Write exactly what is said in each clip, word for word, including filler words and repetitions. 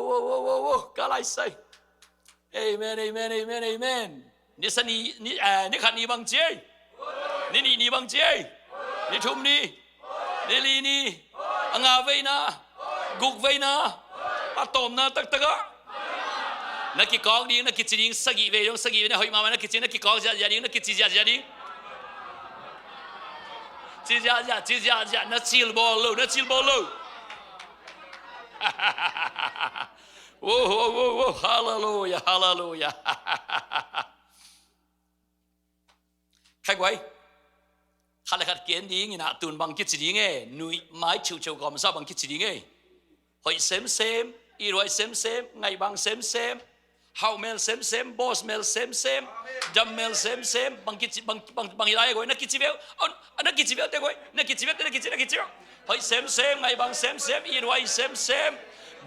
Wo, wo, wo, wo, ka lai sai. Amen, amen, amen, amen. Ni sa ni, ni, eh, ni khat ni bang ci ei. Ni nih ni bang ci ei. Ni thum ni. Ni li ni. A nga veina. Guk veina. A tawpna taktak ah. Na kikawk ding, na kici ding, sagih vei dong, sagih vei na hoih mahmah, na kici, na kikawk ziahziah ding, na kici ziahziah ding. Ci ziahziah, ci ziahziah, na cil bawl lo, na cil bawl lo. Wo, wo, wo, wo, hallelujah, hallelujah. Khai guai. Khat le khat ki-en ding in ah, tun bang kici ding e, nuih mai cheucheu kawmsa bang kici ding e. Hoih semsem, ithuai semsem, ngaihbang semsem, hauh mel semsem, bawsmel semsem, dammel semsem, bang kici, bang, bang, bang hi lai e guai, na kici veu, on, na kici veu te guai, na kici veu te, na kici, na kici veu. Hoih semsem, ngaihbang semsem, ithuai semsem,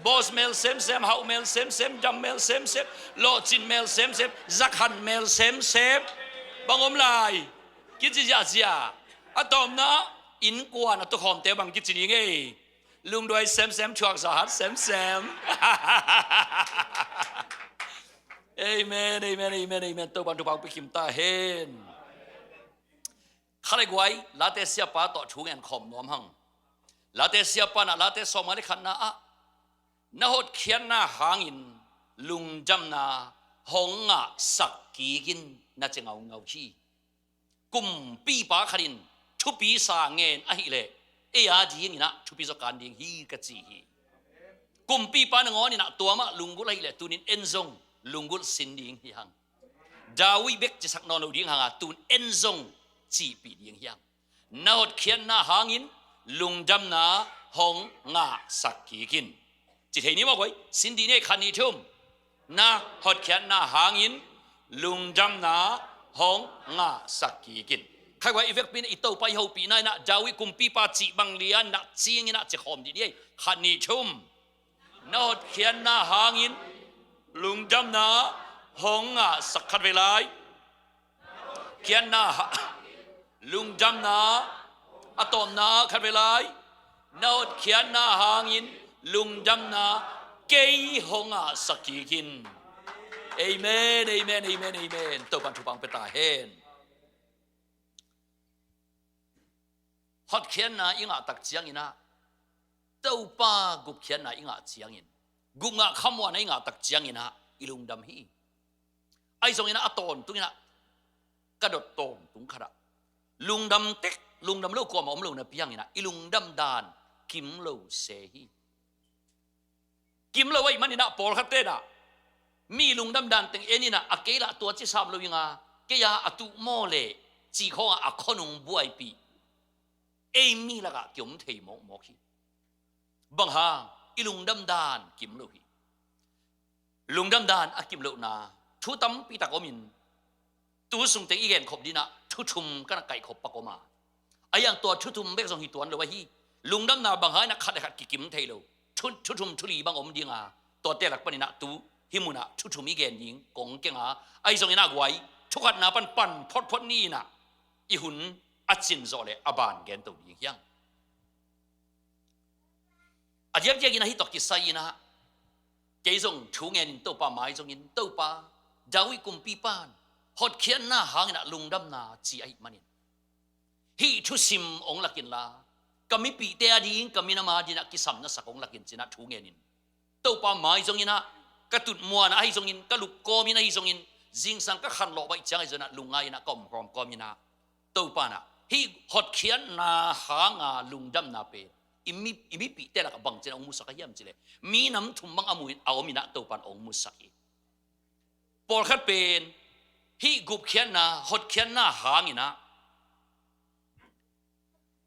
bawsmel semsem, hauh mel semsem, dammel semsem, lawhcin mel semsem, zakhan mel semsem. Bang om lai, kici ziahziah. A tawpna, innkuan a tukhawmte bang kici ding e. Lungduai semsem, thuak zahat semsem. Amen, amen, amen, amen. Topan thupha pia kim ta hen. Khat le guai, Late siapa tawh thu ngen khawm nuam hang. Late siapa na, Late sawmnga le khatna ah, na hotkhiatna hangin lungdamna hong ngahsak kik in, na ci ngaungau hi. Kumpipa khat in thupi sa ngen ahih leh, ei a dingin ah thupi zaw kan ding hi ka ci hi. Kumpipa nangawn in ah tua mah lunggulh ahih leh, tunin en zong lunggulh sin ding hi hang. David bek cisak nawn lo ding hang a, tun en zong cihpih ding hi hang. Na hotkhiatna hangin lungdamna hong ngahsak kik in. Ci thei ni maw guai, sin dih ni ei, khat nih thum. Na hotkhiatna hangin lungdamna hong ngahsak kik in. Khai guai, i vekpi in ah i Topa i hopihna in ah, David kumpipa cih bang lian in ah, cing in ah ci khawm dih ni ei, khat nih thum. Na hotkhiatna hangin lungdamna hong ngahsak, khat vei lai. Khiatna ha-, lungdamna, a tawpna, khat vei lai. Na hotkhiatna hangin lungdamna kei hong ngahsak kik in. Amen, amen, amen, amen. Topan thupha pia ta hen. Hotkhiatna i ngah tak ciangin ah, Topa gupkhiatna i ngah ciangin, gupngah khamuanna i ngah tak ciangin ah, i lungdam hi. Ahi zongin ah, a tawntung in ah, ka dot tawntung khat ah, lungdam tek, lungdam lo kuamah om lo napi hangin ah, i lungdam dan kim lo se hi. Kim lo ahih manin ah, pawlkhatte in ah mi lungdam dan teng en in ah, a kei lah tua ci sam lo ing a, kei a a tuh maw leh, cih khawng ah a khuanung buaipih, ei mi lakah kiom thei mawkmawk hi. Bang hang? I lungdam dan kim lo hi. Lungdam dan a kim lohna thu tampi tak om in, tu sung teng i genkhop ding in ah, thu thum ka na kaihkhop pak om a. Ahi hang tua thu thum bek zong hi tuan lo ahi. Lungdamna bang hang in ah khat le khat kikim thei lo. Thu, thu thum thu li bang om ding a, tuate lak panin ah tu hih mun ah thu thum i gen ding kong keng a. Ahi zongin ah guai, thu khatna pan pan photphot ni in ah, i hun a cin zawh leh a ban gen to ding hi hang. A diakdiakin ah hih tawh kisai in ah, kei zong thu ngenin Topa mai zongin, Topa, David kumpipa in hotkhiatna hangin ah lungdamna ci ahih manin, hih thusim hong lak inla, ka mipihte a ding, ka minam a ding ah kisam na sak hong lak in, ci in ah thu ngenin, Topa mai zongin ah, ka tutmuan ah ahi zongin, ka lup kawmin ahi zongin, zingsang ka khanlawh baih ciang ahi zongin ah, lungngai in ah ka om kawmkawm in ah, Topa in ah hih hotkhiatna hanga lungdamna pen i mi, i mipihte lakah bangci in ah hong musak ahi hiam cih leh, minam thum bang a mu in, a om in ah Topa in hong musak hi. Pawlkhat pen hih gupkhiatna, hotkhiatna hangin ah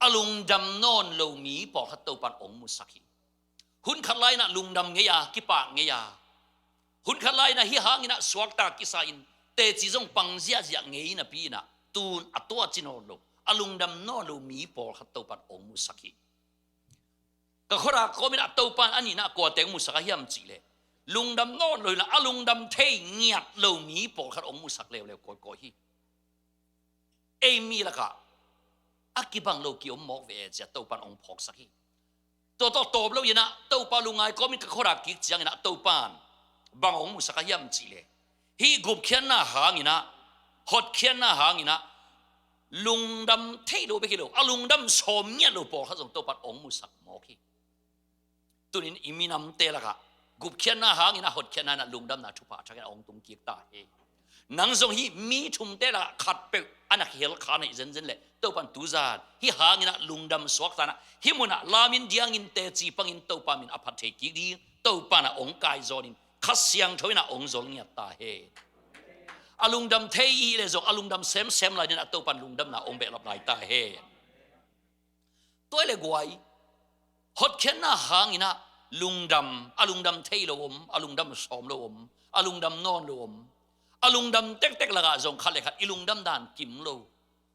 a lungdam nawn lo mi pawlkhat Topa in hong musak hi. Hun khat lai in ah lungdam ngei a, kipak ngei a, hun khat lai in ah hih hangin ah suakta kisa in, teci zong pang ziahziah ngei napi in ah, tun a tuaci nawn lo, a lungdam nawn lo mi pawlkhat Topa in hong musak hi. Ka khuadak kawmin ah Topa in a nihna kuate hong musak ahi hiam cih leh, lungdam nawn lo hi in ah, a lungdam thei ngiat lo mi pawlkhat hong musak leuleu kawikawi hi. Ei mi lakah a kibang lo kiom mawk ve e, ci a Topa in hong phawksak hi. Tua tawh tawp lo inah Topa lungngai kawmin ka khuadak kik cianginah Topan bang hong musak a hiam cihleh, hih gupkhiatna hanginah, hotkhiatna hanginah lungdam thei lo bek hi lo, a lungdam sawm ngiat lo pawlkhat zong Topan hong musak mawk hi. Tunin i minamte lakah gupkhiatna hangin a hotkhiatna in a lungdamna thupha a thakin a hong tung kik ta hi. Nang zong hih mi thumte lakah khat peuh a na khel kha na hi zenzen leh Topan tuzan hih hangin a lungdam suakta in a hih munah lamin diangin teci pangin Topa min a phat thei kik ding Topan a hong kaizawnin Kha Siangtho in a hong zol ngiat ta hi. A lungdam thei i hih leh zong a lungdam semsem lai dingin a Topan lungdamna hong behlap lai ta hi. Tua i le guai, hotkhiatna hangin a lungdam, a lungdam thei lo om, a lungdam sawm lo om, a lungdam nawn lo om, a lungdam tektek lakah zong khat le khat i lungdam dan kim lo.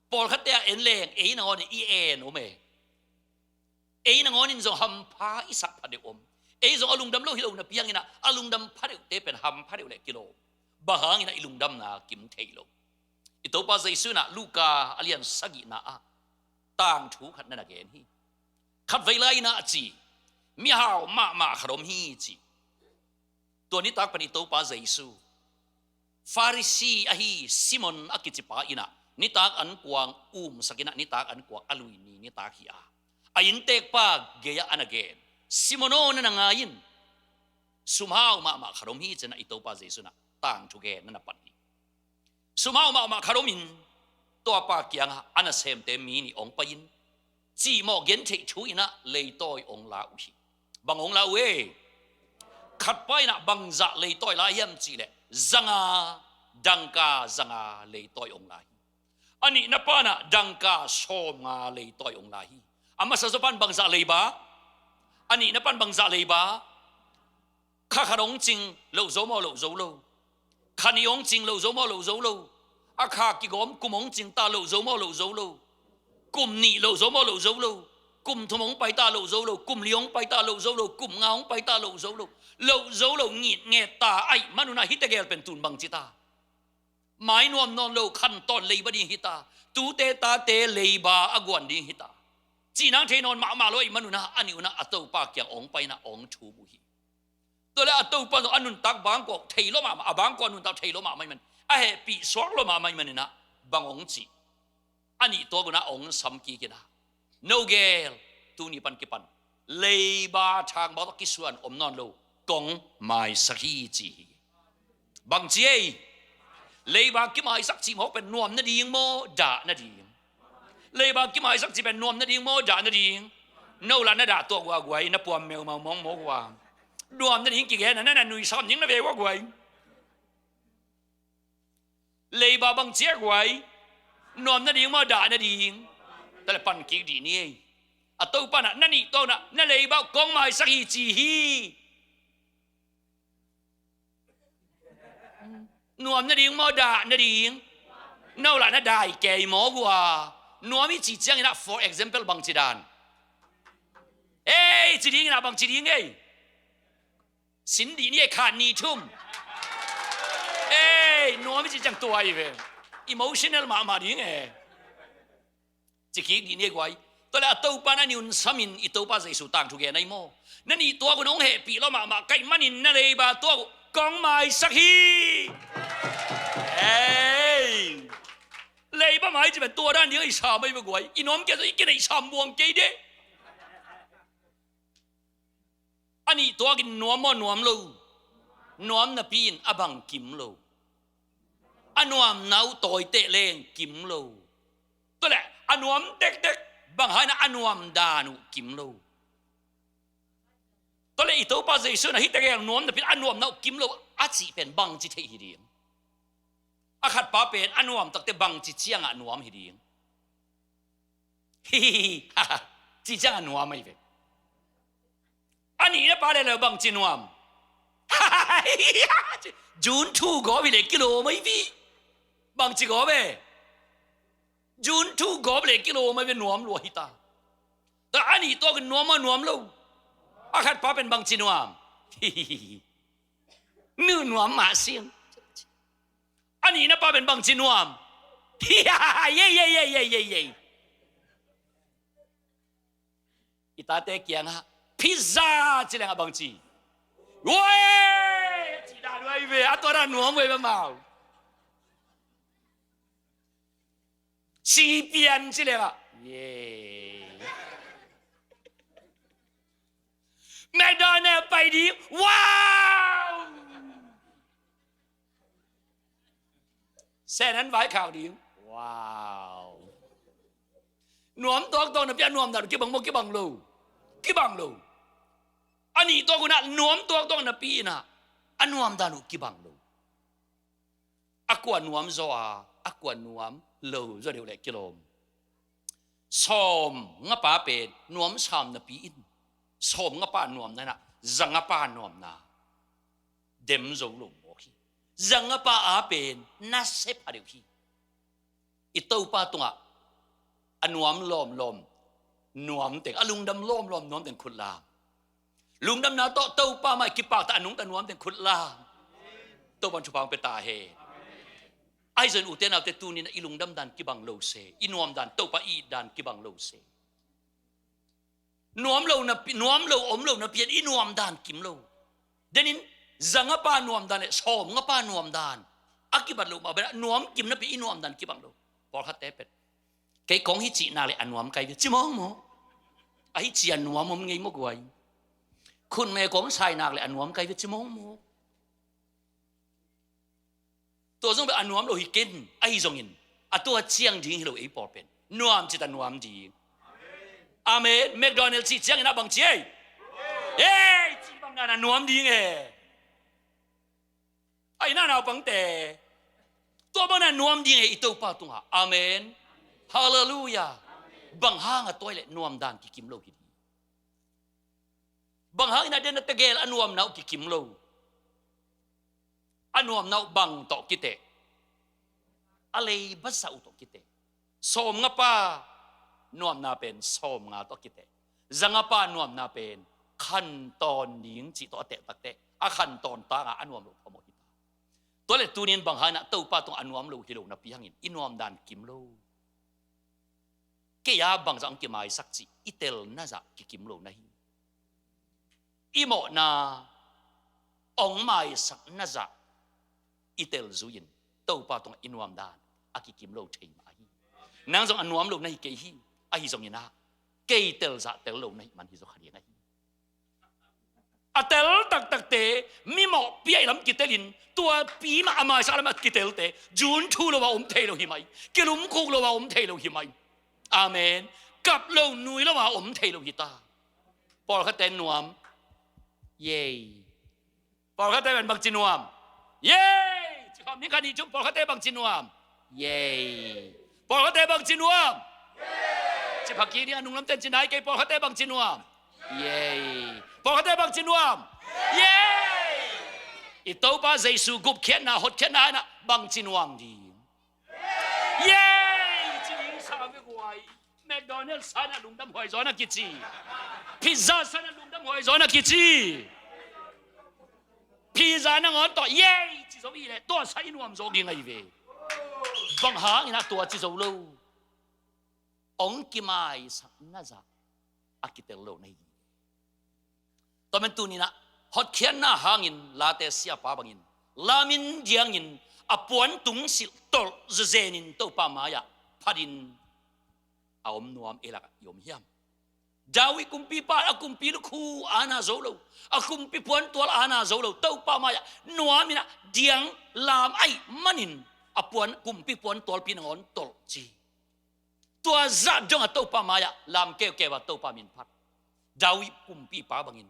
Pawlkhatte a en leng ei nangawnin i en om e. Ei nangawnin zong hampha i sak phadeuh om. Ei zong a lungdam lo hi lo napi hangin a, a lungdam phadeuhte pen hampha deuh le kilawm. Bang hangin a i lungdamna kim thei lo. I Topa Jesu in a Luka a lian sagihna ah tangthu khat na na gen hi. Khatvei lai-in a ci, mihau mahmah khat om hi ci. Tua nitak pan i Topa Jesu Farisi ahi Simon a kicipa in a nitak ankuang umsak in a nitak ankuang a lui ni nitak hi a, a inntekpa gei-ah a na gen, Simon aw, na na ngai in, sumhau mahmah khat om hi ci-in a i Topa Jesu in a tangthu gen na na pan hi. Sumhau mahmah khat omin tuapa kiangah a nasemte mi nih hong pai-in cihmawh gentheih thu in a leitawi hong la uh hi. Bang hong la uh e? Khatpa in a bangzah leitawi la hiam cihleh zanga, dangka zanga leitawi hong la hi. A nihna pa in a dangka sawmnga leitawi hong la hi. A masa zaw pan bangzah leiba? A nihna pan bangzah leiba? Kha khat hong cing, loh zo maw, loh zo lo? Kha nih hong cing, loh zo maw, loh zo lo? A kha kigawm kum hong cing ta, loh zo maw, loh zo lo? Kum nih, loh zo maw, loh zo lo? Kum thum hong pai ta, loh zo lo? Kum li hong pai ta, loh zo lo? Kum nga hong pai ta, loh zo lo? Loh zo lo ngitnget ta ahih manun a hih tegel pen tun bangci ta? Mai nuam nawn lo khantawn leiba ding hi ta, tute tate leiba a guan ding hi ta. Cihnang thei nawn mahmah lo ahih manun a, a nih un a a Topa kiang hong pai in a hong thum uh hi. Tua leh a Topa zong a nuntak bangkua thei lua mahmah, a bangkua nuntak thei lua mahmah ahih man, a hehpih suak lua mahmah ahih manin a bang hong ci? A nih tuak un a hong sam kik in a, no gel, tuni pan kipan leiba thangba tawh kisuan om nawn lo, kong maisak hi ci hi. Bangci ei? Leiba kimaisak cih mawk pen nuam nading maw, dah nading? Leiba kimaisak cih pen nuam nading maw, dah nading? No lah na dah tuak uh a guai, na puam meumau mawngmawk uh a. Nuam nading kigen a na na nuisam ding na ve uh a guai. Leiba bangci a guai? Nuam nading maw, dah nading? Tua leh pan kik dih ni ei. A Topa in a na nih tuak un a na leiba uh kong maisak hi ci hi. Nuam nading maw, dah nading? No lah na dai kei mawk uh a. Nuam i cih ciangin a, for example, bangci dan? Ei, ci dingin a bangci ding ei? Sin dih ni e, khat nih thum. Ei, nuam i cih ciang tua hi ve. Emotional mahmah ding e. Ci kik dih ni e guai. Tua leh a Topa in a nih un samin i Topa Jesu tangthu gen ahi maw? Na nih tuak un hong hehpih lua mahmah ka hih manin na leiba tuak uh kong maisak hi. Ei, leiba mai cih pen tua dan ding ahi sam ahi ve guai. I nuam kei zong i kineih sam buang kei deh. A nih tuakin nuam maw, nuam lo? Nuam napi-in a bang kim lo? A nuamna uh tawiteh leng kim lo. Tua leh a nuam tektek bang hangin a nuam dan uh kim lo? Tua leh i Topa Jesu in a hih tegel nuam napi-in a nuamna uh kim lo a cih pen bangci theih hi ding? A khatpa pen a nuam takte bangci ciangah nuam hi ding? Hi, hi, hi, ha, ha. Cih ciangah nuam ahi ve. A nihna pa le lo bangci nuam? June two gawp hi leh kilawm ahi ve. Bangci gawp e? June two gawp leh kilawm ahi ve, nuam lua hi ta. Tua a nih tuakin nuam maw, nuam lo? A khatpa pen bangci nuam? Hi, hi, hi, hi. Nu nuam mah sing. A nihna pa pen bangci nuam? Hi, ha, ha, ha, yei, yei, yei. I tate kiangah Pizza ci leng a bang ci? Uai! Ci dan uai ve, a tua dan nuam uai ve mau. Sipian ci leng a, ye. McDonald pai ding, wow! Sen an vai khak ding, wow! Nuam tuaktuak napi a nuam dan uh kibang maw, kibang lo? Kibang lo. A nih tuak un ah nuam tuaktuak napi in ah a nuam dan uh kibang lo. A kua nuam zaw a, a kua nuam lo zaw deuh leh kilawm. Sawm ngapa pen nuam sam napi in, sawm ngapa nuamna in ah za ngapa nuamna dem zo lo mawk hi. Za ngapa a pen na sep a deuh hi. I Topa tungah a nuam lawmlawm nuam teng, a lungdam lawmlawm nuam teng khut lam. Lungdamna tawh Topa mah i kipakta a nungta nuam teng khut lam. Topa in thupha hong pia ta hen. Ahi zongin ute naute, tuni in i lungdam dan kibang lo se, i nuam dan, Topa i it dan kibang lo se. Nuam lo napi, nuam lo om lo napi in i nuam dan kim lo. Denin za ngapa nuam dan le sawm ngapa nuam dan a kibat lo mah bel ah nuam kim napi i nuam dan kibang lo. Pawlkhatte pen kei kong hi cih nak le a nuam kai ve ci mawkmawk. A hi ci a nuam om ngei mawk uai. Khutme kong sai nak le a nuam kai ve ci mawkmawk. Tua zong bel a nuam lo hi ken, ahi zongin a tua ciang ding hi lo ei pawl pen. Nuam cita nuam ding. Amen. McDonald cih ciangin a bang ci ei? Ei, cih bang dan a nuam ding e. Ai na naupangte, tua bang dan a nuam ding e i Topa tungah. Amen. Halleluiah. Bang hang a tua i leh nuam dan kikim lo hi ding. Bang hangin a den a tegel a nuamna uh kikim lo? A nuamna uh bang tawh kiteh? A leiba zah uh tawh kiteh. Sawm ngapa nuamna pen sawm nga tawh kiteh. Za ngapa nuamna pen khantawn ding cih tawh a teh takteh a khantawn tangah a nuam lo phamawh hi ta. Tua le tunin bang hangin ah Topa tungah a nuam lo hi lo napi hangin i nuam dan kim lo? Kei a bangzah hong kimaisak cih i telna zah kikim lo na hi. I mawhna hong maisakna zah i tel zui-in Topa tungah i nuam dan a kikim lo thei mah hi. Nang zong a nuam lo na hi kei hi. Ahi zongin ah kei tel zah tel lo na hih man hi zaw kha ding ahi. A tel taktakte mi mawhpi a i lam kitelin tuapi mah a maisak lam a kitelte zun thu lo a om thei lo hi mai. Kilumkhuk lo a om thei lo hi mai. Amen. Kap lo nui lo a om thei lo hi ta. Pawlkhatte nuam. Yei. Pawlkhatte bang ci nuam. Yei. Ci khawm ni kha ni cum pawlkhatte bang ci nuam. Yei. Pawlkhatte bang ci nuam. Ci phaki ni a nunglamten ci nai kei, pawlkhatte bang ci nuam. Yei. Pawlkhatte bang ci nuam. Yei. I Topa Jesu gupkhiatna, hotkhiatna in ah bang ci nuam ding. Yei! Ci ding sa ve guai. McDonald san ah lungdam huai zaw na kici. Pizza san ah lungdam huai zaw na kici. Pizza nangawn tawh yei ci zo i leh tua sa i nuam zaw ging ahi ve. Bang hangin ah tua ci zo lo? Hong kimaisakna zah a kitel lo na hi. Tua man tuninah hotkhiatna hangin Late siapa bangin lamin diangin a puantung silh tolh zezenin Topa mai-ah phatin a om nuam ei lakah i om hiam? David kumpipa a kumpi lukhu ana zo lo, a kumpi puantual ana zo lo, Topa mai-ah nuaminah diang lam aih manin a puan, kumpi puantualpi nangawn tolh ci. Tua zah dongah Topa mai-ah lam keukeu a Topa min phat. David kumpipa bangin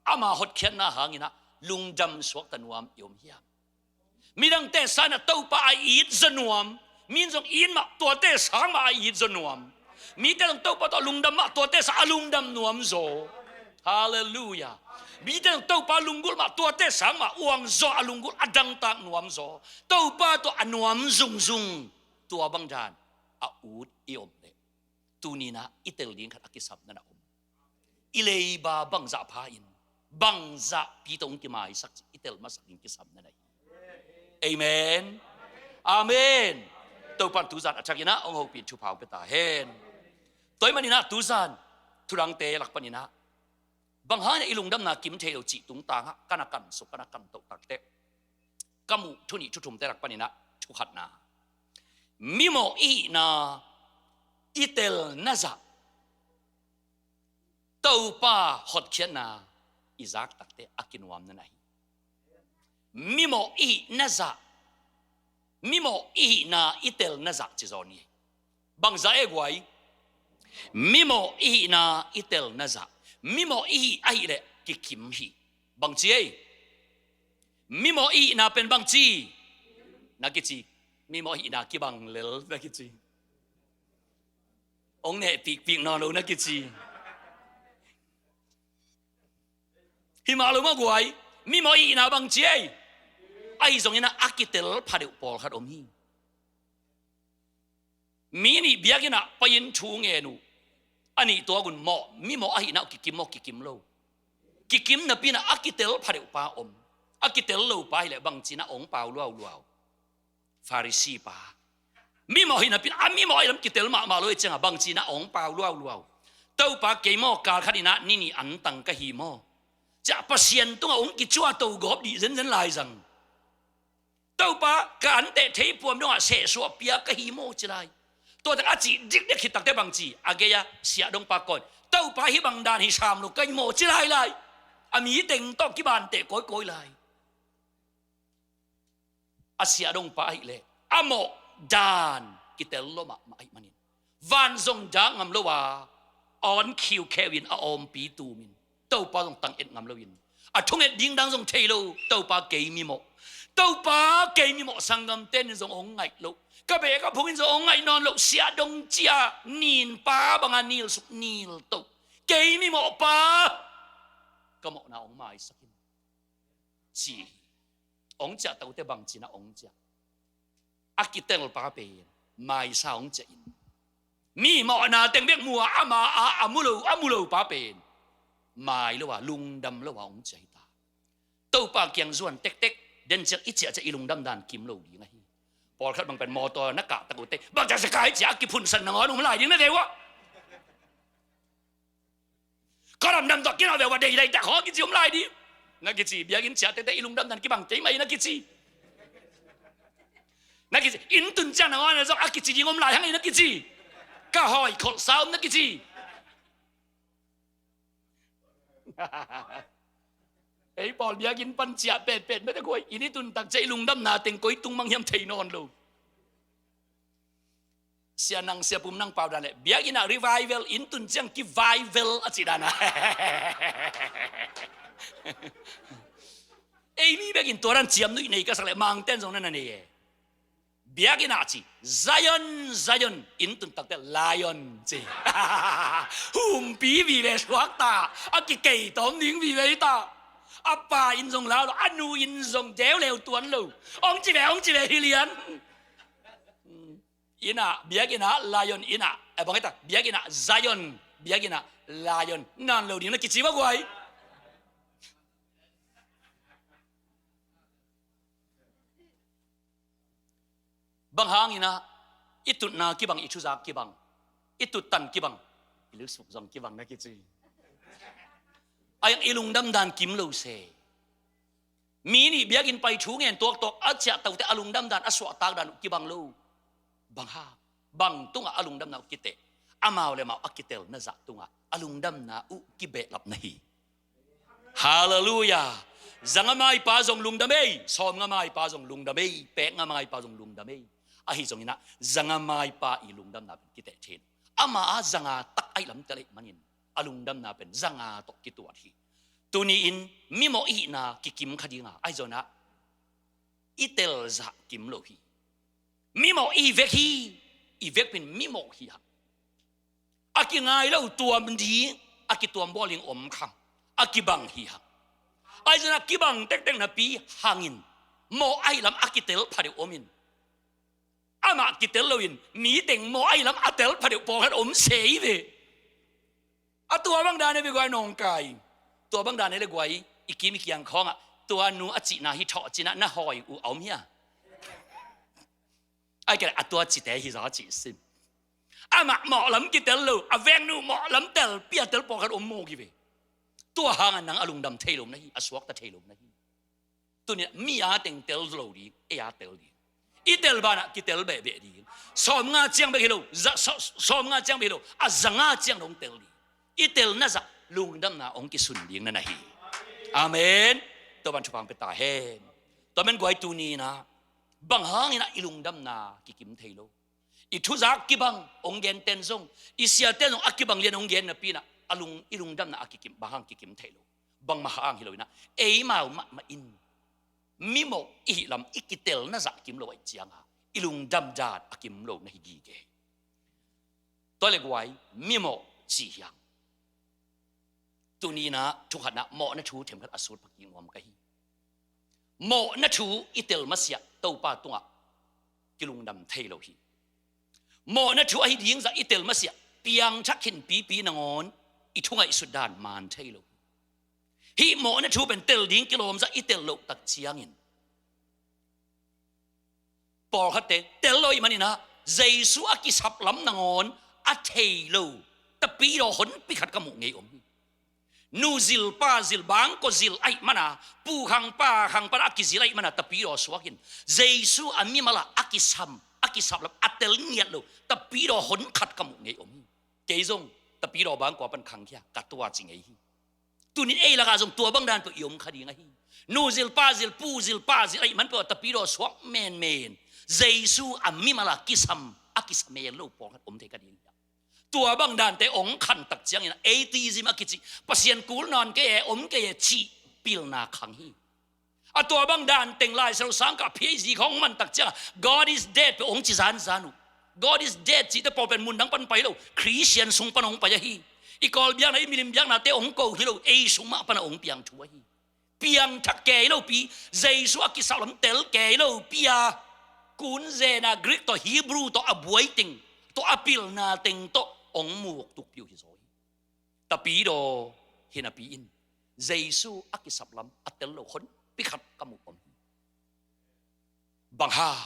ama hotkhiatna hanginah lungdam suakta nuam i om hiam? Midangte sanah Topa a it zaw nuam. Min zong it mah tuate sang mah a it zaw nuam. Mite zong Topa tawh lungdam mah tuate sang a lungdam nuam zaw. Halleluiah. Mite zong Topa lunggulh mah tuate sang mah uang zaw, a lunggulh a dangtak nuam zaw. Topa tawh a nuam zungzung. Tua bang dan a ut i om leh tuninah i tel ding khat a kisapna na om. I leiba bangzah pha-in bangzah pi tawh hong kimaisak cih i tel masak ding kisapna na hi. Amen. Amen. Topan tuzan a thakinah hong hopih thupha hong pia ta hen. Tua ahih maninah tuzan thudangte lak paninah Bang hang hiam i lungdamna kim thei lo cih tungtangah ka na kan suk, ka na kan toh takteh, ka muh thu nih thu thumte lak paninah thu khatna, mimawh i hihna i telna zah Topa hotkhiatna i zak takteh a kinuamna na hi. Mimawh i hihna zah, mimawh i hihna i telna zah ci zaw ni. Bang zah e guai? Mimawh i hihna i telna zah. Mimawh i hih ahih leh kikim hi. Bang ci ei? Mimawh i hihna pen bang ci? Na kici. Mimawh i hihna kibang lel na kici. Ong neh pikpik nawn lo na kici. Hi mah lo mah guai, mimawh i hihna bang ci ei? Ahi zongin ah a kitel phadeuh pawlkhat om hi. Mi nih biakinn ah pai-in thu ngen uh, a nih tuak un mawh, mimawh ahihna uh kikim maw, kikim lo? Kikim napi-in ah a kitel phadeuh pa om. A kitel lo pa hileh bang ci-in ah ong pau luauluau? Pharisee pa. Mimawh hi napi-in, a mimawh ahih lam kitel mahmah lo i ciangah bang ci-in ah ong pau luauluau? Topa, kei maw kal khat in ah ni nih antang ka hi maw? Ciah Pasian tungah ong kicuah to gawp dih zenzen lai zang. Topa, ka anteh theipuam dongah sehsuah pia ka hi maw ci lai. Tua tak a cih dikdek hi takteh bang ci, a gei-a siahdongpa kawi. Topa, hih bang dan hi sam lo ka hi maw ci lai lai. A mi teng tawh kibanteh kawikawi lai. A siahdongpa ahih leh a mawh dan kitel lo mahmah ahih manin, van zong dak ngam lo a, awn khiukheu in a awmpi tumin, Topa zong tang et ngam loin, a thunget ding dang zong thei lo, Topa kei mimawh, Topa kei mimawh, sanggamte nin zong ong ngaih loh, ka beh ka phung in zong ong ngaih nawn loh, siahdong cia ninpa banga nilsuk niltoh, kei mimawh pa, ka mawhna ong maisak in, ci hi. Ong ciah takteh bang ci-in ah ong ciah? A kitel pa pen maisa ong ciah in, mi mawhna teng bek mu a, ama a, a mu lo, a mu lo pa pen mai lo a, lungdam lo a ong ciah hi ta. Topa kiang zuan tektek, den ciang i ciah ciah i lungdam dan kim lo ding ahi. Pawlkhat bang pen mawtaw na kah tak uhteh, bang ciah sia kai ciah a kiphunsan nangawn um lai ding na deuh ah. Ka ramdam tawh kinawh veuh va deidai tak haw kici om lai ding. Na kici, biakinn ciah tektek i lungdam dan kibang kei mah hi na kici. Na kici, inn tun ciang nangawn a zong a kici ding om lai hang hi na kici. Ka hawi kholhsa om na kici. Ei pawl biakinn pan ciah petpet mete guai, inn i tun tak ciah i lungdamna teng koi tung mang hiam thei nawn lo. Sia Nang, Sia Pum Nang pau dan leh, biakinn ah revival, inn tun ciang kivival a cih dan a. Ei mi bekin tua dan ciamnuih nei ka sak leh Mangte'n zong na na nei e. Biakinn ah ci, Zion, Zion, inn tun takteh lion ci. Humpi vive suak ta, a kikei tawm ding vive ta. A pa in zong lau lo, a nu in zong deuleu tuan lo. Ong ci ve, ong ci ve hi lian. Inn ah, biakinn ah lion, inn ah, eh, bang hita, biakinn ah Zion, biakinn ah lion, nawn lo ding na kici va guai. Bang hangin ah i tutna kibang, i thuzak kibang, i tuttan kibang, i lusuk zong kibang na kici. Ai, i lungdam dan kim lo se. Mi nih biakinn pai thu ngen tuaktuak a ciah takteh a lungdam dan, a suahtak dan uh kibang lo. Bang hang? Bang tungah a lungdamna uh kiteh? Amau le amau a kitelna zah tungah a lungdamna uh kibehlap na hi. Halleluiah. Za nga maipa zong lungdam ei, sawm nga maipa zong lungdam ei, pek nga maipa zong lungdam ei. Ahi zongin ah za nga maipa i lungdamna pen kiteh thei in, ama a za nga tak ahih lam tel ahih manin a lungdamna pen za nga tawh kituat hi. Tuni-in mimawh i hihna kikim kha ding a, ahi zongin ah i tel zah kim lo hi. Mimawh i hi vek hi. I vekpi in mimawh hi hang. A kingai lo tuam ding, a kituam bawl ding om kha, a kibang hi hang. Ahi zongin a kibang tektek napi hangin mawh ahih lam a kitel phadeuh om in, amah kitel loin mi teng mawh ahih lam a tel phadeuh pawlkhat om se hi ve. A tua bang dan e ve guai nawngkai. Tua bang dan e le guai, i kim i kiang khawngah tua nu a cihna hi thawh ci-in ah na hawi uh a om hia? Ai kei le a tua cite hi zaw cih sim. Amah mawh lam kitel lo, a vengnu mawh lam telpi a tel pawlkhat om mawk hi ve. Tua hangah nang a lungdam thei lo na hi, a suakta thei lo na hi. Tuni-in mi a teng tel lo ding, ei a tel ding. I tel banah kitel behbeh ding. Sawmnga ciang bek hi lo, za, sa, sawmnga ciang bek hi lo, a zanga ciang dong tel ding. I telna zah lungdamna hong kisun ding na na hi. Amen. Tua ban thupha pia ta hen. Tua man guai, tuni-in ah bang hangin ah i lungdamna kikim thei lo? I thuzak kibang hong genten zong, i siaten zong a kibang lian hong gen napi-in ah a lung, i lungdamna a kikim, bang hang kikim thei lo? Bangmah hang hi lo-in ah, eimau mahmah in mimawh i hih lam i kitelna zah kim lo ahih ciangin i lungdam dan a kim lo na hi gige. Tua leh guai, mimawh ci hi hang. Tuni-in ah thu khatna, mawhna thu themkhat a sut pha kik nuam ka hi. Mawhna thu i tel masiah Topa tungah kilungdam thei lo hi. Mawhna thu ahi ding zah i tel masiah piangthak khin pipi nangawn i thu ngaihsut dan man thei lo hi. Hih mawhna thu pen tel ding kilawm zah i tel loh tak ciangin, pawlkhatte tel lo ahih manin ah Jesu a kisap lam nangawn a thei lo tapidaw honpi khat ka muh ngei om hi. Nu zil, pa zil, bangkua zil ahih manin ah, pu khang pa khang pan a kizil ahih manin ah tapidaw suak in, Jesu a mimal ah a kisam, a kisap lam a tel ngiat lo tapidaw hon khat ka muh ngei om hi. Kei zong tapidaw bangkua pan khangkhia ka tua ci ngei hi. Tuni-in ei lakah zong tua bang dan peuh i om kha ding ahi. Nu zil, pa zil, pu zil, pa zil ahih man peuh a tapidaw suak menmen, Jesu a mimal ah kisam, a kisam men lo pawlkhat om thei kha ding hi. Tua bang dante hong khan tak ciangin ah atheism a kici, Pasian kul nawn kei e, om kei e cih pilna khang hi. A tua bang dan teng Lai Siangtho sangkah PhD khawng man tak ciangin God is dead peuh hong ci zanzan uh. God is dead cihte pawl pen mun dang pan pai lo, Christian sung pan hong pai ahi. I Kawl biakna, i milim biaknate hong ko hi lo, ei sung mah pan a hong piang thu ahi. Piangthak kei lopi, Jesu a kisap lam tel kei lopi a, Kun Zena, Greek tawh Hebrew tawh a buai teng tawh, a pilna teng tawh hong muk tukpi uh hi zaw hi. Tapidaw hi napi-in Jesu a kisap lam a tel lo honpi khat ka muh om hi. Bang hang?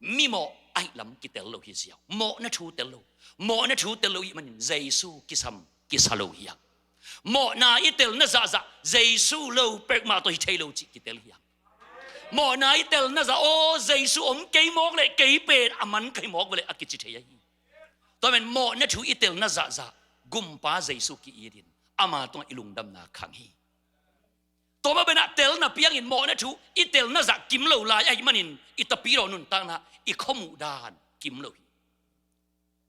Mimawh ahih lam kitel lo hi ziau. Mawhna thu tel lo. Mawhna thu tel lo ahih manin Jesu kisam kisa lo hi hang. Mawhna i telna zahzah Jesu lo pek mah tawh hi thei lo cih kitel hi hang. Mawhna i telna zah, aw, Jesu om kei mawk leh kei pen a man kei mawk ve leh a kici thei ahi. Tua men mawhna thu i telna zahzah Gumpa Jesu ki-itin ama tungah i lungdamna khang hi. Tua mah bangin ah telna piangin mawhna thu i telna zah kim lo lai ahih manin i tapidaw nuntakna, i khuamuh dan kim lo hi.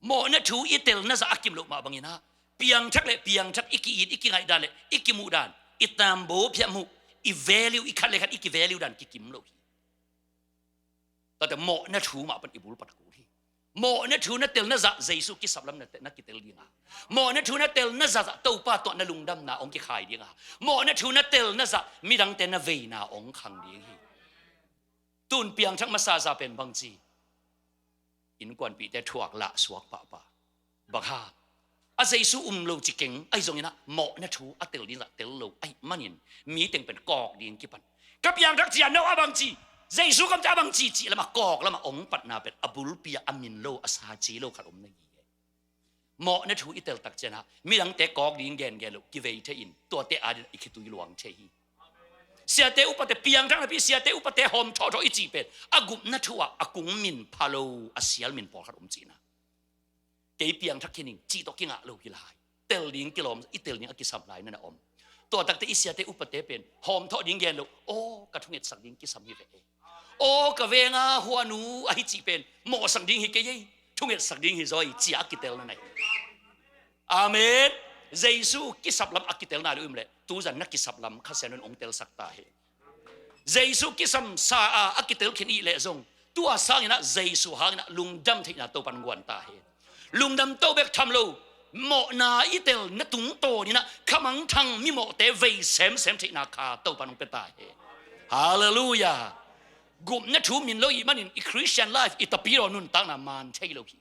Mawhna thu i telna zah a kim loh mah bangin ah piangthak le piangthak i ki-it, i kingaih dan le i kimuh dan, i tambaw phiah muh, i value, i khat le khat i ki-value dan kikim lo hi. Tate mawhna thu mah pan i bul pan a kul hi. Mawhna thu na telna zah Jesu kisap lam na te-, na kitel ding a. Mawhna thu na telna zahzah Topa tawh na lungdamna hong kikhai ding a. Mawhna thu na telna zah midangte na veina hong khang ding hi. Tun piangthak masa zah pen bangci, innkuanpihte thuak lah suak pahpah. Bang hang? A Jesu um lo ci keng ahi zongin ah mawhna thu a tel ding zah tel lo ahih manin mi teng pen kawk ding kipan. Ka piangthak ci-a no a bangci, Jesu kamciam a bangci cih lamah kawk lamah hong patna pen a bulpi ah a min lo, a sa ci lo khat om na hi. Mawhna thu i tel tak ciangin ah midangte kawk ding gengen lo kivei thei in tuate adingin i khitui luang thei hi. Siate upate piangthak napi, siate upate hawm thawhthawh i cih pen a gupna thu ah a kung min pha lo, a sial min pawlkhat om cihna. Kei piangthak khin ing cih tawh kingah lo hi lai. Tel ding kilawm, i tel ding a kisam lai na na om. Tua takte i siate upate pen hawm thawh ding gen lo, aw, ka thungetsak ding kisam hi ve e. Aw, ka venga huanu ahi cih pen mawhsak ding hi kei ei, thungetsak ding hi zaw ei ci-a a kitelna na hi. Amen. Jesu kisap lam a kitelna lo i om leh tuzan na kisap lam Kha Siangtho in hong telsak ta hen. Jesu kisam sa a a kitel khin i hih leh zong tua sangin ah Jesu hangin ah lungdam theihna Topan guan ta hen. Lungdam to bek tham lo, mawhna i telna tungtawnin ah khamangthang mimawhte vei semsem theihna kha Topan hong pia ta hen. Halleluiah. Gupna thu min lo i hih manin i Christian life, i tapidaw nuntakna man thei lo hi.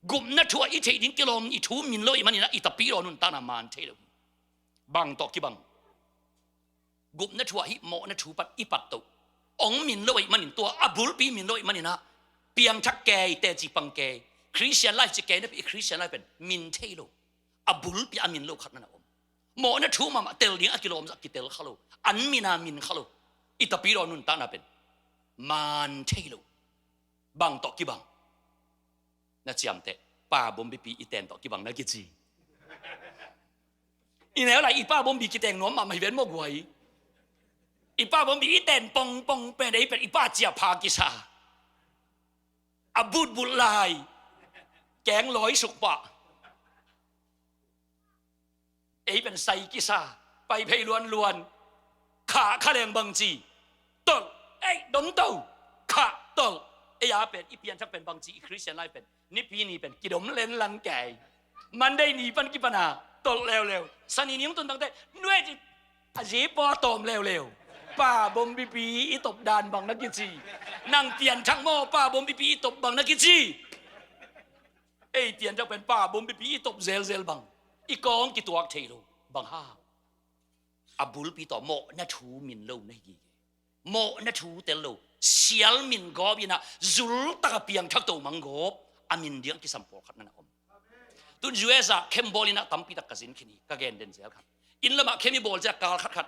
Gupna thu ah i theih ding kilawm i thu min lo i hih manin ah i tapidaw nuntakna man thei lo hi. Bang tawh kibang? Gupna thu ah hih mawhna thu pan i pat to. Hong min lo ahih manin, tua a bulpi min lo ahih manin ah piangthak kei teci pang kei, Christian life ci kei napi, i Christian life pen min thei lo. A bulpi a min lo khat na na om. Mawhna thu mahmah tel ding a kilawmzah kitel kha lo. An mina min kha lo. I tapidaw nuntakna pen man thei lo. Bang tawh kibang? Na ciamteh, pa bombipi i ten tawh kibang na kici. I neu lai i pa bombi kiteng nuam mahmah hi ven maw guai. I pa bombi i ten pongpong pen ei pen i pa cia pha kisa. A butbut lai keng lawi suk pah. Ei pen sai kisa, pai phei luanluan. Khah kha leng bangci? Tolh. Ei, domto. Khah, tolh. Ei a pen i pianthak pen bangci? I Christian life pen Nipi ni pen kidom lenlan kei. Monday ni pan kipana tolh leuleu. Sani ni hong tun tangte nuai ci a zi paw tawm leuleu. Pa bombipi i top dan bang na kici? Nang pianthak maw pa bombipi i top bang na kici? Ei pianthak pen pa bombipi i top zelzel bang? I kawng kituak thei lo. Bang hang? A bulpi tawh mawhna thu min lo na hi gige. Mawhna thu tel lo, sial min gawp inah, zul taka piangthak to mang gawp a min ding a kisam pawlkhat na na om. Tun U S ah khem bawl inah tampi tak ka zin khin hi, ka gen den zel khat. Inn lamah khem i bawl cia kal khatkhat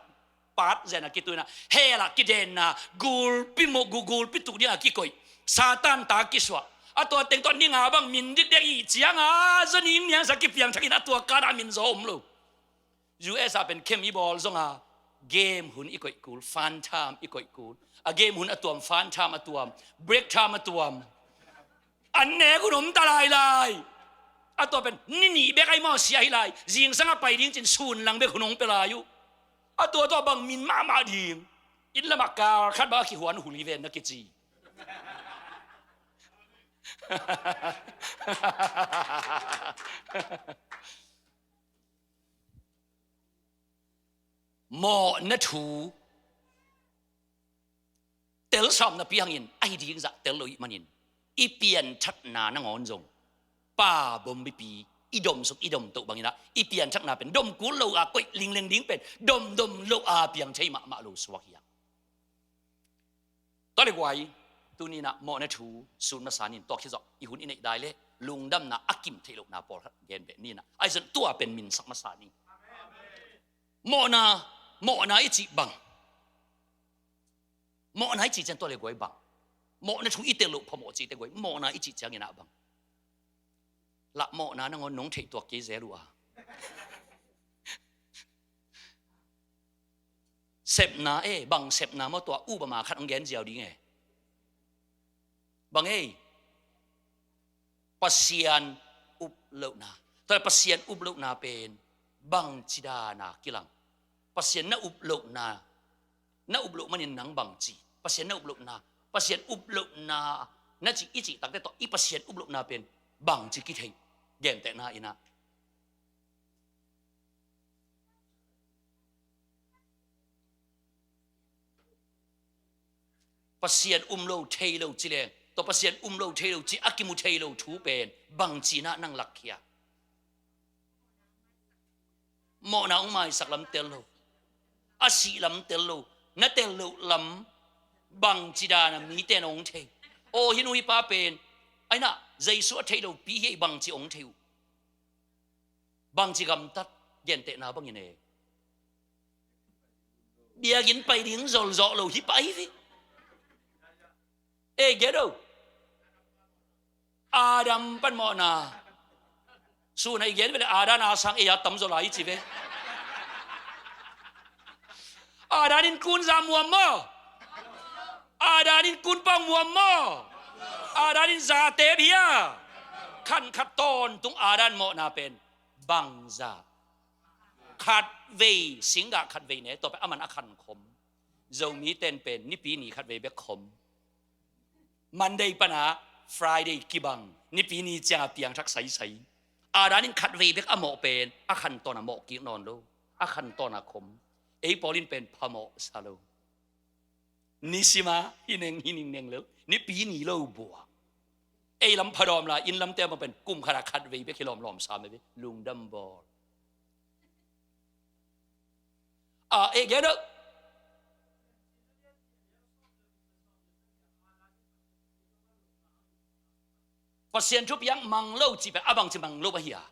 pat zen a kitu inah, hell ah kidenna, gulpi mawh gu-, gulpi tuk ding a kikoih, Satan ta kisuah. A tua teng tawh ninga bang min dikdek i cianga zaning niangsa kipiangthak inah tua kan a min zaw om lo. U S ah pen khem i bawl zonga game hun i koih kul, fun time i koih kul. A game hun a tuam, fun time a tuam, break time a tuam. An nek hun om ta lailai. A tua pen ni nih bek ai maw sia hi lai. Zingsang a pai ding cin sun lang bek hun hong pia lai uh. A tua tua bang min mahmah ding? Inn lamah kal khat bang a kihuan hul hi ven na kici. Mawhna thu tel sawm napi hangin a hi ding zah tel lo ih manin, i pianthakna nangawn zong pa bombipi i domsuk i domtoh banginah i pianthakna pen dom kul lo a koih lingleng ding pen domdom lo a piang thei mahmah lo suak hiang. Tua le guai, tuninah mawhna thu sut masa nin, tua khizawh i hun i neih dai le lungdamna a kim theih lohna pawlkhat gen beh ninah, aizan tua pen minsak masa ni. Mawhna, mawhna i cih bang? Mawhna i cih ciang tua le guai bang? Mawhna thu i tel loh phamawh cihte guai, mawhna i cih cianginah bang? Lah mawhna nangawn nong theih tuak kei zel uh a. Sepna e, bang sepna maw tua Obama khat hong gen ziau ding e. Bang ei? Pasian up lohna. Tua Pasian up lohna pen bangci dana kilang? Pasian na up lohna, na up loh manin nang bangci? Pasian na up lohna, Pasian up lohna na cih, i cih takte tawh i Pasian up lohna pen bangci kithei? Gentehna inah Pasian um lo thei lo ci leng, tua Pasian um lo thei lo ci a kimu thei lo thu pen bangci na nang lakkhia? Mawhna hong maisak lam tel lo, a sih lam tel lo, na tel loh lam bangci dana mite na hong thei? Aw, hih nu hih pa pen, ainah Jesu a thei lopi hi ei, bangci hong thei uh? Bangci gamtat? Gentehna bangin e, biakinn pai ding zolzawh lo hi pai hi. E, gen o. Adam pan mawhna. Suna i gen vele Adam a sang ei a tamzaw lai i ci ve. Adam in kun za muam maw? Adam in kun pawng muam maw? Adam in za tep hia? Khan khat tawntung Adam mawhna pen bangza? Khatvei, singgah khatvei ne, tua pen a man a khan khom. Zomi ten pen Nipi ni khatvei bek khom. Monday pana Friday kibang, Nipi ni cianga piangthak saisai. Adam in khatvei bek a mawh pen a khan tawn a mawh kik nawn lo, a khan tawn a khom. Ei pawl in pen phamawh sa lo. Nisima hi neng hi ning neng lo, Nipi ni lo bua. Ei lam phadawm la, inn lamte a ma pen kum khata khatvei bek hi lawmlawm sa me ve, lungdam bawl. A, e, gen o. Pasian thupiang mang lo cih pen a bangci mang lo ahi a?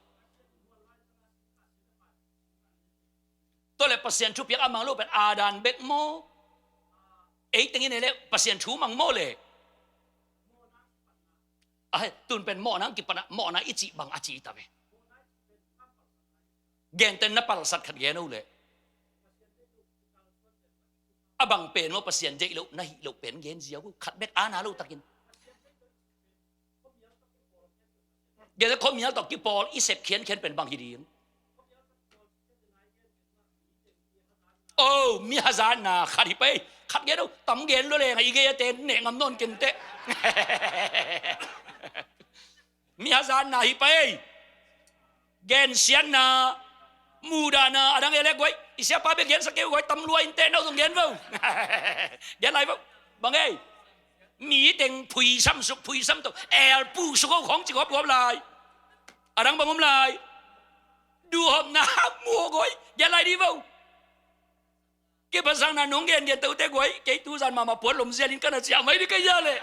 le Pasian thupiak a mang lo pen Adam bek maw? Ei tengin ei le Pasian thu mang maw le? Ahe, tun pen mawhna ang kipan ah, mawhna i cih bang a ci ta ve. Genten na palsat khat gen o le. A bang pen maw Pasian deih loh, na hih loh pen gen ziau o, khat bek a na lo takin. Gen khuamial tawh kipawl i sep khiankhian pen bang hi ding? O, mi hazatna khat hi pei. Khat gen o, tam gen lo leng a i gei a ten neh ngam nawn kenteh. Mi hazatna hi pei. Gensiatna, muhdahna, a dang e le guai. I siapa bek gensak kei guai, tam lua inteh no zong gen vo. Gen lai vo. Bang ei. Mi teng phuisam suk, phuisam to. El puh suk o khong ci gawp gawp lai. A dang bang om lai. Duhhopna mu guai. Gen lai di vo. Kei pasang na nong gen gen tawh ute guai, kei tu zan mahmah puat lom zialin ka na ciah mai di ka ia leh.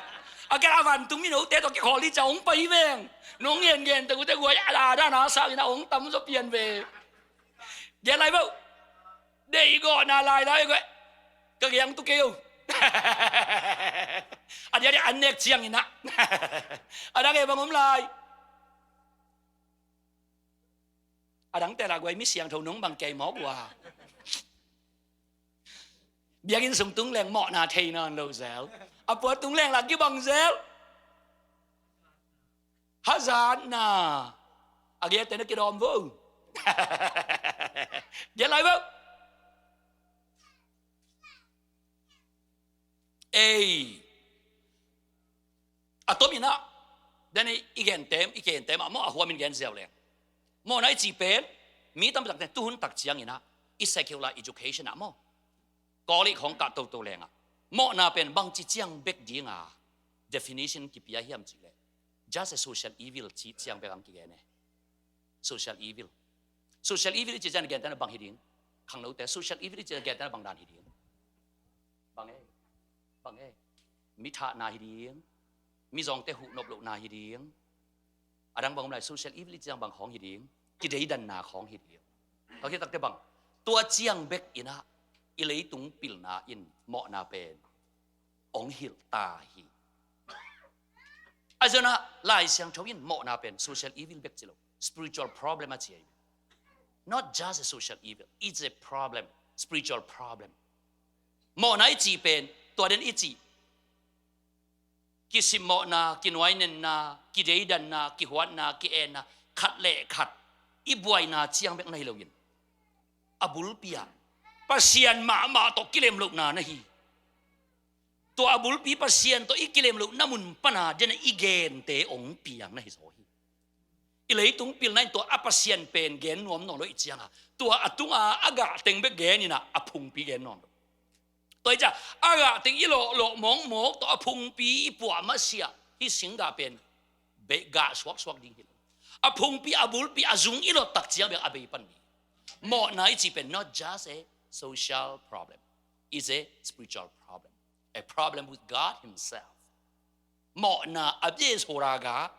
A kei a vantung mi note tawh kikhawl di ciah hong pai veng. Nong gen gen tawh ute guai, a la dan a sa in a hong tam zaw pian ve. Gen lai vo. Deih gawhna lai lai guai. Ka giang tu kei o. A dia dia an nek ciang in a. A dang e bang om lai. A dangte lah guai mi siangtho nong bang kei mawk uh a. Biakinn sung tung leng mawhna thei nawn lo zel. A pua tung leng lah kibang zel. Hazatna. A giate na kidawm vo. Giat lai vo. Ei. A tom in a, den i gentem, i gentem a maw a huamin gen ziau leng. Mawhna i cih pen, mi tampi takte tuhun tak ciangin a, i secular education a maw. College hong kah toto leng a. Mawhna pen bangci ciang bek ding a, definition kipia hiam cih leh. Just a social evil cih ciang bek ang kigen e. Social evil. Social evil i cih ciang gentehna bang hi ding. Khangnote, social evil i cih ciang gentehna bang dan hi ding. Bang e, bang e. Mi thahna hi ding. Mi zawngte huh nop lohna hi ding. A dang bang om lai social evil i cih ciang bang khawng hi ding. Kideidanna khawng hi ding. Tua khit takte bang. Tua ciang bek in a i leitung pilna in mawhna pen hong hilh ta hi. A zia-ah Lai Siangtho in mawhna pen social evil bek ci lo. Spiritual problem a ci ahi. Not just a social evil. It's a problem. Spiritual problem. Mawhna i cih pen, tua den i cih. Kisimmawhna, kinuainenna, kideidanna, kihuatna, ki-enna, khat le khat. I buaina ciang bek na hi lo in. A bulpi ah. Pasian mahmah tawh kilem lohna na hi. Tua a bulpi Pasian tawh i kilem lohna mun pan a, den a i gente hong piang na hi zaw hi. I leitung pilna in tua a Pasian pen gen nuam nawn lo i ciang a. Tua a tunga a gah teng bek gen in a, a phungpi gen nawn lo. Tua i ciang, a gah teng i lawhlawh mawkmawk tawh a phungpi i puah masiah, hih singgah pen, bei gah suaksuak ding hi lo. A phungpi, a bulpi, a zung i lawh tak ciang bek a bei pan ding. Mawhna i cih pen not just a social problem. It's a spiritual problem. A problem with God Himself. Mawhna a bia sora ga,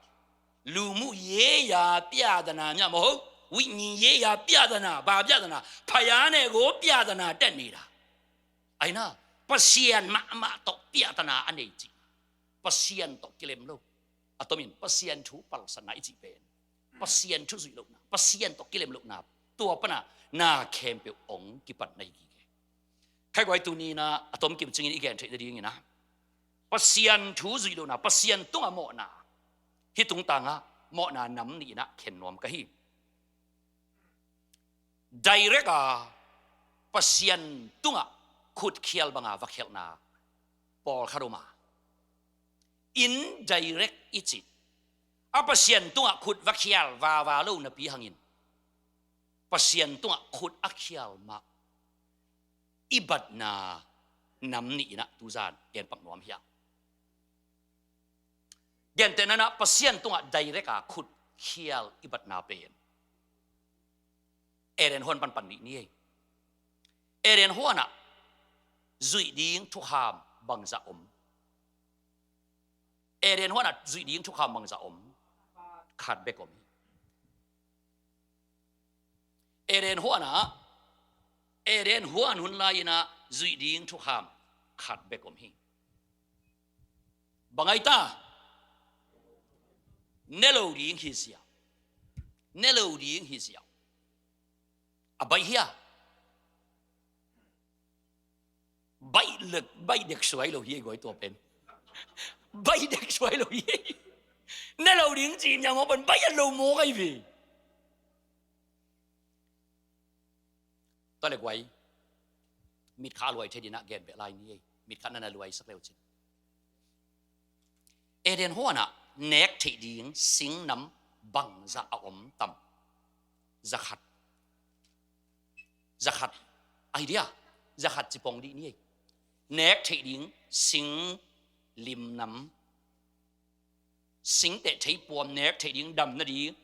လူမှုရေးရာပြဿနာများမဟုတ်၊ ဝိညာဉ်ရေးရာပြဿနာ၊ ဘာပြဿနာ၊ ဖယားနဲ့ကိုပြဿနာတက်နေတာ။ Ahi na, Pasian mahmah tawh piahtana a nei cih. Pasian tawh kilem lo. A tomin, Pasian thu palsatna i cih pen. Pasian thu zuih lohna, Pasian tawh kilem lohna. Tua pan a, na khempeuh hong kipan na hi gige. Khaiguai tuni in a, a tomkim cingin i gen theih nadingin a. Pasian thu zuih lohna, Pasian tungah mawhna. Hih tungtangah mawhna nam nih in a khen nuam ka hi. Direct a Pasian tungah khutkhial banga va khialhna pawlkhat om a. Indirect i cih. A Pasian tungah khut va khial vava lo napi hangin. Pasian tungah khut a khial mah. I batna nam nih in a tuzan gen pak nuam hi a. Gentehna in a Pasian tungah direct a khut khial i batna pen. Eden huan pan pan nih ni ei. Eden huan ah zuih ding thukham bangzah om. Eden huan ah zuih ding thukham bangzah om. Khat bek om hi. Eden huan ah Eden huan hun lai-in ah zuih ding thukham khat bek om hi. Bang ai ta? Ne lo ding hi ziau. Ne lo ding hi ziau. A baih hia? Baih lek, baih dek suai lo hi ei guai tua pen. Baih dek suai lo hi ei. Ne lo ding ci-in yang maw pan baih a lo maw kai ve. Tua le guai, mitkha a luai thei dinah gen beh lai ni ei. Mitkha nana luai sak leu cin. Eden huanah nek theih ding singnam bangzah a om tam? Zakhat. Zakhat. Ai dia, zakhat cipong dih ni ei. Nek theih ding sing limnam, singteh theipuam nek theih ding, dam nading,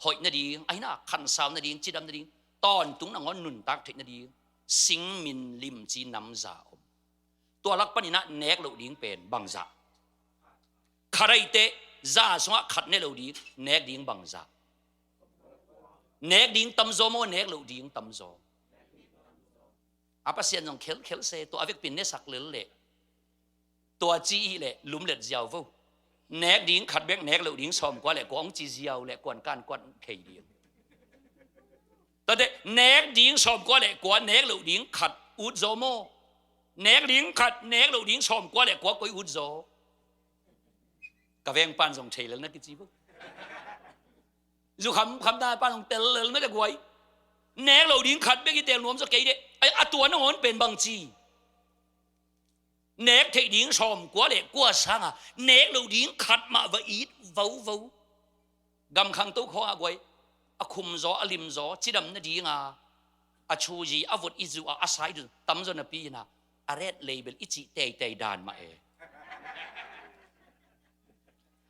hoih nading, ahi na khansau nading, cidam nading, tawntung nangawn nuntak theih nading singmin limci namza om. Tua lak paninah nek loh ding pen bangzah? Khat ahi teh, za sungah khat ne lo ding, nek ding bangzah? Nek ding tamzaw maw, nek loh ding tamzaw? A Pasian zong khelkhel se, tua a vekpin ne sak lel leh tua ci ih leh lumlet ziau vo. Nek ding khat bek, nek loh ding sawmkua le kua hong ci ziau leh kuan kan kuan khei ding. Tate nek ding sawmkua le kua, nek loh ding khat ut zaw maw? Nek ding khat, nek loh ding sawmkua le kua koi ut zaw? Ka vengpan zong thei lel na kici vo. Zu kham kham ta pan hong tel lel mete guai. Nek lo ding khat bek i tel nuam zaw kei deh. Ai, a tua nangawn pen bangci? Nek theih ding sawmkua le kua sanga nek lo ding khat mah va it vovo. Gamkhang to khawng a guai, a khum zaw, a lim zaw, cidam nadinga a thuzi, a vot i zuh a, a sai dun tamzaw napi ina a red label i cih teitei dan mah e.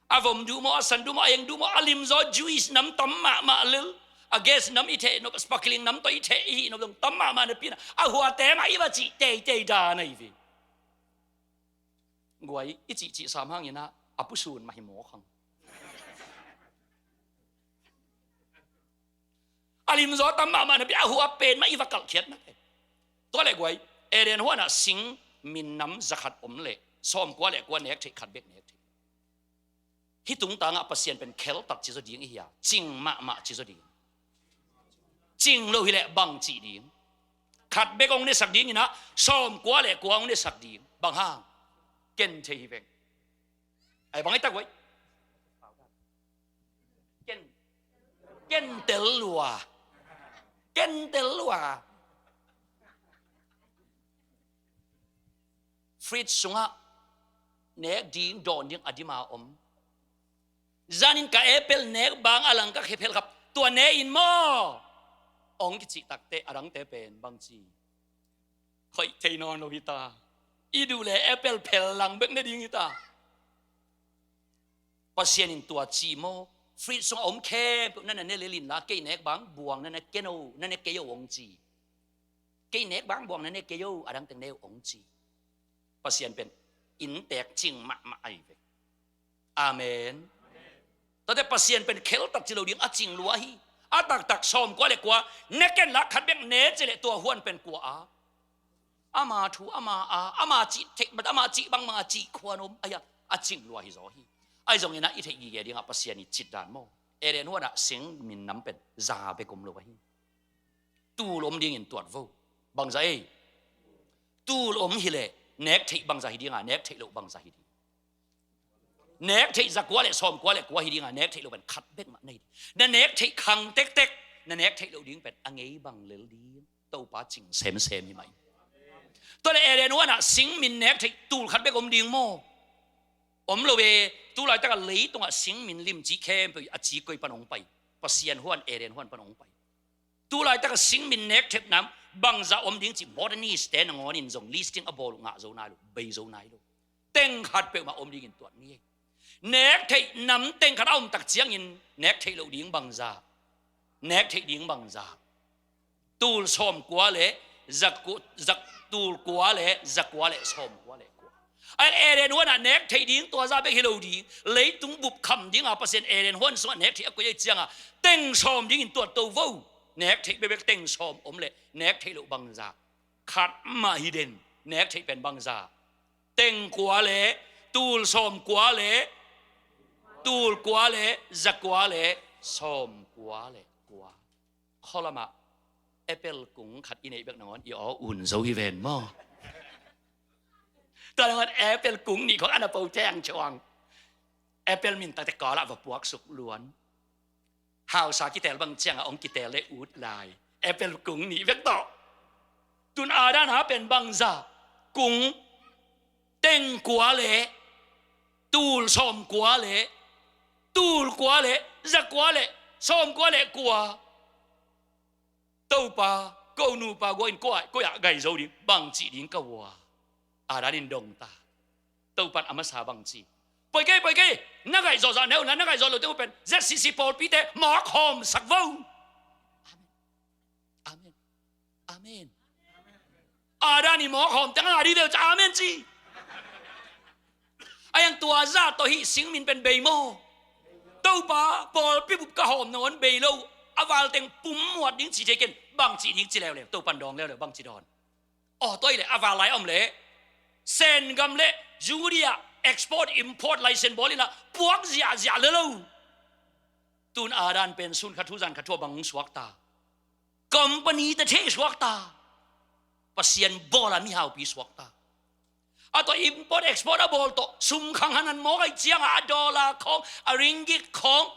A vom duh maw, a san duh maw, a eng duh maw, a lim zaw juice nam tam mahmah lel. A gas nam i theh nop, sparkling nam tawh i theh i hih nop dong tam mahmah napi ina a huate mah i va cih teitei dan ahi ve. Guai, i cihcih sam hangin ah a pusun mah hi mawk hang. A lim zaw tam mahmah napi a hua pen mah i va kalhkhiat mate. Tua le guai, Eden huanah sing min nam zakhat om leh sawmkua le kua nek theih khat bek nek theih. Hih tungtangah Pasian pen kheltat ci zaw ding i hia, cing mahmah ci zaw ding? Cing lo hileh bang cih ding? Khat bek hong nesak ding inah sawmkua le kua hong nesak ding. Bang hang? Ken thei hi veng. Ai bang ai tak uai. Ken, ken tel lua. Ken tel lua. Fridge sungah nek ding, dawn ding a dima om. Zanin ka apple nek bang a lang ka khe phel khap, tua ne in maw? Ong kicih takte a dangte pen bangci? Hoih thei nawn lo hita. I duh le apple phel lang bek ne ding hita. Pasian in tua ci maw? Fridge sungah om khempeuh na na ne lel inla, kei nek bang buang na na ken o, na ne kei o ong ci. Kei nek bang buang na ne kei o, a dangteng ne o ong ci. Pasian pen inntek cing mahmah ahi ve. Amen. Tate Pasian pen kheltat ci lo ding a cing lua hi. A taktak sawmkua le kua ne ken la khat bek ne ci le tua huan pen kua a? Ama thu, ama a, ama cih thek, ama cih bangmah a cih khuan om ahi a, a cing lua hi zaw hi. Ahi zongin ah i theih gige dingah Pasian i citdan maw? Eden huanah sing min nam pen za bek om lo ahi. Tul om dingin tuat vo. Bangza ei? Tul om hileh nek theih bangza hi dinga, nek theih loh bangza hi ding? Nek theih zakua le sawmkua le kua hi dinga, nek theih loh pen khat bek mah na hi ding. Na nek theih khang tektek, na nek theih loh ding pen a ngei bang lel ding. Topa cing semsem hi mah hi. Tua le Eden huanah sing min nek theih tul khat bek om ding maw? Om lo ve. Tulaitakah leitungah sing min limci khempeuh a ci koi pan hong pai? Pasian huan, Eden huan pan hong pai. Tulaitakah sing min nek thep nam bangza om ding cih modernist te nangawnin zong listing a bawl uh ngah zo nai lo, bei zo nai lo. Teng khat peuhmah om dingin tuat ni. Nek theih nam teng khat a om tak ciangin nek theih loh ding bangza? Nek theih ding bangza? Tul sawmkua le zaku-, zak-, tul kua le zakua le sawmkua le kua. Ai, Eden huanah nek theih ding tua za bek hi lo ding. Leitung bup kham dinga Pasian Eden huan sungah nek theih a koih ei cianga teng sawm dingin tuat to vo. Nek theih bekbek teng sawm om le nek theih loh bangza? Khat mah hi den, nek theih pen bangzah? Teng kua le, tul sawm kua le, tul kua le, za kua le, sawm kua le kua. Khualamah apple kung khat i neih bek nangawn i aw un zo hi ven maw? Tua nangawn apple kung nih khawng a na po theng chuang. Apple min takte kawlah va puaksuk luan. Hausa kitel bang ciangah hong kitel le ut lai. Apple kung nih bek tawh. Tun Adam a pen bangzah? Kung teng kua le, tul sawm kua le, tul kua le, za kua le, sawm kua le kua. Topa, ko nupa guain koi ah, koi ah gaih zo ding, bangcih ding ka ua? Adam in dong ta. Topan a masa bangci? Poi kei, poi kei, na gaih zawh zah neu na, na gaih zawh lote uh pen Z C C pawlpite mawk hawmsak vo. Amen. Amen. Amen. Adam i mawk hawm teng a dih deuh ca amen ci. A yang tua zah tawh hih singmin pen bei maw? Topa, pawlpi bup ka hawm nangawn bei lo, a val teng pum muat ding ci thei ken, bangcih ding ci leuleu, Topan dawng leuleu, bangci dawn? Aw, tua hi leh a val lai a om leh Sen gam le Judea export import license bawl inah puak ziahziah le lo. Tun Adam pen sun khat thu zan khat thu a bang hong suak ta? Company te thei suak ta. Pasian bawl a mihaupi suak ta. A tawh import export a bawl tawh sum khang hanan mawk aih ciangah a dollar khawng, a ringgit khawng,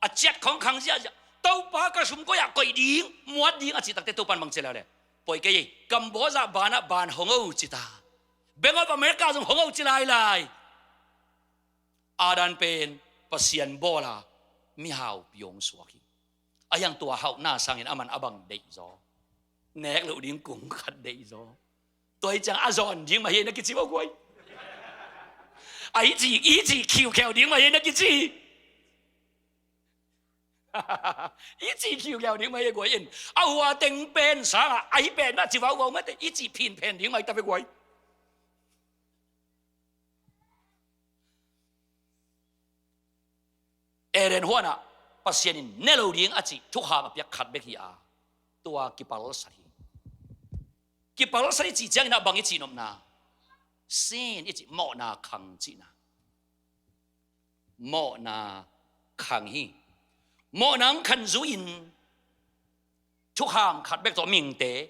a ciat khawng khang ziahziah. Topa, ka sum koi ah koih ding, muat ding a cih takte Topan bang ci leuleu? Poi kei, Cambodia banah ban hong o ci ta. Bank of America zong hong o ci lailai. Adam pen Pasian bawl a mihaupi hong suak hi. A yang tua hauhna sangin aman a bang deih zaw? Nek loh ding kung khat deih zaw. Tua hi ciang a zawn ding mah hi na kici vo guai. A i ci, i ci khiukheu ding mah hi na kici. I ci khiukheu ding mah hi guai in. A hua teng pen sangah a hi pen mah ci vauvau mate, i ci phinphen ding mah hi ta ve guai. Eden huanah Pasian in ne lo ding a cih thukham a piak khat bek hi a, tua kipalsat hi. Kipalsat i cih ciangin ah bang i cihnopna? Sin i cih mawhna khang cihna. Mawhna khang hi. Mawhna hong khan zui-in thukham khat bek tawh mihingte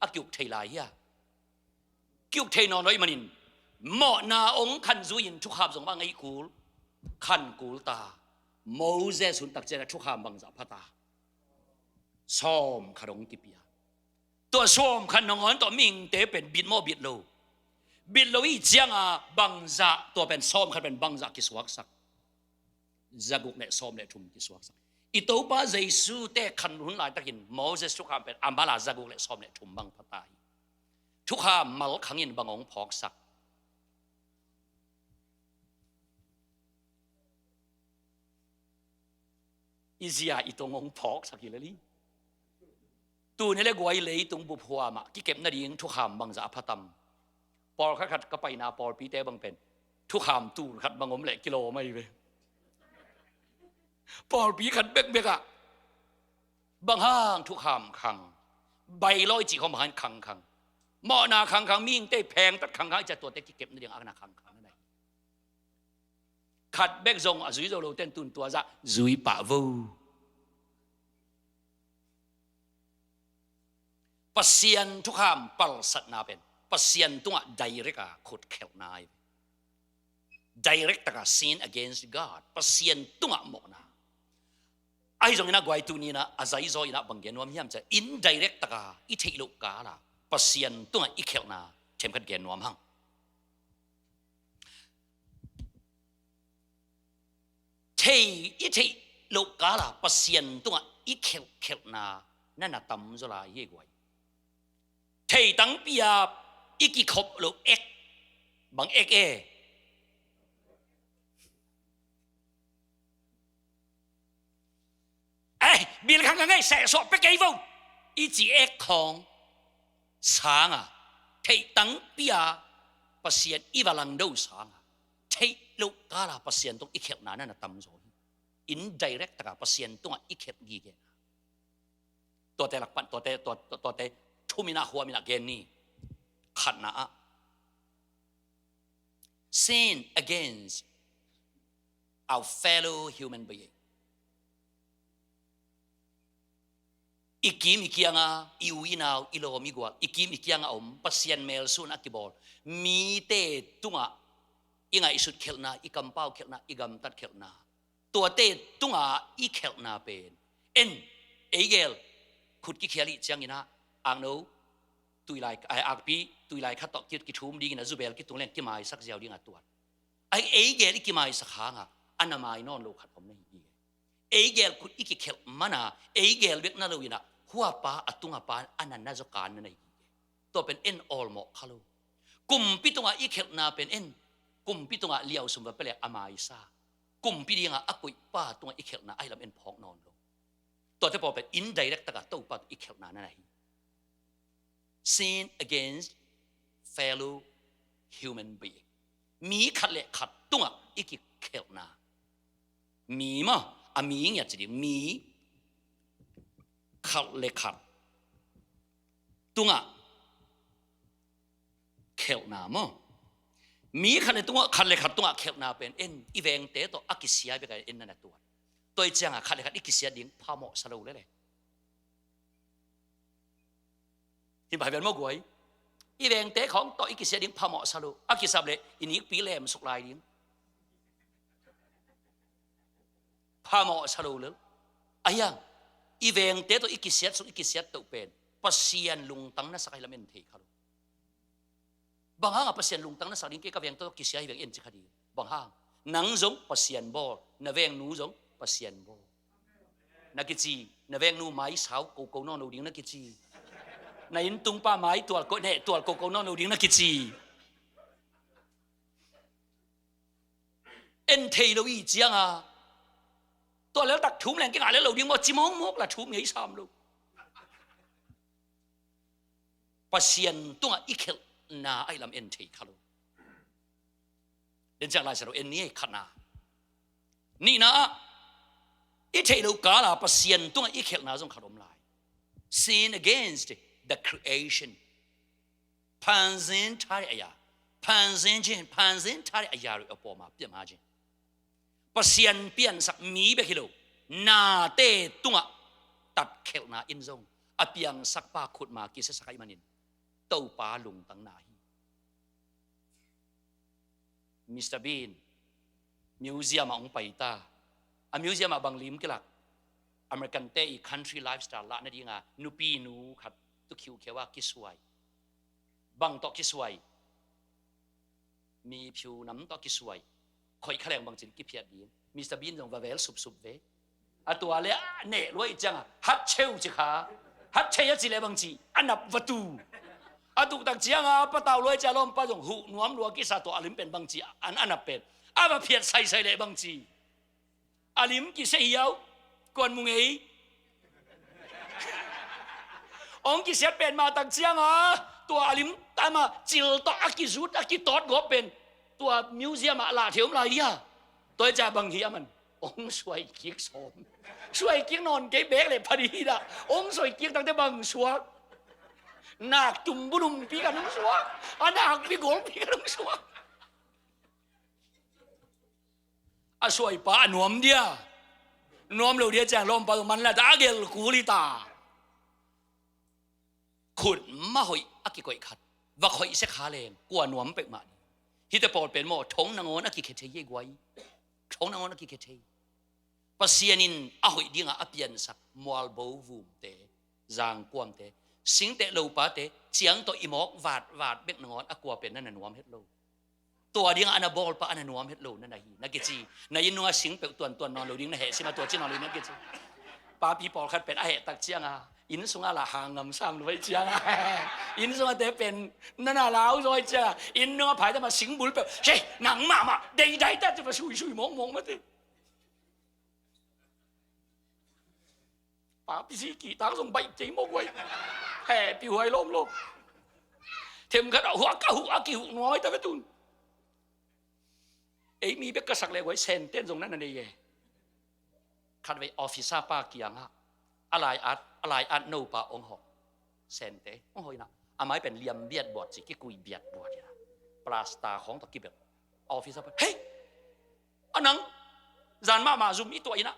a kiuk thei lai hia? Kiuk thei nawn lo ahih manin mawhna hong khan zui-in thukham zong bang ei kul, khan kul ta. Moses hun tak ciangah thukham bangzah pha ta? Sawm khat hong kipia. Tua sawm khat nangawn tawh mihingte pen bit maw, bit lo? Bit lo i cianga bangzah, tua pen sawm khat pen bangzah kisuaksak? Zaguk le sawm le thum kisuaksak. I Topa Jesu te khan hun laitakin Moses thukham pen a mala zaguk le sawm le thum bang pha ta hi. Thukham mal khangin bang hong phawksak? I zia i tong hong phawksak hi lel hi. Tuni le guai leitung bup huamah kikep nading thukham bangzah a pha tam? Pawlkhat khat ka paina pawlpite bang pen thukham tul khat bang om leh kilawm ahi ve. Pawlpi khat bekbek ah bang hang thukham khang? Bailawi cih khawng bang hang khangkhang? Mawhna khangkhang, mihingte phengtat khangkhang, i ciah tuate kikep nading a na khangkhang na hi. Khat bek zong a zui zo lo ten tun tua zah zui pah vo. Pasian thukham palsatna pen Pasian tungah direct a khutkhelhna hi. Direct taka sin against God, Pasian tungah mawhna. Ahi zongin a guai tuni-in a zaizaw in a bang gen nuam hiam cih leh indirect taka i theih loh kala Pasian tungah i khelhna themkhat gen nuam hang. Thei, i theih loh kala Pasian tungah i khelh, khelhna na na tamzaw lai hi guai. Thei tangpi a i kikhop loh ek, bang ek e? Eh, bil khangkhang ei, sehsuah pia kei vo, i ci ek khawng sanga, theih tangpi a Pasian i va langdo sanga, theih loh kala Pasian tung i khelhna na na tamzaw hi. Indirect taka Pasian tungah i khelh gigena. Tuate lakpan, tuate, tua, tua, tuate Khumin ah, khuamin ah gen ni. Khatna ah, sin against our fellow human being. I kim i kianga i u i nau, i lawm i gual, i kim i kianga om, Pasian melsun a kibawl mite tungah i ngaihsut khelhna, i kampau khelhna, i gamtat khelhna, tuate tungah i khelhna pen en, ei gel khut kikhial ih ciangin ah, akno tuilai, ai, akpi tuilai khat tawh ki, kithum dingin a zubel kitung leng kimaisak ziau dingah tuat. Ai, ei gel i kimaisak hangah a na mai nawn lo khat om na hi hi. Ei gel khut i kikhelh mana ei gel bek na loinah huapa a tunga pa a na na zaw kan na na hi hi. Tua pen en awlmawh kha lo. Kumpi tungah i khelhna pen en, kumpi tungah liausum va pia le a maisa. Kumpi dingah a koihpa tungah i khelhna ahi lam en phawk nawn lo. Tuate pawl pen indirect takah Topa tawh i khelhna na na hi. Sin against fellow human being. Mi khat le khat tungah i kikhelhna. Mi maw, a mi ngiat ci ding, mi khat le khat tungah khelhna maw. Mi khat le tungah, khat le khat tungah khelhna pen en, i vengte tawh a kisia bek a en na na tuat. Tua ih ciangah khat le khat i kisia ding phamawh sa lo lele. Hi bai vel maw guai. I vengte khawng tawh i kisia ding phamawh sa lo. A kisap le i nikpi lem suk lai ding phamawh sa lo lel. Ahiang, i vengte tawh i kisiat suk, i kisiat toh pen Pasian lungtang na sak ahi lam en thei kha lo. Bang hanga Pasian lungtang na sak ding, kei ka vengte tawh kisia hi veng en ci kha ding. Bang hang, nang zong Pasian bawl, na vengnu zong Pasian bawl. Na kici, na vengnu mai sau koko nawn lo ding na kici. Na inntung pa mai tual ko, neh tual koko nawn lo ding na kici. En thei lo i cianga tua lel tak thum leng kingah lel lo ding maw, ci mawkmawk la thum ngei sam lo. Pasian tungah i khelhna ahi lam en thei kha lo. Den ciang Lai Siangtho en ni ei, khatna. Nihna ah, i theih loh kala Pasian tungah i khelhna zong khat om lai. Sin against the creation. Panzin tari aya. Panzin jin, panzin tari aya ri apoma piam ha jin. Pasian piansak mi bek hi lo, nate tungah tatkhelhna in zong a piangsakpa khutma kisiasak ahih manin Topa lungtang na hi. Mister Bean museum ah hong pai ta. A museum ah bang lim kilak? American te i country lifestyle lah nadinga nupi nu khat tu khiukheu a kisuai. Bang tawh kisuai? Mi phiu nam tawh kisuai. Khoih kha leng bangcin kiphiat ding. Mister Bean zong va vel supsup ve. A tua le a neh luai cianga hat cheu ci kha. Hat chei a ci le bangci a nap va tu. A tuktak cianga patau luai cia lawmpa zong huh nuam lua kisa tua a lim pen bangci an a nap pen a va phiat saisai le bangci. A lim kisia hiau, kuan mu ngei. Hong kisiat pen mah tak cianga tua a lim tama cil tawh a kizut a kitawt gawp pen tua museum ah lah theih om lai dia. Tua hi cia bang hi a man hong suai kik sawm. Suai kik nawn kei bek le phadi hi dah. Hong suai kik takte bang suak? Nak tum bulumpi kan hong suak. A nakpi golpi kan hong suak. A suaipa a nuam dia. Nuam lo dia ciang lawmpa man la ta a gel kul hi ta. Khut mah hoih a kikoih khat va khoih sia kha leng kua nuam peuhmah ding. Hihte pawl pen maw thong nangawn a kikhe thei hi guai. Thong nangawn a kikhe thei. Pasian in a hoih dinga a piansak mualbo vumte, zangkuamte, singteh lopate ciang tawh i mawk vatvat bek nangawn a kua pen na na nuam het lo. Tua dinga a na bawlpa a na nuam het lo na na hi na kici. Na inn nunga sing peuh tuantuan nawn lo ding na heh sima tua ci nawn lo ding na kici. Papi pawlkhat pen a heh tak cianga inn sunga lah hang ngam sam luai cianga inn sunga te pen na na lau zawi cianga inn nunga phaita ma sing bul peuh he nang mahmah deidai ta ci pa suisui mawkmawk mate. Papi si kih tang zong baih kei mawk huai. He pi huai lawm lo. Themkhat a huak a huh a kihuh nuam ai ta ve tun. Ei mi bek ka sak le huai senten zong na na nei e. Khatvei officer pa kiangah a lai at a lai at nopa ong hawh. Sente hong hawh inah, a mai pen liam biat buat ci, kikui biat buat inah, plasta khawng tawh kibel. Officer pen, "Hei! A nang zan mahmah zum i tuah inah,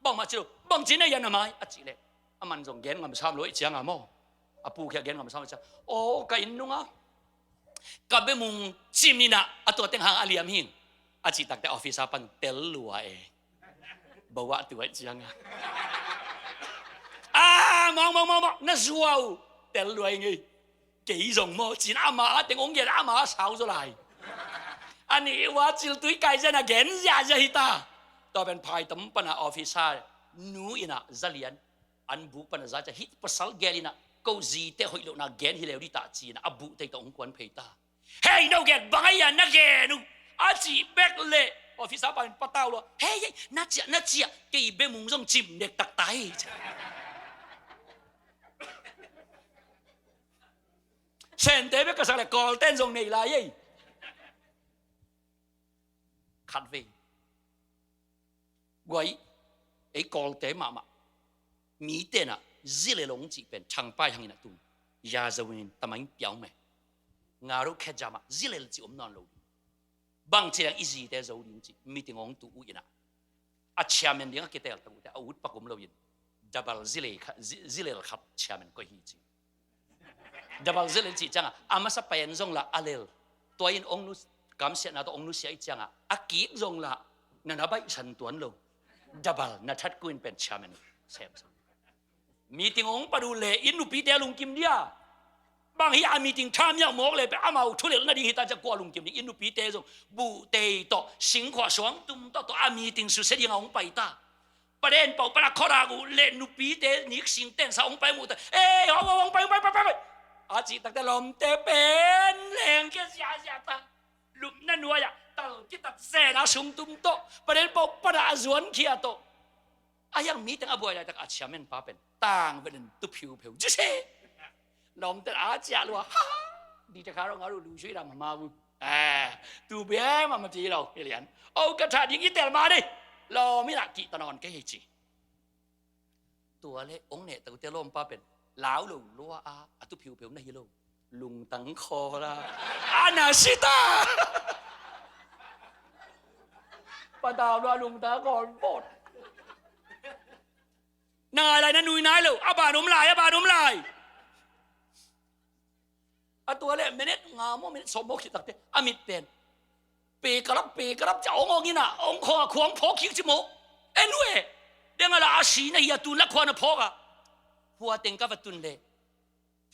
bangmah ci lo, bangci na hiam a mai?" a cih leh, a man zong gen ngamsam lo ih cianga maw, a pu khia gen ngamsam lo ih cianga, "Aw, ka inn nunga ka bemung cim inah, a tua teng hang a liam hing," a cih takte officer pan, "Tel lua e. Bawah tuah ih cianga, a mawng mawng mawng mawng, na zuau, tel lua ing ei. Kei zong maw," ci-in ama a teng hong gen, ama a sau zaw lai. A nih ua ciltui kai zia na gen ziahziah hi ta. Tua pen phai tam pana officer nu inah za lian, an buh pana za cia, "Hih pasal gel inah ko zite hoih lohna gen hi leu dih tah," ci-inah a buh tei tawh hong kuan phei ta. "Hei, no gel bang a hia na gen uh?" a cih bek leh officer pa in patau lua, "Hei, hei, na ciah, na ciah, kei bemung zong cim nek taktai." Sente bek ka sak leh Kawlten zong nei lai ei. Khatvei guai, ei Kawlte mahmah, mite inah zilel hong cih pen thangpai hangin a tung. Yazaw in tamain piau me. Ngaruh khe jama zilel cih om nawn lo ding. Bangci leng i zite zo ding cih meeting hong tuh uh inah, a chairman ding a kitel tak uhte a ut pak om loin, double zilel khat, zi-, zilel khat chairman koih hi ci. Double zilel cih cianga a masa pen zong lah a lel, tua in hong nu, kamsiatna tawh hong nusia ih cianga a kik zong lah na na baihsan tuan lo. Double na that kuin pen chairman semsa. Meeting hong pat uh leh inn nupite a lungkim dia. Bang hi a meeting tha miak mawk leh pen amau thulel nading hi ta cia, kua lungkim ding? Inn nupite zong buhtei tawh, singkhuah suangtum tawh tawh a meeting susia dinga hong pai ta. Paden pau pana khuadak uh leh nupite niksing tensa hong pai muh ta. "Ei, hong, hong, hong pai, hong pai, pai, pai, pai," a cih takte lawmte pen leng kia ziahziah ta. Lupna nuai-ah tal kitat zena sungtum tawh, paden pau pana a zuankhia tawh. A hiang meeting a buai laitak a chairman pa pen tangvelin tu phiupheu ci se. Lawmte a ciah lua, ha ha. Dite kha rong a ru lu sui lam hama bu. Eh, tu bia mama ci lo hi lian. O ka tha ding i tel ma ni. Lawm inah kihta nawn kei hi ci. Tua leh hong neh takte lawmpa pen lau lo lua a, a tu phiupheu na hi lo. Lungtang khawl a, a na si ta. Patau lua lungtang khawl bawt. Na ngai lai, na nui nai lo. A ban om lai, a ban om lai. A tua leh minute nga maw, minute sawm maw khit takte a mit pen pe kalap, pe kalap cia hong hong inah hong khawng a khuang phawk khik ci maw. En uh e. Deng a la a si na hi a, tun la khua na phawk a. Hua teng ka va tun leh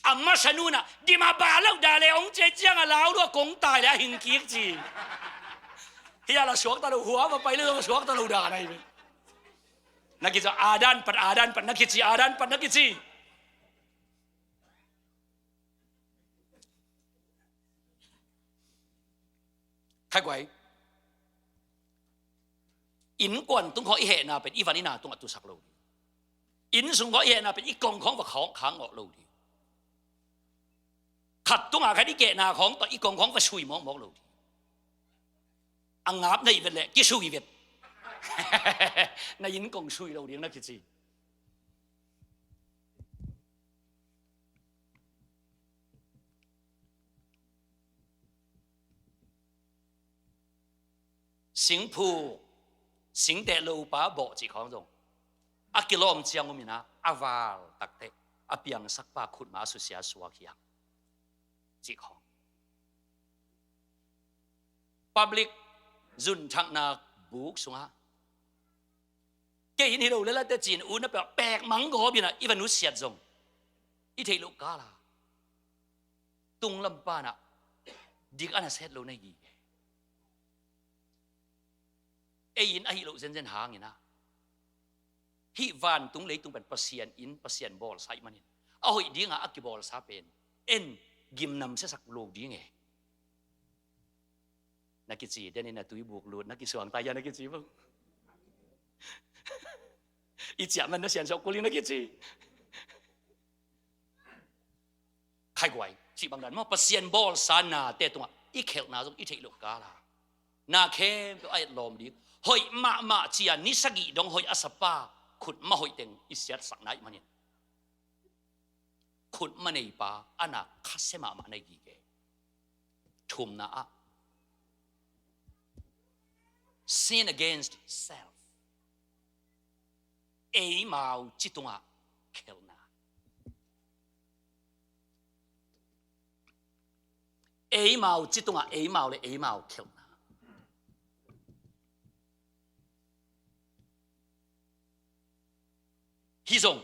a masa nu inah dim a ba lo da leh hong cia cianga lau lua kong tai leh a hing kik ci. Hi a la suakta lo, hua va pai leh zong a suakta lo da na hi ve. Na kici a dan pat, a dan pat na kici, a dan pat na kici. Khai guai. Innkuan tung khawng i hehna pen i van i na tungah tusak lo ding. Inn sung khawng i hehna pen i kong khawng va khawng khang ngawh lo ding. Khat tungah khat i kehna khawng tawh i kong khawng va sui mawkmawk lo ding. A ngap na hih vet leh kisui vet. Na inn kong sui lo ding na kici. Singphuk, singteh lopa bawh cih khawng zong a kilawm ciang om inah, a val takteh a piangsakpa khutma a susia suak hiam cih khawng. Public zunthakna buk sungah kei in hi lo lel a teh ci-in ut na pek, pek mang gawp inah i va nusiat zong i theih loh kala tunglam panah dik a na set lo na hi. Ei in ahih loh zenzen hang inah, hih vantung leitung pen Pasian in, Pasian bawlsa ih manin a hoih dinga a kibawlsa pen en gimnam siasak lo ding e. Na kici, den in a tuibuk lut na kisuang ta hia na kici bang. I ciah man na sian sok kul in na kici. Khai guai, cih bang dan maw, Pasian bawlsa nate tungah i khelhna zong i theih loh kala na khempeuh a etlawm ding. Hoih mahmah cia ni sagih dong hoih a sapa khutma hoih teng i siatsakna ih manin khutma neipa a na khasia mahmah na hi gige. Thumna ah, sin against self. Eimau ci tungah khelhna. Eimau ci tungah eimau le eimau khelhna. Hih zong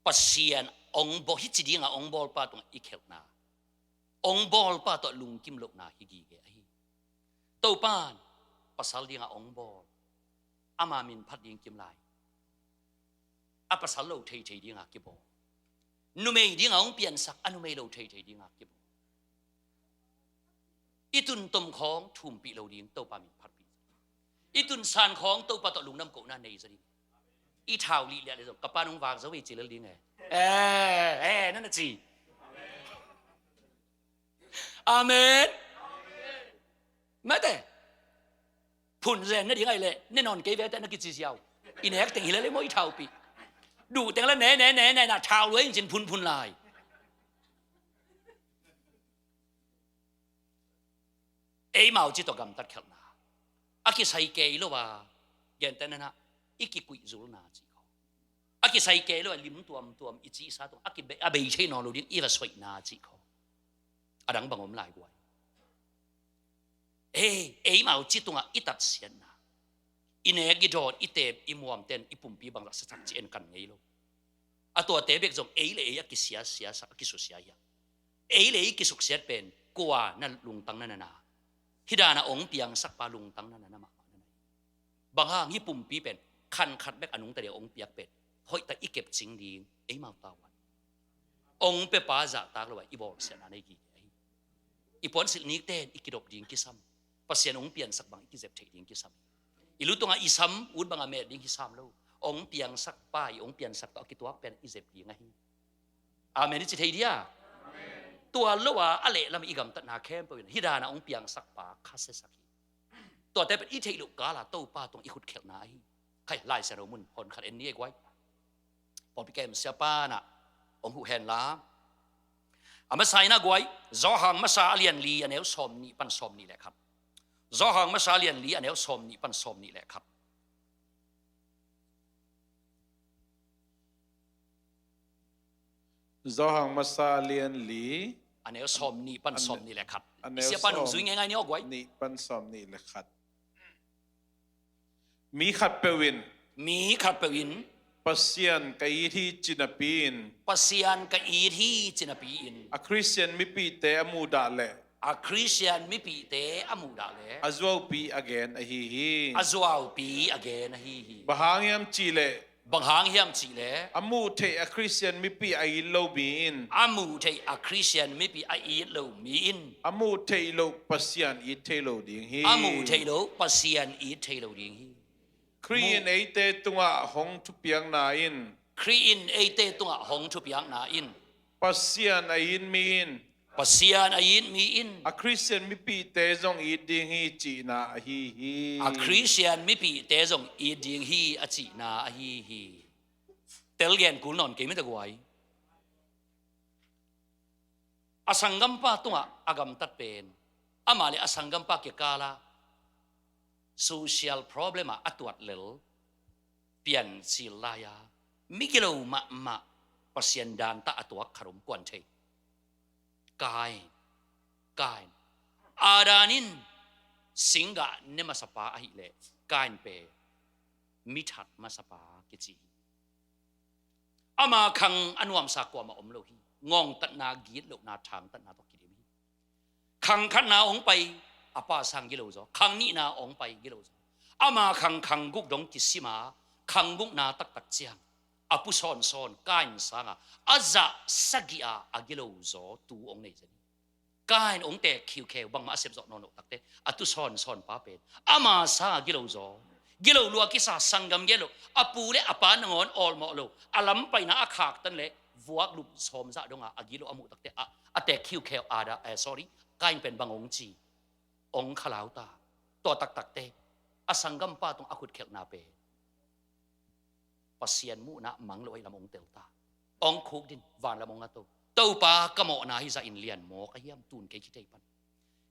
Pasian ong bawl, hih ci dinga ong bawlpa tungah i khelhna, ong bawlpa tawh lungkim lohna hi gige ahi. Topan pasal dinga ong bawl, ama min phat ding kim lai. A pasal lo theithei dinga kibawl. Numei dinga ong piansak, a numei lo theithei dinga kibawl. I tun tom khawng thumpih lo ding, Topa min phatpih. I tun san khawng Topa tawh lungdam kohna nei zaw ding. I thau lih liah le zong ka pa nong vak zo ve ci lel ding e. Eh, eh, na na ci. Amen. Mate. Phun zen na ding ahih leh ne nawn kei ve teh na kici ziau. I nek teng hi lel le maw i thaupih. Duh teng le ne ne ne ne na thau lua in cin phunphun lai. Eimau ci tawh gamtat khelhna. A kisai kei lo a, gentehna ah i kikuih zulna ci khawng. A kisai kei lo a, lim tuamtuam i cihsa tungah a kibe-, a bei thei nawn lo ding i va soihna ci khawng. A dang bang om lai guai. Ei, eimau ci tungah i tatsiatna, i nek i dawt, i teep i muamten i pumpi bangzah siasak ci en kan ngei lo. A tuate bek zong ei le ei a kisiasia sak, a kisusia hi a. Ei le ei kisuksiat pen kua na lungtang na na na. Hih dana ong piangsakpa lungtang na na na mahmah na na hi. Bang hang hih pumpi pen khan khat bek a nungta dia ong piak pen hoihtak i kepcing ding eimau tavuan. Ong pepa zahtak lo a i bawlsiatna nei gige ahi. I puansilh nikten i kidop ding kisam. Pasian ong piansak bang i kizep theih ding kisam. I lu tungah i sam ut banga met ding hi sam lo. Ong piangsakpa i ong piansak tawh a kituak pen i zep ding ahi. Amen i ci thei dia. Tua lo a a lehlam i gamtatna khempeuh in hih dana ong piangsakpa khasiasak hi. Tuate pen i theih loh kala Topa tungah i khutkhelhna ahi. Khai, Lai Siangtho mun hon khat en ni e guai. Pawlpi kem siapa na ong huh hen la. A masa in a guai, Johan masa a lian li a neu sawm nih pan sawm nih le khat. Johan masa a lian li a neu sawm nih pan sawm nih le khat. Johan masa a lian li. A neu sawm nih pan a ne-, sawm nih le khat. A neu siapa nung sawm zui ngeingai ni aw guai. Nih pan sawm nih le khat. Mi khatpeuh in. Mi khatpeuh in. Pasian ka it hi ci napi in. Pasian ka it hi ci napi in. A Khristian mipihte a muhdah leh. A Khristian mipihte a muhdah leh. A zuaupi a gen ahi hi. A zuaupi a gen ahi hi. Bang hang hiam cihleh. Bang hang hiam cihleh. A muh theih a Khristian mipi a it lo mi in. A muh theih a Khristian mipi a it lo mi in. A muh theih loh Pasian it thei lo ding hi. A muh theih loh Pasian it thei lo ding hi. Khrih in eite tungah hong thupiakna in. Khrih in eite tungah hong thupiakna in. Pasian a it mi in. Pasian a it mi in. A Khristian mipihte zong it ding hi cihna ahi hi. A Khristian mipihte zong it ding hi a cihna ahi hi. Tel gen kul nawn kei mite guai. A sanggampa tungah a gamtat pen, amah le a sanggampa kikala social problem ah a tuat lel, piancil lai-a mi gilo mahmah Pasian dantah a tuak khat om kuan thei. Kain, Kain. Adam in singgah ne masapa ahih leh Kain pen mithat masapa kici hi. Ama khang a nuamsa kuamah om lo hi. Ngongtatna, gitlohna, thangtatna tawh kidim hi. Khang khatna hong pai, a pa sang gilo zaw. Khang nihna hong pai, gilo zaw. Ama khang, khang guk dong kisima, khang gukna taktak ciang a pu sawnsawn Kain sanga a zah sagih a a gilo zaw tu hong nei zen hi. Kain hong teek khiukheu, bangmah a sep zawh nawn loh takte, a tu sawnsawn pa pen ama sanga gilo zaw, gilo lua kisa, sanggam gilo, a pu le a pa nangawn awlmawh lo, a lampaina a khaktan le vuak lup sawmzah donga a gilo a muh takte, a, a teek khiukheu Adam, eh, sorry, Kain pen bang hong ci? Hong khalau ta. Tua taktakte a sanggampa tung a khutkhelhna pen Pasian muhna mang lo ahih lam hong tel ta. Ong khuk din, vanlam ong a to. Topa, ka mawhna hi zah in lian maw ka hiam, tun kei kithei pan.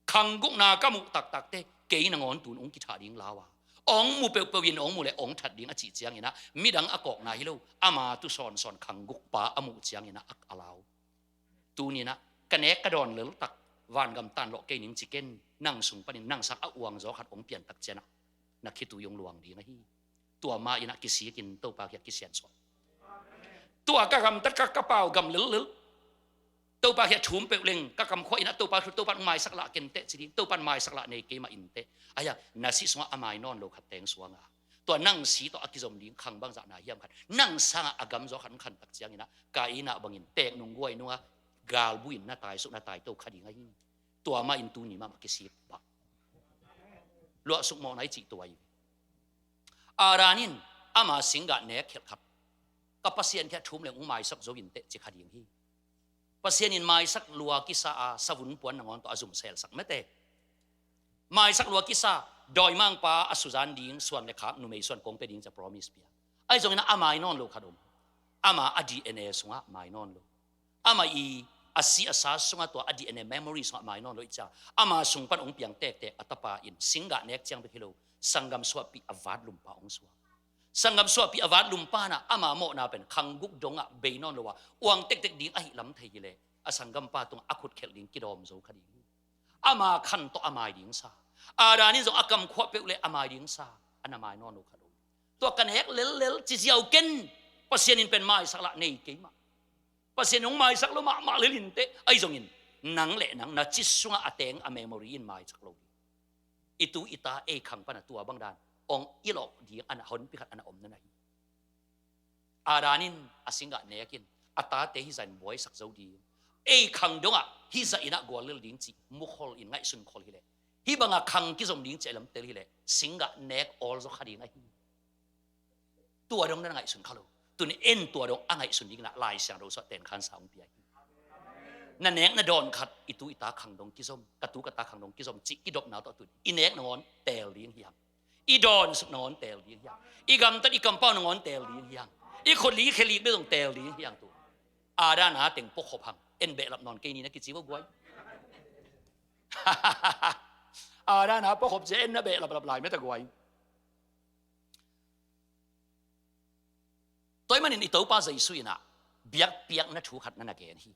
Khanggukna ka muh taktakte kei nangawn tun ong kithah ding lau a, ong mu peuhpeuh in ong mu le ong that ding a cih cianginah midang a kawkna hi lo, ama tu sawnsawn khanggukpa a muh cianginah a, a lau. Tuninah ka nek ka dawn leltak, vangam tan lawh kei ning ci ken, nang sung panin nang sang a uangzaw khat ong piantak cianah na khitui ong luang ding ahi. Tua ma inah kisikin Topa kiat kisiansuah. Tua ka gamtat ka, ka pau gam lellel. Topa kiat thum peuh leng ka kamkhua inah Topa thu, Topa in maisak lah kenteh ci ding, Topa in maisak lah nei keimah inteh. Aia, na sih sungah a mai nawn lo khat teng suanga, tua nang si tawh a kizom ding khang bangzah na hiam khat, nang sangah a gamzaw khat ong khantak cianginah ka inah bangin tek nung guai nungah galbu in na taisuk na taito kha ding ahi. Tua ma in tuni mahmah kisik bah. Luahsuk mawhna i cih tua hi. Adam in ama singgah nek khialh khat, ka Pasian kiat thum leng ong maisak zo inteh ci kha ding hi. Pasian in maisak lua kisa a, savun puan nangawn tawh a zum selsak mete. Maisak lua kisa, dawimangpa a suzan ding suan le khak numei suan kong pia ding ci a promise pia. Ahi zongin a mai nawn lo khat om. Ama a D N A sungah mai nawn lo. Ama i a si a sa sungah tua a D N A memory sungah mai nawn lo i cia. Ama sung pan ong piang tektek a tapa in singgah nek ciang bek hi lo, sanggam suahpih a vatlumpa ong suak. Sanggam suahpih a vatlumpa nah ama mawhna pen khangguk dongah bei nawn lo a, uang tektek ding ahi lam thei hileh a sanggampa tungah a khut khelh ding kidawm zo kha ding hi. Ama khan tawh a mai ding sa. Adam in zong a kamkhua peuh le a mai ding sa. A na mai nawn lo khat om. Tua ka nek lellel ci ziau ken, Pasian in pen maisak lah nei keimah. Pasian in hong maisak lo mahmah lel inteh. Ahi zongin nang le nang na cih sungah a teng a memory in maisak lo ding. I tu i ta ei khang pana tua bangdan ong i lawh ding a na honpi khat a na om na na hi. Adam in a singgah nekin a tate hizah in buaisak zo ding, ei khang dongah hizah inah guallel ding cih mukhol in ngaihsun khol hileh, hih bangah khang kizom ding cih a lamtel hileh singgah nek awl zaw kha ding ahi. Tua dong na ngaihsun kha lo. Tuni en tua dong a ngaihsun ding inah Lai Siangtho sungah tenkhansa hong pia hi. Na nek na dawn khat, i tu i ta khang dong kizom, ka tu ka ta khang dong kizom cih kidopna tawh tun i nek nangawn teel ding hi hang. I dawnsuk nangawn teel ding hi hang. I gamtat i kampau nangawn teel ding hi hang. I khutlik i khelik bek zong teel ding hi hang tu. Adam a teng puakhop hang. En behlap nawn kei ni na kici vo guai. Adam a puakhop cia en na behlaplap lai meta guai. Tua ahih manin i Topa Jesu inah biakpiakna thu khat na na gen hi.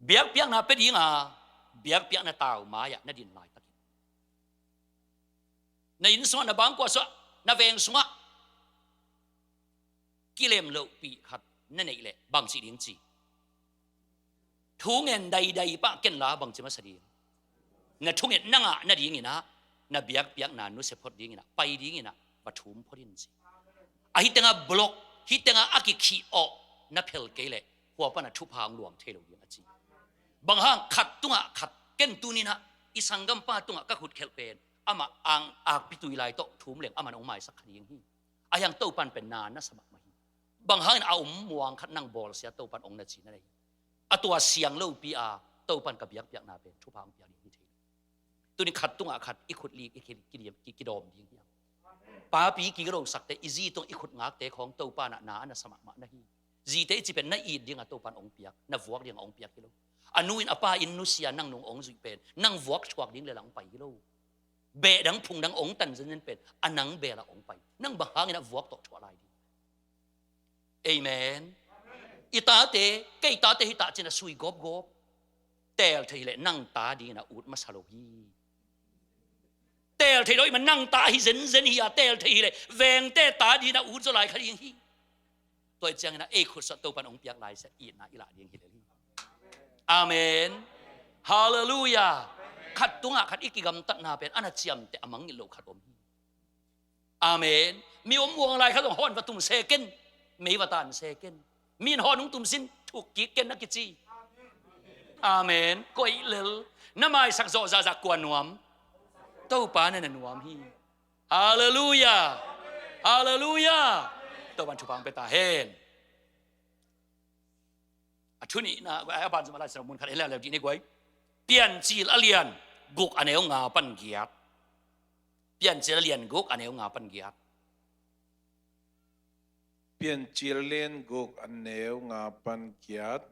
Biakpiakna pia dinga, biakpiakna tau mai-ah na din laitakin, na inn sungah, na bangkua sungah, na veng sungah kilem lohpih khat na neih leh bangci ding ci? Thungen daidai pah ken la bangci masa ding? Na thunget na ngah nadinginah, na biakpiakna nusia phot dinginah, pai dinginah va thum phot in ci. Ahi tengah block, hih tengah a kikhih awh na phel kei leh hua pana thupha hong luang thei lo ding a ci. Bang hang? Khat tungah khat, ken tuninah i sanggampa tungah ka khutkhelh pen amah ang akpi tui lai tawh thum leng amah na hong maisak kha ding hi. Ahi hang Topan pen na na sa mahmah hi. Bang hangin a om muang khat nang bawlsia Topan ong na ci na nei hi. A tua siang lopi a Topan ka biakpiakna pen thupha hong piak ding hi thei lo. Tuni khat tungah khat i khutlik i ki, ki, ki, kidawm ding hi hang. Papi kigilosakte i zi tung i khut ngakte khawng Topan ah na a na sa mahmah na hi. Zite i ci pen na it dinga Topan ong piak, na vuak dinga ong piak hi lo. A nu in a pa in nusia nang nung ong zuih pen nang vuak thuak ding le lang pai hi lo. Beh dang phung dang ong tan zenzen pen a nang bela ong pai. Nang bang hangin a vuak tawh thuah lai ding? Amen. I tate, kei tate hi tah cin a sui gawpgawp. Teel thei hileh nang ta dingin a ut masa lo hi. Teel thei lo i man nang ta hi zenzen hi a, teel thei hileh vengte ta dingin a ut zaw lai kha ding hi. Tua i ciangin a ei khutsuah Topan ong piak lai sia itna i lah ding hi lel hi. Amen. Halleluiah. Khat tungah khat i kigamtatna pen a na ciamteh a mangngilh lo khat om hi. Amen. Mi om muang lai kha zong hawn va tum se ken, mei va tan se ken. Min hawn hong tum sin, thuk kik ken na kici. Amen. Koih lel. Na maisak zawh zahzah kua nuam? Topa na na nuam hi. Halleluiah. Halleluiah. Topan thupha hong pia ta hen. A thu nihna, a ban zom a Lai Siangtho mun khat en leuleu dih ni guai. Piancil a lian guk a neu nga pan giat. Piancil a lian guk a neu nga pan giat. Piancil lian guk a neu nga pan giat.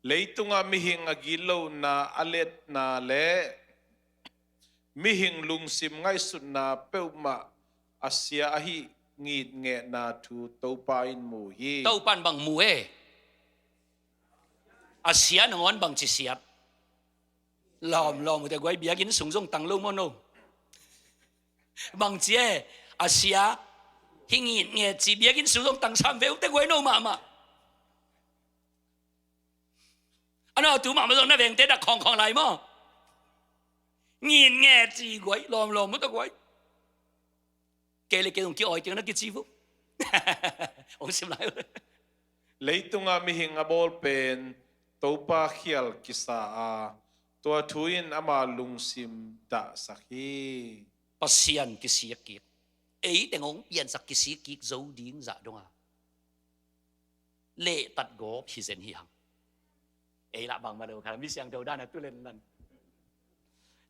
Leitungah mihing a gitlohna a letna le mihing lungsim ngaihsutna peuhmah a sia ahi ngitngehna thu Topa in mu hi. Topa in bang mu e? A sia nangawn bangci siat? Lawm, lawm, ute guai, biakinn sung zong tang lo maw no? Bangci e? A sia hi ngitnget ci, biakinn sung zong tang sam ve, ute guai, no mahmah. A no tu mahmah zong na vengte dak khawngkhawng lai maw? Ngitnget ci guai, lawm, lawm, ute guai. Kei le kei zong ki-awi keng na kici vo. Hong sim lai. Leitungah mihing a bawl pen Topa khial kisa a, tua thu in ama lungsim dahsak hi. Pasian kisik kik. Ei teng hong piansak kisik kik zo ding zah donga lehtat gawp hi zen hi hang. Ei lah bangmah lo kha, mi siangtho dan a tu lenlan.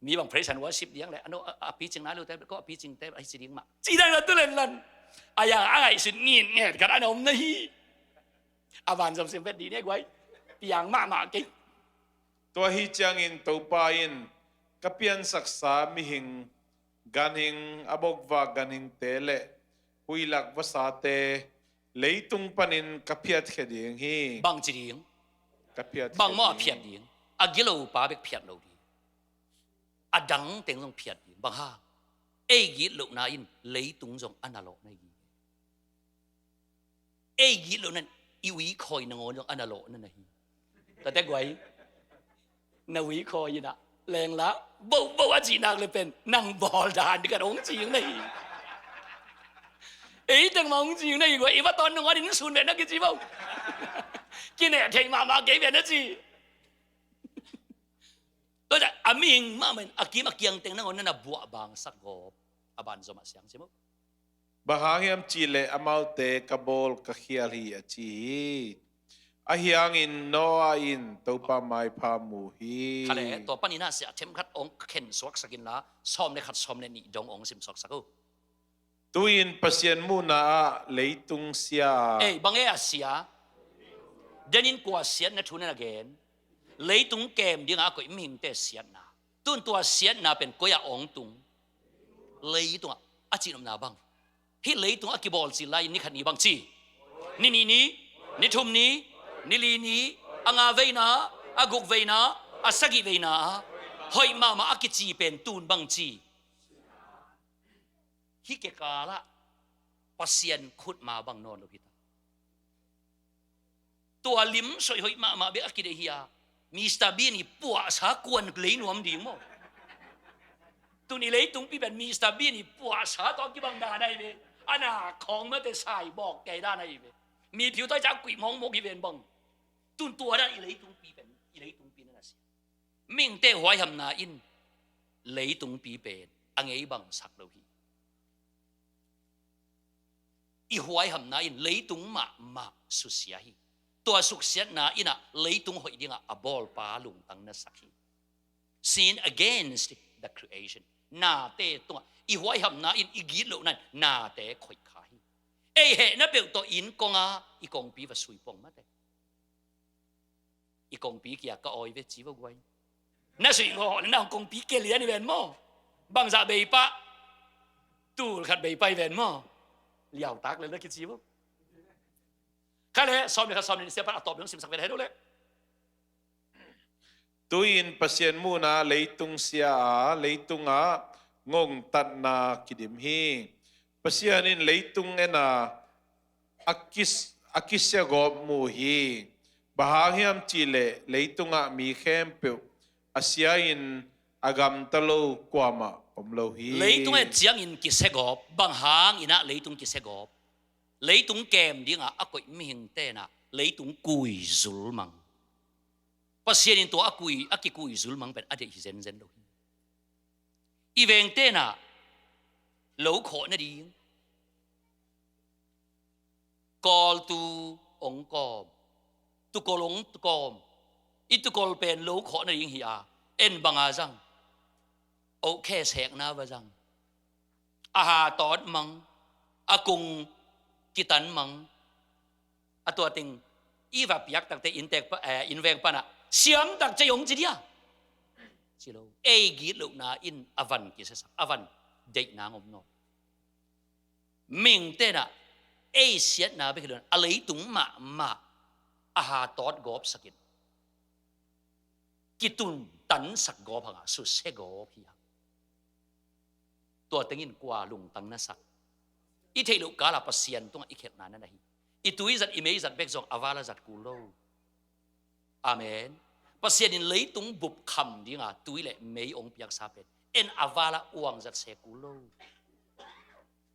Mi bang praise and worship ding le, a no, a, a picing nai lote, ko a picingte a hi ci ding mah, ci dan a tu lenlan. A yang a ngaihsut ngitnget khat a na om na hi. A van zom sim vet dih ne guai. Piang mahmah kei. Tua hi ciangin Topa in ka piansaksa mihing, ganhing, a bokvak ganhingte le huihlak vasate leitung panin ka phiatkhia ding hi. Bangci ding? Ka phiatkhia ding. Bang maw a phiat ding? A gilopa bek phiat lo ding. A dang teng zong phiat ding. Bang hang? Ei gitlohna in leitung zong a na lawh na hi. Ei gitlohna in i uikhawi nangawn zong a na lawh na na hi. Tate guai, na uikhawi inah lengla bohboh a cih nak le pen nang bawl dan dikhat hong cing na hi. Ei teng mah hong cing na hi guai, i va tawn nangawn in sun ve na kici bo. Kineh thei mahmah kei ve na ci. Tua a mihing mahmah in a kim a kiang teng nangawn na na buah bangsak gawp. A ban zom ah siang ci maw. Bang hang hiam cihleh amaute ka bawl ka khial hi a ci hi. Ahi hangin Noah in Topa maipha mu hi. Kha le, tua panin ah sia themkhat hong khen suaksak inla, sawm le khat sawm le nih dong hong sim suaksak uh. Tu-in Pasian muhna ah leitung sia a. Ei, bang e a sia? Denin kua siatna thu na na gen? Leitung kem dingah a koih mihingte siatna. Tun tua siatna pen koi ah hong tung? Leitungah. A cihnopna bang, hih leitung a kibawl cil lai-in ni khat ni bang ci, ni nih ni, ni thum ni, ni li ni, a nga veina, a guk veina, a sagih veina, hoih mahmah a kici pen tun bang ci. Hih kekalah Pasian khutma bang nawn lo hi ta. Tua lim soih hoih mahmah bek a kideih hi a, Mister Bean i puahsa kuan lei nuam ding maw? Tun i leitungpi pen Mister Bean i puahsa tawh kibang dan ahi ve. A na khawng mate sai bawk kei dan ahi ve. Mi phiu tawi ca kuih mawkmawk hi ven bang. Tun tua dan i leitungpi pen, i leitungpi na na sia. Mihingte huaihamna in leitungpi pen a ngei bangsak lo hi. I huaihamna in leitung mahmah susia hi. Tua suksiatna in ah leitung hoih dingah a bawlpa lungtang na sak hi. Sin against the creation. Nate tungah i huaihamna in, i gitlohna in nate khoih kha hi. Ei hehna peuh tawh inn kong a i kongpi va sui pong mate. I kongpi kia ka awi ve ci vo guai. Na suih ngawh na hong kongpi kia lian i ven maw? Bangzah bei pah? Tul khat bei pah i ven maw? Liautak le na kici vo. Kha le, sawm le khat sawm le nih sia pan a tawp dong simsak ve na he do le. Tu-in Pasian muhna leitung sia a, leitungah ngongtatna kidim hi. Pasian in leitung en a, a kis-, a kisia gawp mu hi. Bang hang hiam cihleh leitungah mi khempeuh a sia-in a gamta lo kuamah om lo hi. Leitung et ciangin kisia gawp. Bang hang inah leitung kisia gawp? Leitung kem dingah a koih mihingte inah leitung kuizul mang. Pasian in tua a kui, a kikuizul mang pen a deih hi zenzen lo hi. I vengte inah lo khawh nading kawltu hong kawm, tukol hong kawm. I tukol pen lo khawh nading hi a, en banga zang, oh khe sekna va zang, a ha tawt mang, a kung kitan mang, A tua teng i va piak takte inntek pa, eh, innveng panah siam tak cei hong ci dia. Ci lo, ei gitlohna in a van kisiasak, a van deihna ngom nawn. Mingte nah ei siatna bek hi lo, a leitung mahmah a ha tawt gawp sakin kitun tansak gawp hanga susia gawp hi hang. Tua tengin kua lungtang na sak? I theih loh kala Pasian tungah i khelhna na na hi. I tui zat, i mei zat bek zong a vala zat kul lo. Amen. Pasian in leitung bup kham dinga tui le mei hong piaksa pen en a vala uang zat se kul lo.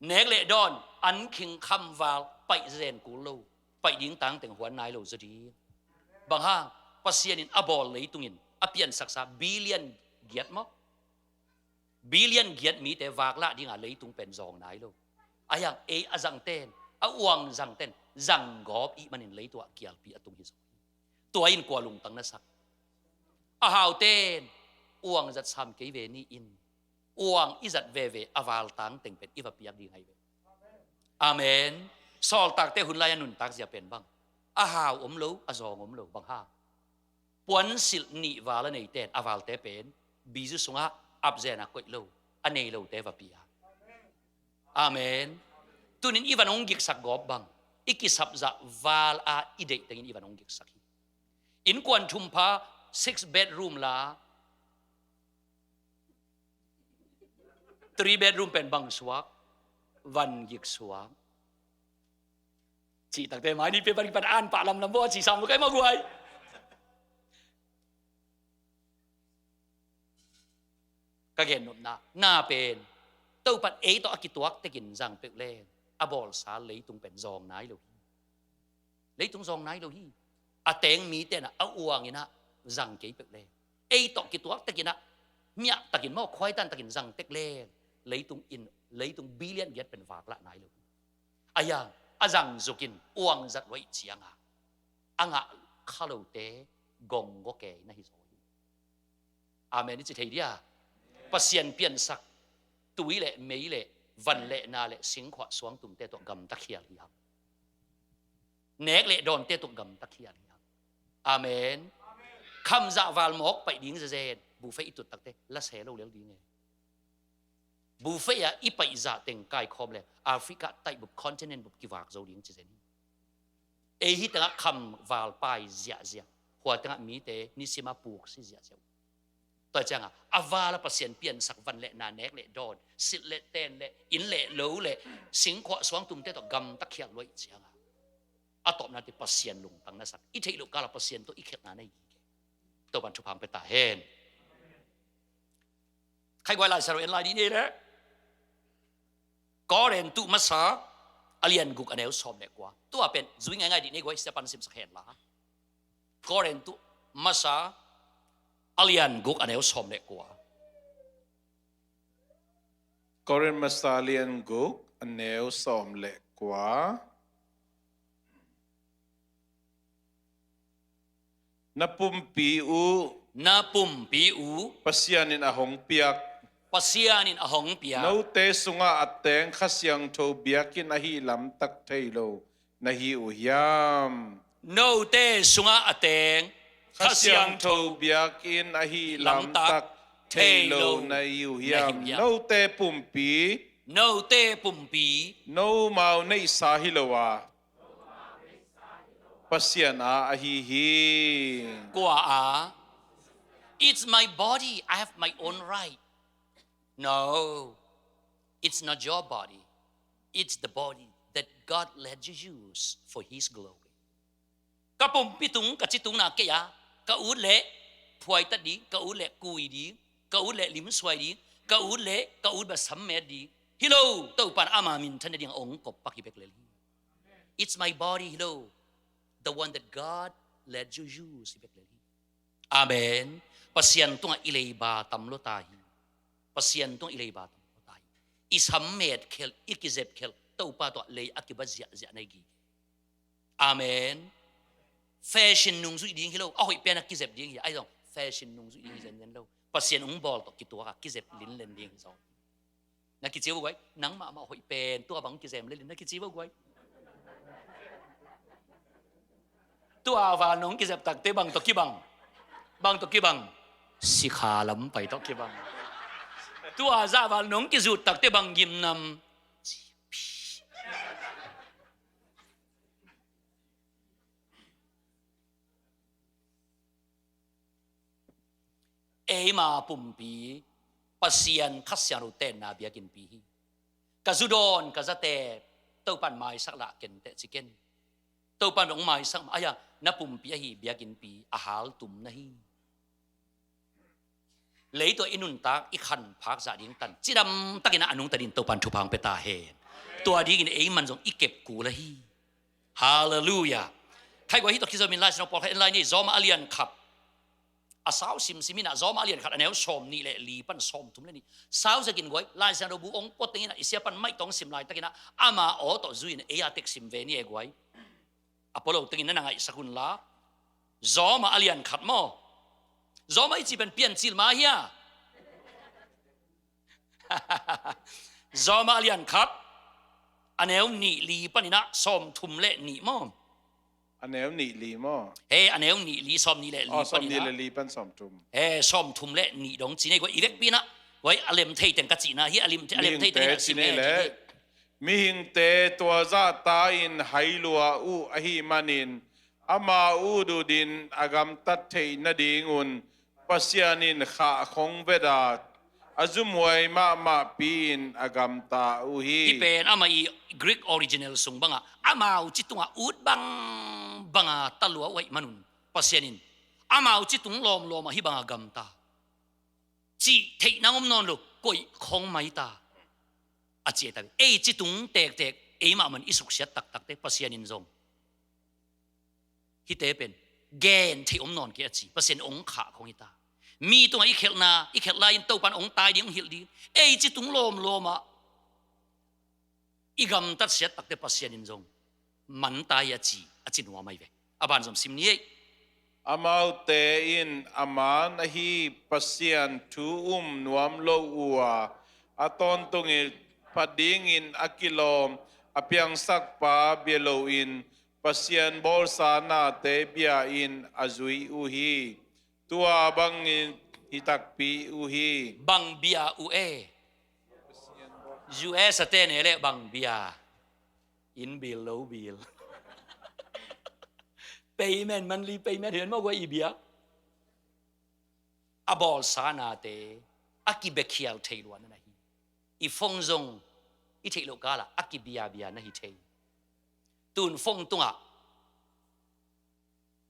Nek le dawn, an khing kham val paih zen kul lo. Paih ding tangteng huan nai lo zaw ding. Bang hang? Pasian in a bawl leitungin a piansaksa billion giat maw? Billion giat mite vaklah dinga leitung pen zawng nai lo. A hiang ei a zangten, a uang zangten zang gawp ih manin leitung ah kialpi a tung hi zaw hi. Tua in kua lungtang na sak? A hauten uang zat sam kei ve ni in, uang i zat veve a val tangteng pen i va piak ding ahi ve. Amen. Sawltakte hun lai a nuntak zia pen bang? A hau om lo, a zawng om lo, bang hang? Puansilh nih val a neiten a valte pen bizu sungah apzena koih lo, a nei lote va pia. Amen. Tunin i van hong giksak gawp bang? I kisapzah val a i deih tengin i van hong giksak hi. Innkuan thumpha, six bedroom la, three bedroom pen bang suak? Van gik suak. Cih takte mai ni pe van gik pan an pah lamlam baw a ci sam lo kai maw guai. Ka gennopna na pen Topan ei tawh a kituak tekin zang peuh leng a bawlsa leitung pen zawng nai lo hi. Leitung zawng nai lo hi. A teng mite nah a uang inah zang kei peuh leng, ei tawh kituak tekinah miah takin maw, khuaitan takin zang tek leng leitung in, leitung billion giat pen vaklah nai lo hi. A hiang a zang zukin uang zat luaih cianga a ngah kha lote gonggo kei na hi zaw hi. Amen i ci thei dia? Pasian piansak tui le mei le van le na le singkhuah suangtumte tawh gamta khial hi hang. Nek le dawnte tawh gamta khial hi hang. Amen. Khamzah val mawk paih ding zezen buffet i tut takte la se lo lel ding e. Buffet ah i paihzah teng kaikhawm le Africa taih bup, continent bup kivak zo ding ci zen hi. Ei hi tengah khamval pai ziahziah, hua tengah mite nisima puk si ziahziah uh. Tua cianga a vala Pasian piansak van le na, nek le dawn, silh le ten le inn le lo le singkhuah suangtumte tawh gamta khial luaih cianga a tawpna ti Pasian lungtang na sak. I theih loh kala Pasian tawh i khelhna na hi. Topan thupha hong pia ta hen. Khaiguai Lai Siangtho en lai dih ni le Korintu Masa a lian guk a neu sawm le kua. Tua pen zui ngaingai dih ni guai, sia pan simsak hen la. Korintu Masa a lian guk a neu sawm le kua. Korin Masa a lian guk a neu sawm le kua. Na pumpi uh, na pumpi uh Pasian in a hong piak, Pasian in a hong piak, note sungah a teng Kha Siangtho biakinn ahi lamtak thei lo na hi uh hiam? Note sungah a teng Kha Siangtho biakinn ahi lamtak thei lo na hi uh hiam? Note pumpi, note pumpi nomau neihsa hi lo a, Pasian a ahi hi. Kua a? It's my body. I have my own right. No, it's not your body. It's the body that God let you use for His glory. Ka pumpi tung, ka ci tungna kei a, ka ut le phuaitat ding, ka ut le kui ding, ka ut le limsuai ding, ka ut le ka ut ba sammet ding hi lo, Topan ama minthan ding a ong kop pak hi bek lel hi. It's my body hi lo, the one that God let you use hi bek lel hi. Amen. Pasian tungah i leiba tam lo ta hi. Pasian tungah i leiba tam lo ta hi. I sammet khel, i kizep khel Topa tungah lei a kiba ziahziah na hi gige. Amen. Fashion nungzuih ding hi lo, a hoih pen a kizep ding hi. Ahi zong fashion nungzuih ding hi zenzen lo. Pasian ung bawl tawh kituak a kizep linlen ding hi zong. Na kici uh guai, nang mahmah hoih pen tua bang kizem lelin na kici uh guai. Tua val nong kizep takte bang tawh kibang? Bang tawh kibang? Sikha lam pai tawh kibang. Tua zah val nong kizut takte bang gimnam? Eima pumpi Pasian Kha Siangtho tenna biakinnpi hi. Ka zu dawn, ka zate, Topan maisak lah ken teh ci ken. Topan hong maisak mah, aia, na pumpi ahi biakinnpi a haltum na hi. Leitung i nuntak, i khanphak zah ding tan cidam takin a nungta dingin Topan thupha hong pia ta hen. Tua dingin ei man zong i kep kul ahi. Halleluiah. Khai guai, hih tawh kizomin Lai Siangtho pawlkhat en lai ni. Zawma a lian khat, a sau simsim in ah, Zawma a lian khat a neu sawm nih le li pan sawm thum le nih. Sau zakin guai, Lai Siangtho bu ong pua tengin ah, i sia pan maih tawh sim laitakin ah, ama aw tawh zui in ei a tek sim ve ni e guai. A pua lo tengin na na ngaihsak un la. Zawma a lian khat maw? Zawma i ci pen Piancil ma hia? Zawma a lian khat, a neu nih li panin ah sawm thum le nih maw? A neu nih li maw? He, a neu nih li, sawm nih le li panin ah. Aw, sawm nih le li pan sawm thum. He, sawm thum le nih dong ci nei guai, i vekpi in ah. Guai, a lem thei teng ka cihna hi, a lem, a lem thei teng in ah sim le. Mihingte tua zahta in hai lua uh ahih manin, ama ut utin a gamtat theih nadingun Pasian in khahkhong veda, a zumhuai mahmahpi-in a gamta uh hi. Hih pen amah i Greek original sung bangah, amau ci tungah ut bangbanga ta lua uh ahih manun, Pasian in amau ci tung lawmlawmah hih banga gamta cih theih nang om nawn lo, koih khong mai ta, a ci a hi ta. Ei ci tung tektek, eimah man i suksiat taktakte Pasian in zong hihte pen gen theih om nawn kei a ci. Pasian in ong khahkhong hi ta. Mi tungah i khelhna, i khelh lai-in Topan ong tai ding, ong hilh ding. Ei ci tung lawmlawmah i gamtat siat takte Pasian in zong man ta hi a ci, a ci nuam ahi ve. A ban zom sim ni ei. Amaute in a man ahi Pasian thu um nuam lo uh a, a tawntungin phat dingin a kilawm a piangsakpa bia loin Pasian bawlsa nate bia-in a zui uh hi. Tua bangin hi takpi uh hi. Bang bia uh e? U S a te ne leh bang bia? Inn bill, lo bill. Payment, monthly payment, hi ven maw guai, i bia. A bawlsa nate a kibiakhial thei lua na hi. I phone zong i theih loh kala a kibiabia na hi thei. Tun phone tungah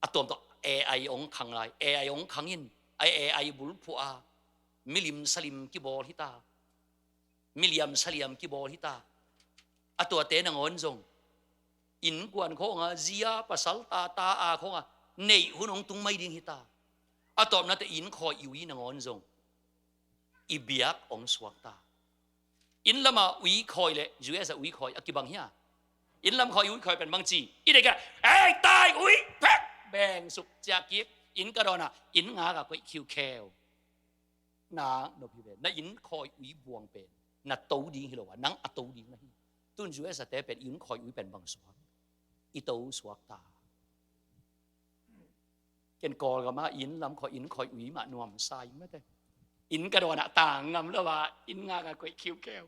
a tuamtuam A I ong khang lai, A I ong khang in, a A I bulphuh a milim salim kibawl hi ta. Miliam saliam kibawl hi ta. A tuate nangawn zong innkuan khawnga, zi a, pasal ta, ta a khawnga neih hun ong tung mai ding hi ta. A tawpna teh inn khawi i ui nangawn zong i biak ong suak ta. Inn lama ui khawi le U S a ui khawi a kibang hia? Inn lam khawi ui khawi pen bang ci? I deih kei a, ei tai ui phek, beng suk ciah kik. Inn ka dawn a, inn ngak a koih khiukheu. Na nop hi ve, na inn khawi ui buang pen na to ding hi lo a, nang a to ding na hi. Tun U S a te pen inn khawi ui pen bang suak? I to suak ta. Ken Kawlgam a inn lam khawi, inn khawi ui mah nuamsa ing mate. Inn ka dawn a tang ngam lo a, inn ngak a koih khiukheu.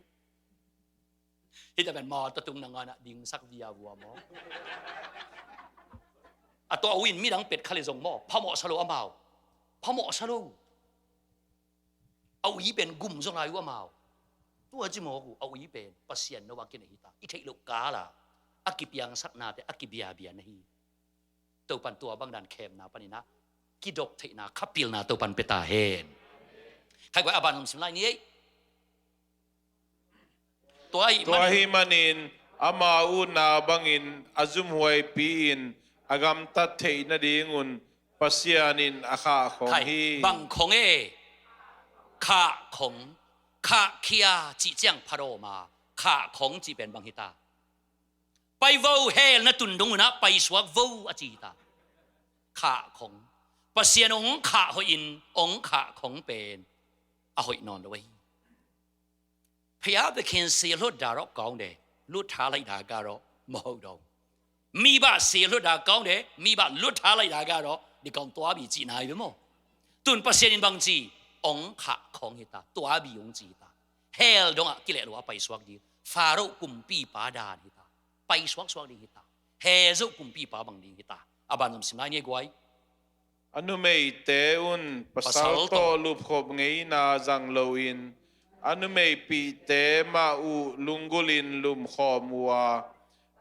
Hih ta pen mawtaw tung nangawn ah dingsak viavua maw? A tua ui in midang pet kha le zong maw, phamawhsa lo amau. Phamawhsa lo. A ui pen gum zaw lai uh amau. Tua ci mawk uh, a ui pen Pasian no a kinei hi ta. I theih loh kala a kipiangsaknate a kibiabia na hi. Topan tua bang dan khemna panin ah kidop theihna, khapilna Topan pia ta hen. Khai guai, a ban hong sim lai ni ei. Tua ahih manin ama utna bangin a zumhuaipi-in a gamtat theih nadingun Pasian in a khahkhong hi. Bang khong e? Khahkhong. Khahkhia cih ciang phat awm a, khahkhong cih pen bang hi ta? Pai vo, hell na tun dong un ah paisuak vo a ci hi ta. Khahkhong. Pasian ong khah hoihin ong khahkhong pen a hoih nawn lo ahi. ဘုရားသခင် စေလွှတ်တာတော့ကောင်းတယ်၊ လွှတ်ထားလိုက်တာကတော့ မဟုတ်တော့ဘူး။ မိဘစေလွှတ်တာကောင်းတယ်၊ မိဘလွတ်ထားလိုက်တာကတော့ ဒီကောင်သွားပြီ ကြည်နာပြီမို့။ သူ့ Pasian in ဘင် ကြည်၊ အောင်ခါခေါင်း hita, သွားပြီ အောင် ကြည် hita. Hell dongah kileh lo a paisuak ding, Faro kumpipa dan hita, paisuaksuak ding hita. Hell zo kumpipa bang ding hita. A ban zom sim lai ni guai. A numeite un pasal tawh lupkhop ngeina zang loin, a numeipihte mah uh lunggulhin lumkhawm uh a,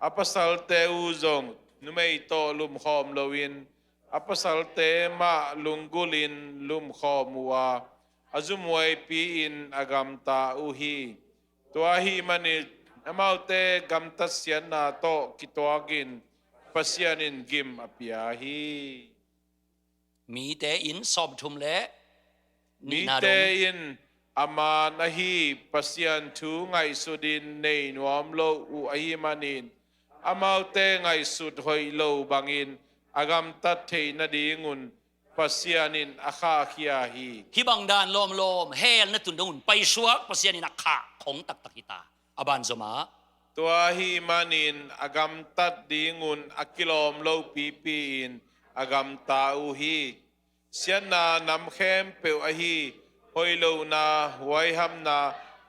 a pasalte uh zong numei tawh lumkhawm loin, a pasalte mah lunggulhin lumkhawm uh a, a zumhuaipi-in a gamta uh hi. Tua ahih manin amaute gamtat siatna tawh kituakin Pasian in gim a pia hi. Mite in sawmthum le nihna dong. Mite in a man ahi Pasian thu ngaihsutin nei nuam lo uh ahih manin, amaute ngaihsut hoih lo bangin a gamtat theih nadingun Pasian in a khahkhia hi. Hih bang dan lawmlawm, hell na tun dong un paisuak Pasian in a khah khong taktak hita. A ban zom ah. Tua ahih manin a gamtat dingun a kilawm lopipi-in a gamta uh hi. Siatna nam khempeuh ahi hoih lohna, huaihamna,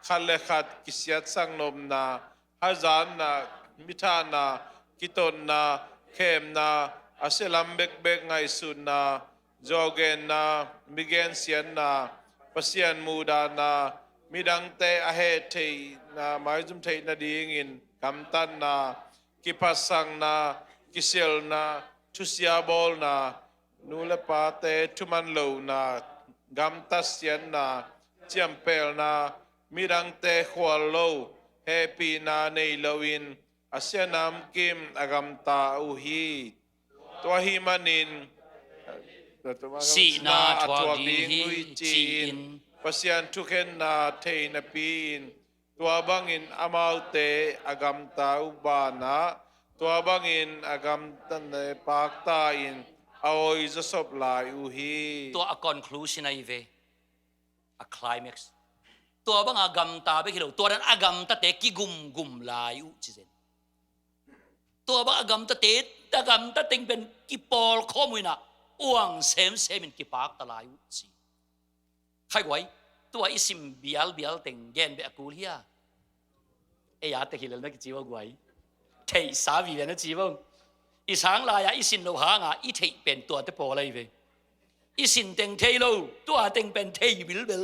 khat le khat kisiatsak nopna, hazatna, mithahna, kitotna, khemna, a sialam bekbek ngaihsutna, zuaugenna, migensiatna, Pasian muhdahna, midangte a heh theihna, maizum theih nadingin gamtatna, kiphatsakna, kisialna, thusia bawlna, nu le pate thuman lohna, gamtat siatna, ciampelna, midangte khual lo, hehpihna nei loin, a sia namkim a gamta uh hi. Tua ahih manin sihna a thuak ding hi, ci-in Pasian thukhenna thei napi-in, tua bangin amaute a gamta uh banah, tua bangin a gamtatnate pakta-in a awi zawsop lai uh hi. Tua a conclusion ahi ve. A climax. Tua banga gamta bek hi lo, tua dan a gamtate kigumgum lai uh ci zen. Tua banga gamtate, a gamta teng pen kipawlkhawm uh inah, uang semsemin kipakta lai uh ci. Khai guai, tua i sim bialbial teng gen beh a kul hia? Ei a tek hi lel na kici vo guai. Theihsa vive na ci vo. I sang lai-a i sin loh hanga i theih pen tuate pawl ahi ve. I sin teng thei lo, tua teng pen thei bilbel.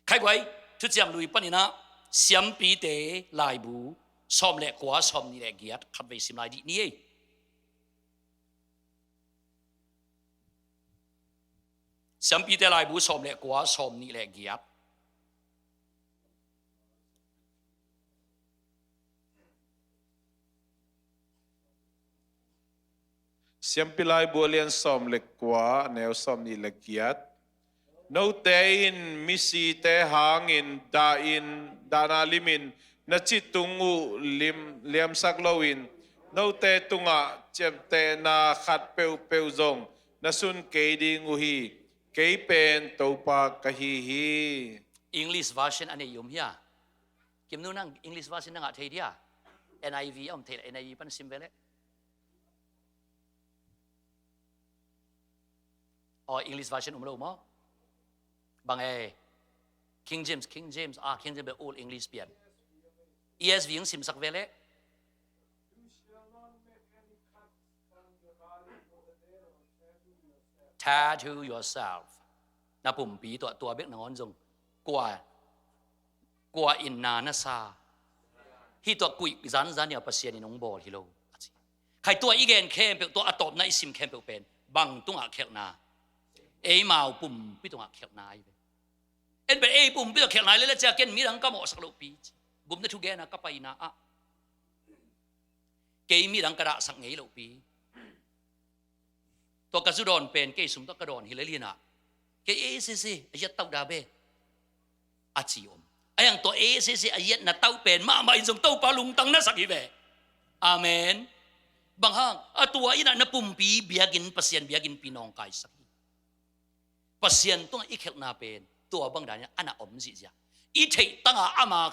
Khai guai, Thuciam Lui paninah Siampite laibu sawm le kua, sawm nih le giat khatvei sim lai dih ni ei. Siampite laibu sawm le kua, sawm nih le giat. Siampi laibu a lian sawm le kua, a neu sawm nih le giat. Note in misite hangin dahin, dahna limin na cih tung uh lim, liamsak loin, note tungah ciamtehna khat peuhpeuh zong na sun kei ding uh hi. Kei pen Topa ka hi hi. English version a nei i om hia? Kimnu, nang English version na ngah thei dia? N I V a om thei le, N I V pan sim ve le. Aw, English version um lo maw? Bang e? King James, King James, ah, King James bel Old English pian. E S V hong simsak ve le. Tattoo yourself. Na pumpi tua, tua bek nangawn zong kua, kua in na na sa. Hih tua kuih zanzan ia Pasian in hong bawl hi lo, a ci. Khai tua i gen khempeuh, tua a tawpna i sim khempeuh pen bang tungah khialhna? Eimau pumpi tungah khialhna ahi ve. En pen ei pumpi tungah khialhna hi lele cia, ken midang ka mawhsak lohpi ci. Gupna thugena ka paina ah kei midang ka dahsak ngei lohpi. Tua ka zu dawn pen kei sum tawh ka dawn hi lel inah, kei A S A C a hiat tauh da be, a ci om. A hiang tua A S A C a hiat na tauh pen mahmah in zong Topa lungtang na sak hi ve. Amen. Bang hang? A tua inah na pumpi biakinn, Pasian biakinnpi nawngkaisak hi. Pasian tungah i khialhna pen tua bang dan inah a na om zihziah. I theih tanga ama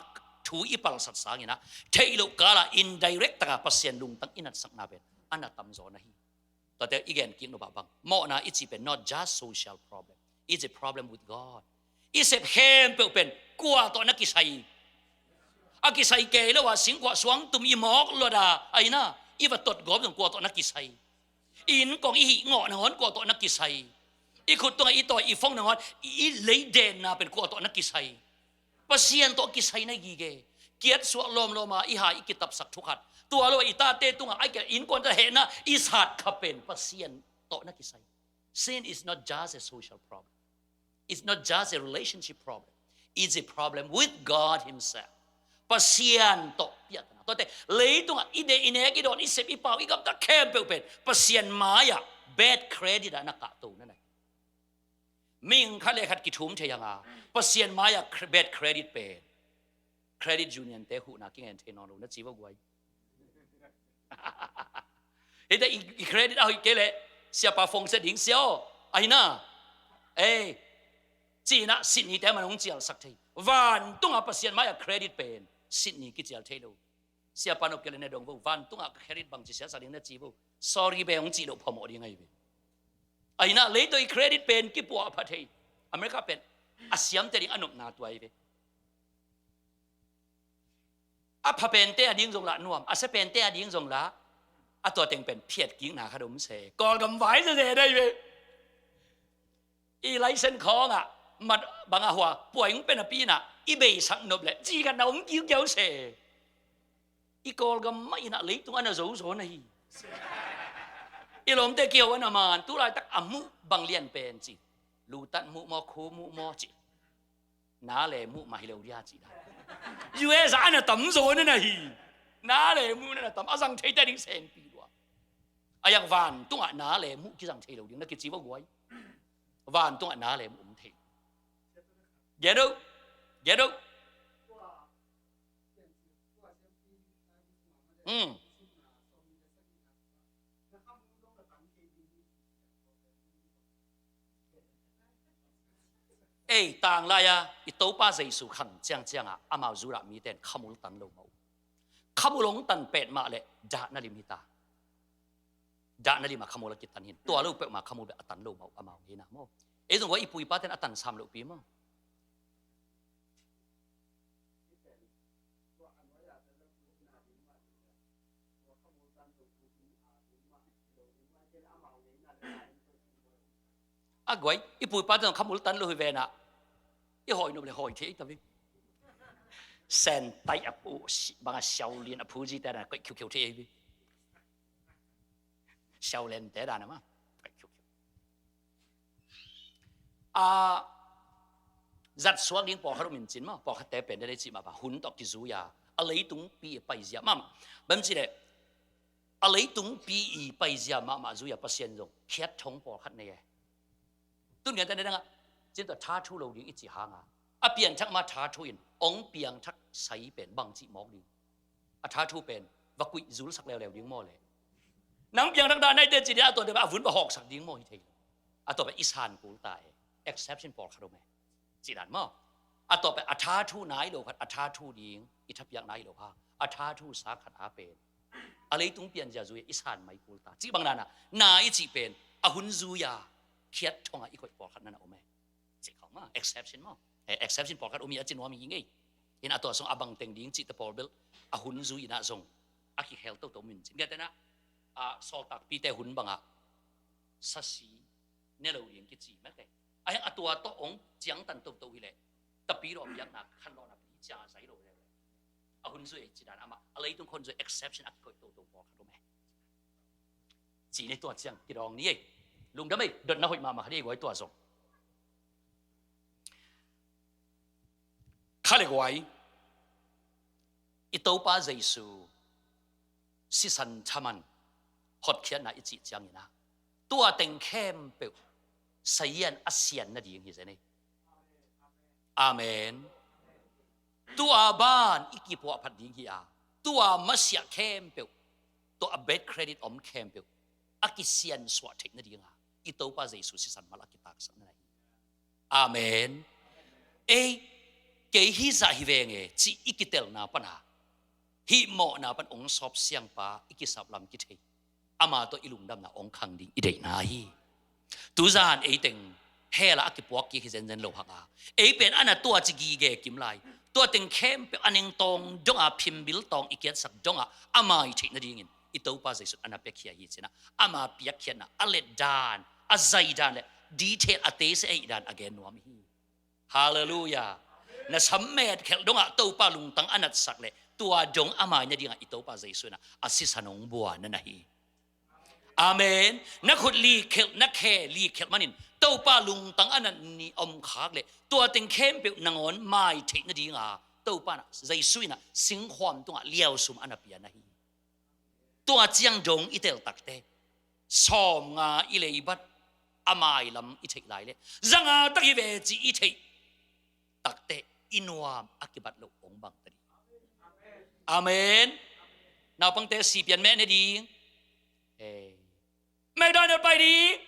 thu i palsat sangin ah, theih loh kal ah indirect tak a Pasian lungtang i natsakna pen a na tamzaw na hi. Tuate i gen kik nop ah bang, mawhna i cih pen not just social problem, it's a problem with God. I sep khempeuh pen kua tawh na kisai? A kisai kei lo a singkhuah suangtum i mawk luat a, ahi na, i va tot gawp zong kua tawh na kisai? I innkong i hih ngawh nangawn kua tawh na kisai? I khut tungah i tawi i fong nangawn i, i leidenna pen kua tawh na kisai? Pasian tawh kisai na gige. Kiatsuah lawmlawm a i ha i kitapsak thukhat, tua lo a i tate tungah a i kia innkuan ta hehna i sat kha pen Pasian tawh na kisai. Sin is not just a social problem. It's not just a relationship problem. It's a problem with God Himself. Pasian tawh piahtana. Tuate, leitungah i deih i nek i dawn i sep i pau i gamta khempeuh pen Pasian mai-ah bad credit ah na kahto na na hi. Mihing khat le khat kithum thei hang a, Pasian mai-ah cre-, bad credit pen credit union te huhna kingen thei nawn lo na ci vo guai. Hite i, i credit a hoih kei leh, siapa phone sia ding sia aw, ahi na. Ei, ci-in ah Sydney te man hong cialsak thei. Vantungah Pasian mai-ah credit pen Sydney kicial thei lo. Siapa nop kei leh na dong vo, vantungah ka credit bangci siasak ding na ci vo. Sorry ve hong cih loh phamawh ding ahi ve. Ahi na, leitawh i credit pen kipuah pha thei. America pen a siamte ding a nopna tua ahi ve. A pha pente a ding zong lah nuam, a sia pente a ding zong lah, a tua teng pen phiatkikna khat om se. Kawlgam vai zeze dai ve. I license khawngah mat bang a hua puai hong pen a pi-in ah i beisak nop leh ci khat na om kiukiau se. I Kawlgam mah in ah leitung a na zozo na hi. I lawmte kiho a na man, tu laitak a muh bang lian pen ci. Lutat muh maw, khu muh maw ci. Na le muh mah hi lo dia ci dan. U S ah a na tamzaw na na hi. Na le muh na na tam, a zang theite ding senpi lua. A yak vantungah na le muh kizang thei lo ding na kici vo guai. Vantungah na le muh om thei. Get out. Get out. Hmm. Ei, tanglai-a i Topa Jesu khang ciangciangah amau Judah mite in khamul tan lo mah uh. Khamul hong tan petmah leh dahna lim hita. Dahna lim a khamul a kitan hi in, tua lo peuhmah khamul beh a tan lo mah uh amau ngeina maw. Ei zong hua i pu i pate in a tan sam lohpi maw. A guai, i pu i pate in khamul tan lo hi ven ah, i hawi nop le hawi thei ta ve. Sen tai a pu, bang a siau lian a phu zite dan a koih khiukhiu thei hi ve. Siau lian te dan a ma. A, zat suak ding pawlkhat om in cin maw, pawlkhatte pen dei cih mah bang, hun tawh kizui a, a leitungpi i paizia mahmah. Bang ci leh, a leitungpi i paizia mahmah zui a Pasian zong khiat thong pawlkhat nei e. Tun ngian ta ne dang a, cin tawh tha thu lo ding i cih hang a, a pianthak ma tha thu in, ong piangthak sai pen bang cih mawk ding. A tha thu pen va kuih zulsak leuleu ding maw le. Nang piangthak dan naite ci ding a, a tuate pen a vun va hawksak ding maw hi thei lo. A tua pen i san kul ta e. Exception pawlkhat om e. Ci dan maw. A tua pen a tha thu nai lo khat, a tha thu ding i thapiak nai lo ha, a tha thu sa khat a pen a leitung pianzia zui i san mai kul ta. Cih bang dan a, na i cih pen a hun zui a khiat thong a i koih pawlkhat na na om e. Cih khawng maw, exception maw. Eh, exception pawlkhat om hi a ci nuam hi ngei. In a tua sung a bang teng ding cihte pawl bel a hun zui in ah zong a kikhel toto min cin. Ngiate na, a, sawltakpite hun bangah sasi ne lo ding kici mete. A hiang a tua tawh ong ciangtan toto hi leh, tapi lawh biakna khan lawhna pi cia zai lo leh. A hun zui ci dan amah a leitung khon zui exception a kikoih toto pawlkhat om e. Ci ni tua ciang kidawng ni ei. Lungdam ei, dotna hoih mahmah kha di ei guai tua zong. Kha le guai, i Topa Jesu sisan thaman hotkhiatna i cih ciangin ah, tua teng khempeuh sazian a sian nading hi zen ei. Amen. Tua ban i kipuahphat ding hi a, tua masiah khempeuh, tua a bad credit om khempeuh a kisiansuah theih nading a, i Topa Jesu sisan mal a kitaksak na hi. Amen. Ei, Kei hih zah hi veng e, cih i kitelna pana, hih mawhna pan hong sawp siangpa i kisap lam kithei, ama tawh i lungdamna hong khang ding i deihna hi. Tuzan ei teng hell ah a kipuak kik hi zenzen lo hang a, ei pen a na tua ci gige kim lai, tua teng khempeuh a nengtawng dongah, phimbil tawng i kiatsak dongah a mai theih nadingin i Topa Jesu in a na piakhia hi cinah, ama piakkhiatna a letdan, a zaidan le detail a teise eihdan a gen nuam hi. Halleluiah. Na sam metkhelh dongah Topa lungtang a natsak le tua dong a mai nadingah i Topa Jesu in a sisan hong bua na na hi. Amen. Na khut likhelh, na khe likhelh manin Topa lungtang a nat ni om khak le tua teng khempeuh nangawn mai theih nadinga Topa in a, Jesu in a singkhuam tungah liausum a na pia na hi. Tua ciang dong i tel takte, sawmnga i leibat a mailam i theih lai le zanga tak hi ve ci i theih takte, i nuam a kibat loh hong bang ta ding. Amen. Naupangte, sipian meh ne ding. Hei. McDonald pai ding.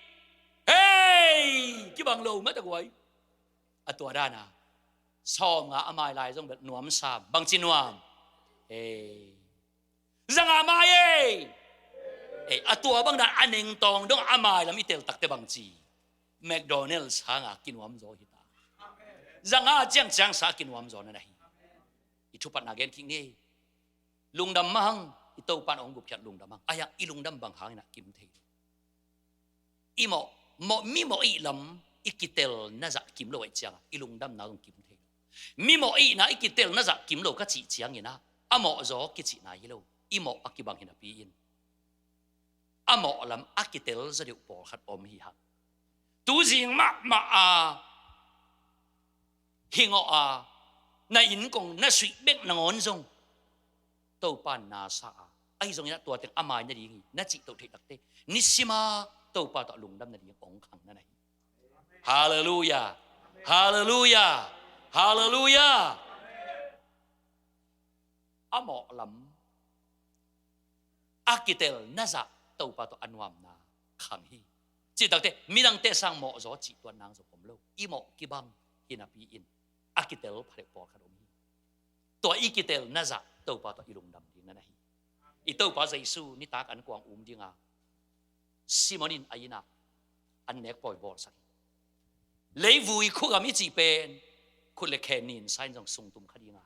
Hei. Kibang lo mah ta guai. A tua dana sawmnga a mai lai zong bel nuam sam. Bangci nuam? Hei. Zanga mai ei. Ei, a tua bang dan a nengtawng dong a mailam i tel takte bangci? McDonald's hanga kinuam zaw hi ta. Zanga ciangciang sa kinuam zaw na na hi. I thupatna gen kik ni. Lungdam mahang, i Topan hong gupkhiat lungdam hang. A hiang i lungdam bang hangin a kim thei lo. I mawh, mawh, mi mawh ih lam i kitel na zah kim lo aih cianga i lungdamna zong kim thei lo. Mi mawh ihna i kitel na zah kim lo ka cih ciangina a mawh zaw kicihna hi lo. I mawh a kibang hi napi in a mawh lam a kitel zaw deuh pawlkhat om hi hang. Tuzing mahmah a hingawh a na inn kong na suih bek nangawn zong Topa in na sa a, ahi zongin a tua teng a mai nading hi na cih toh theih takte, nisima Topa tawh lungdam nading hong khang na na hi. Halleluiah. Halleluiah. Halleluiah. A mawh lam a kitel na zah Topa tawh a nuamna khang hi. Cih takte midangte sang mawh zaw cih tuan nang zong om lo. I mawh kibang hi napi in a kitel phalek pawlkhat om hi. Tua i kitel na zah Topa tawh i lungdam ding na na hi. I Topa Jesu nitak an kuang um dinga Simon in a innah an nek pawi bawlsak hi. Leivui khugam i cih pen khut le khe nin sa in zong sungtum kha dinga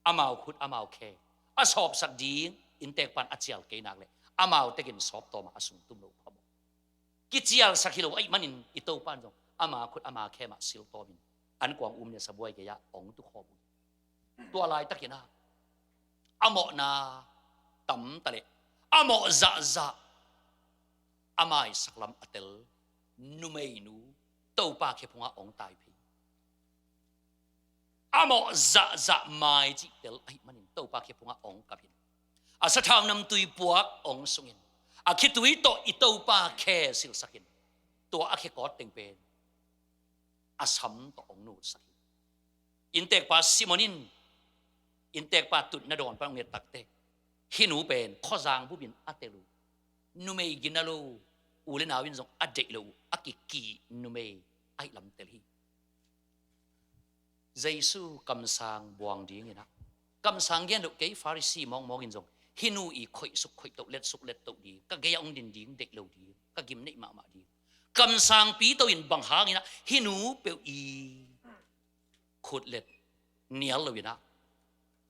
amau khut amau khe a sawpsak ding inntekpan a cial kei nak le amau tekin sawp tawma a sungtum lo phamawh. Kicialsak hi lo aih manin i Topan zong ama khut ama khe mah siltawmin an kuang um le sabuai gei-ah hong tukhawm uh. Tua laitakinah a mawhna tamta le a mawh zahzah a maisak lam a tel numeinu Topa khephungah hong tai phei. A mawh zahzah mai cih tel ahih manin Topa khephungah hong kap hin a sathau namtui puak hong sungin a khitui tawh i Topa khe silsak hin tua a khe kawt teng pen a sam tawh hong nulsak hi. Inntekpa Simon in inntekpa tutna dawn pan hong nget takte hih nu pen khuazang bupin a tel uh. Numei gina lo, u le nau in zong a deih lo uh, a kikih numei ahih lam tel hi. Jesu kamsang buang dinginah kamsang gen loh kei Farisi mawngmawng in zong hih nu i khoihsuk khoihtoh, letsuk lettoh ding, ka gei-ah hong din ding deih lo ding, ka gim neih mahmah ding. Kamsang pito in bang hanginah hih nu peuh i khutlet nial loinah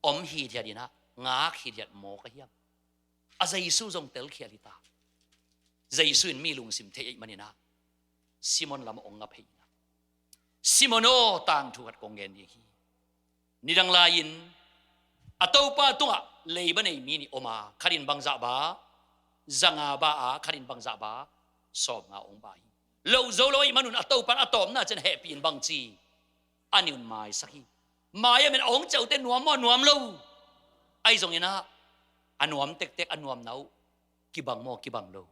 om hithiat inah ngak hithiat maw ka hiam? A Jesu zong telkhial hita. Jesu in mi lungsim thei ahih maninah Simon lam hong nga phei inah, Simon aw, tangthu khat kong gen ding hi. Nidang lai-in a Topa tungah leiba nei mi nih om a, khat in bangzah ba, zanga ba a, khat in bangzah ba, sawmnga hong ba hi. Loh zo lo ahih manun a Topa in a tawpna ciang hehpih in bangci a nih un maisak hi. Mai a men a hong ciaute nuam maw nuam lo? Ahi zonginah a nuam tektek a nuamna uh kibang maw kibang lo?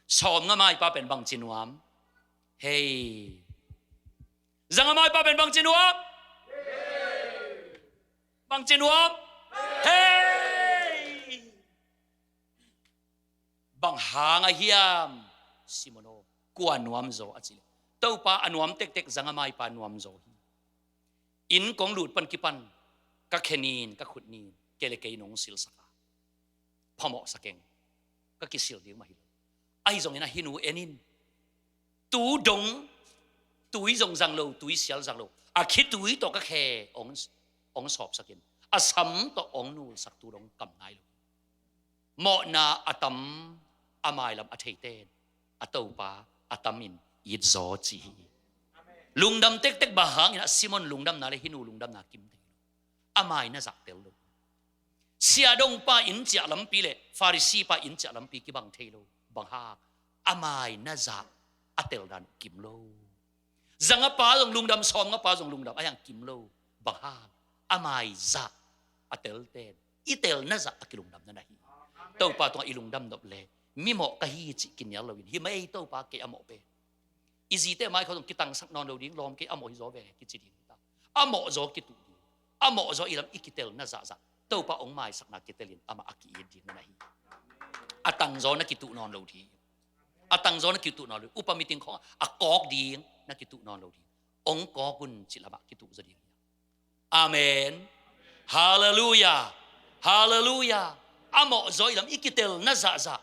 Sawmnga maipa pen bangci nuam? Hei. Zanga maipa pen bangci nuam? Bangci nuam? Hei. Bang hang a hiam? Simon aw, kua nuam zaw a cih leh Topa a nuam tektek zanga maipa nuam zaw hi. Inn kong lut pan kipan ka khe nin, ka khut nin, kei le kei nong silsak a, phamawhsak eng, ka kisil ding mah hi lo. Ahi zongin a hih nu en in, tu dong, tui zong zang lo, tui sial zang lo, a khitui tawh ka khe ong, ong sawpsak in, a sam tawh ong nulsak tu dong kam nai lo. Mawhna a tam, a mailam a theite in a Topa a tamin it zaw ci hi. Lungdam tektek bang hangin a Simon lungdamna le hih nu lungdamna kim thei lo. A mai na zah tel lo. Siahdongpa inn ciah lampi le Pharisee pa inn ciah lampi kibang thei lo. Bang hang? A mai na zah a tel dan kim lo. Zanga pa zong lungdam, sawmnga pa zong lungdam, a hiang kim lo. Bang hang? A mai zah a tel ten i tel na zah a kilungdam na na hi. Topa tungah i lungdam nop le mimawh ka hi cih kinial loin, hi mah ei Topa, kei a mawh pen. I zite mai khawng zong kitangsak nawn lo ding, lawm kei a mawh hi zaw ve kici ding hi ta. A mawh zaw kituh ding. A mawh zaw i lam i kitel na zahzah Topa ong maisakna kitelin amah a ki-it ding na na hi. A tangzaw na kituh nawn lo ding. A tangzaw na kituh nawn lo. Upa meeting khawng a kawk ding na kituh nawn lo ding. Ong kawk un ci lamah kituh zaw ding hi. Amen. Halleluia. Halleluia. A mawh zaw i lam i kitel na zahzah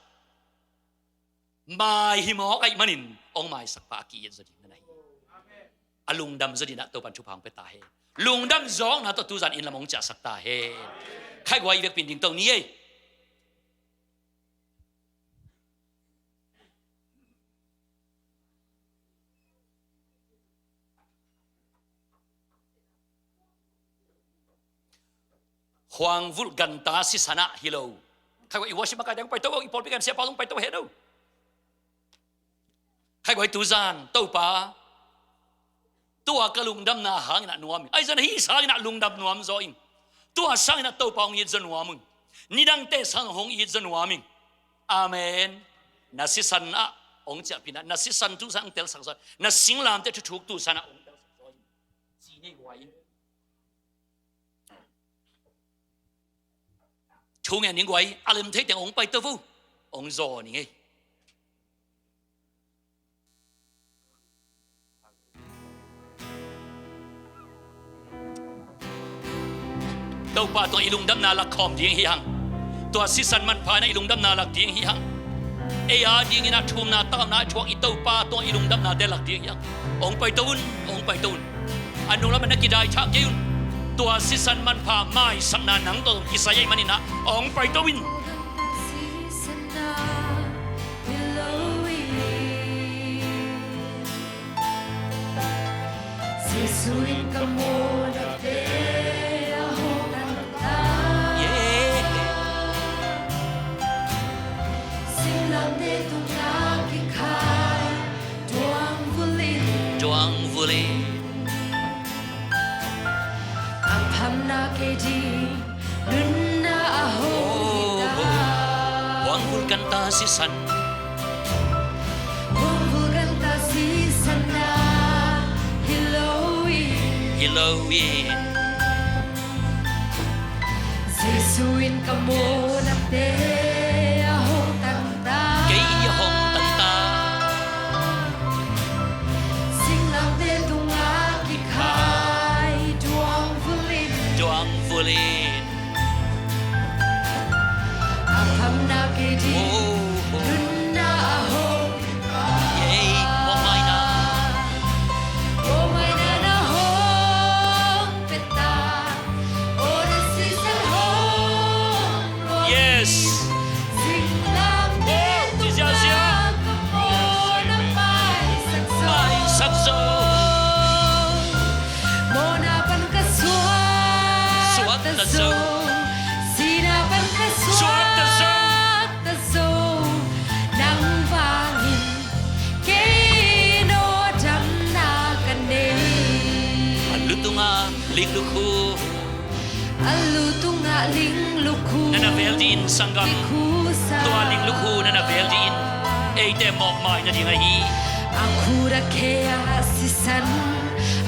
mai hi mawk ahih manin ong maisakpa a ki-it zaw ding na na hi. A lungdam zaw dinah Topan thupha ong pia ta hen. Lungdam zawkna tawh tuzan inn lam ong ciahsak ta hen. Khaiguai i vekpi in dingto ni ei. Khuangvulh ganta sisan ah hi lo. Khaiguai i worship makaite hong paito o, i pawlpi kan siapa hong paito hen o. Khaiguai tuzan Topa, tua ka lungdamna hangin ah nuam ing. Ahi zongin hih sangin ah lungdam nuam zaw ing. Tua sangin ah Topa hong it zaw nuam ing. Nidangte sang hong it zaw nuam ing. Amen. Na sisan ah hong ciahpih in ah, na sisan tu sang hong telsak zaw in, na singlamteh thuthuk tu sang ah hong telsak zaw in. Ci nei guai in. Thu ngen ning guai, a lem thei teng hong paito vo. Hong zaw ning ei. Topa tungah i lungdamna lak khawm ding hi hang. Tua sisan manpha in ah i lungdamna lak ding hi hang. Ei a dingin a thumna tauna a thuak i Topa tungah i lungdamnate lak ding hi hang. Hong paito un, hong paito un. A nung lamah na kidaithah kei un. Tua sisan manpha maisakna nang tawh kisai ahih manin ah hong paito in. Jesu in ka mawhnate a hong tangtak. Yeah. Singlamteh tungah kikhai duangvulin. Duangvulin. A phamna kei ding nunna a hong hi ta. Khuangvulh ganta sisan. Khuangvulh ganta sisan ah hi lo in. Hi lo in. Jesu in ka mawhnate a hong tangtak. Kei a hong tangtak. Singlamteh tungah kikhai duangvulin. Duangvulin. A phamna kei ding nunna a hong. Yay, mawhmaina. Mawhmaina na hong pia ta. Aw na sisan hong. Yes. Singlamteh tungah ka mawhna maisak zaw. Maisak zaw. Mawhna pan ka suakta zaw. Suakta zaw. Sihna pan ka suakta zaw. Suakta zaw. Nang vangin kei in aw damna ka nei. A lu tungah linglukhu. A lu tungah linglukhu. Na na vel dih in sanggam. Tua linglukhu na na vel dih in. Eite mawhmai nading ahi. A khut a khe ah sisan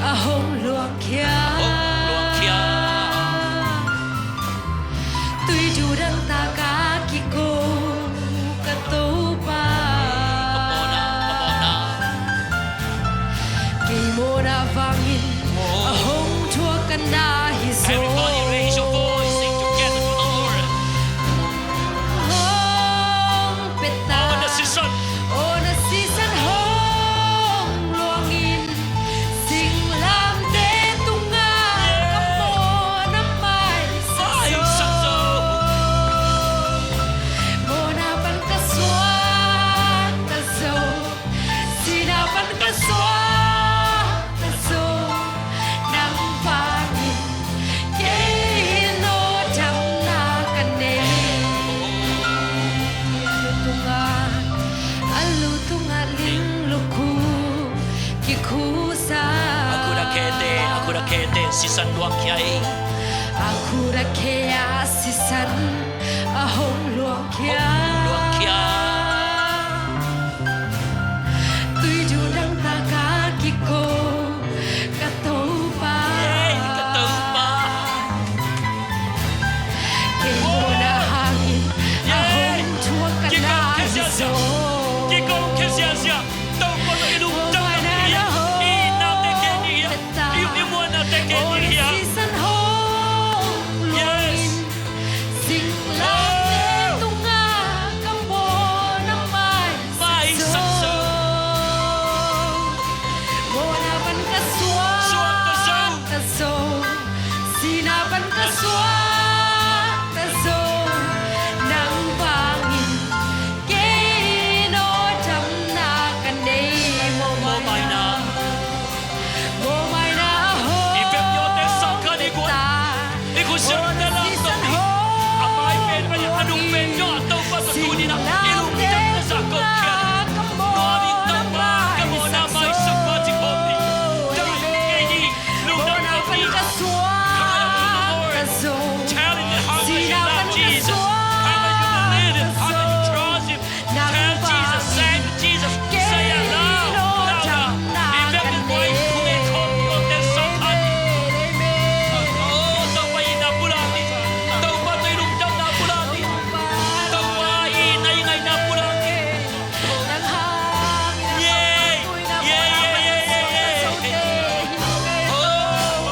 a hong luangkhia. Hong luangkhia. Tuidu dangtak a kiko ka Topa. Ka mawhna, ka mawhna. Kei mawhna vangin a hong thuak Everybody raise your voice, sing together to the Lord. Hong pia ta. Aw na sisan. Aw na sisan hong luang in, singlamteh tungah ka mawhna maisak zo. Mawhna pan ka suak ka zo, sihna pan ka suak ka zo, nang vangin kei in aw damna ka nei. Lu tungah, a lu tungah ling lukhu kikhusa. A khut a khete, a khut a khete sisan luangkhia ei. A khut a khe a sisan a hong luangkhia. Hong luangkhia. Tuidu dang taka kiko ka Topa. Ei, ka Topa. Kei mawhna hangin a hong thuak ka na hi zaw. Kiko khe ziahziah. Topa tawh i lungdamna hi a, i itnate ken hi a, i muanate ken hi a. Yes. Singlamteh tungah ka mawhna maisak zo. Mawhna pan ka suak ka zo, sihna pan ka suak ka zo, nang vangin kei in aw damna ka nei. Mawhmaina. Mawhmaina a hong pia ta. I khut siangtho lam tawh a mai pen, a nung pen tawh Topa tawh tuni-in i lungdamna zah kong khia nuam ing Topa, ka mawhna maisak pa ci khawm ding. Dai kei hi, lungdam kei hi. Cry out to the Lord. Tell him how much you love Jesus, how much you believe him, how much you trust him. Tell Jesus, say to Jesus, say it loud, louder. If every voice could come from the sound, oh, Topa in a pulak ni. Topa tawh i lungdamna pulak ni. Topa in a i ngaihna pulak ni. Yeah, yeah, yeah, yeah, yeah. Oh.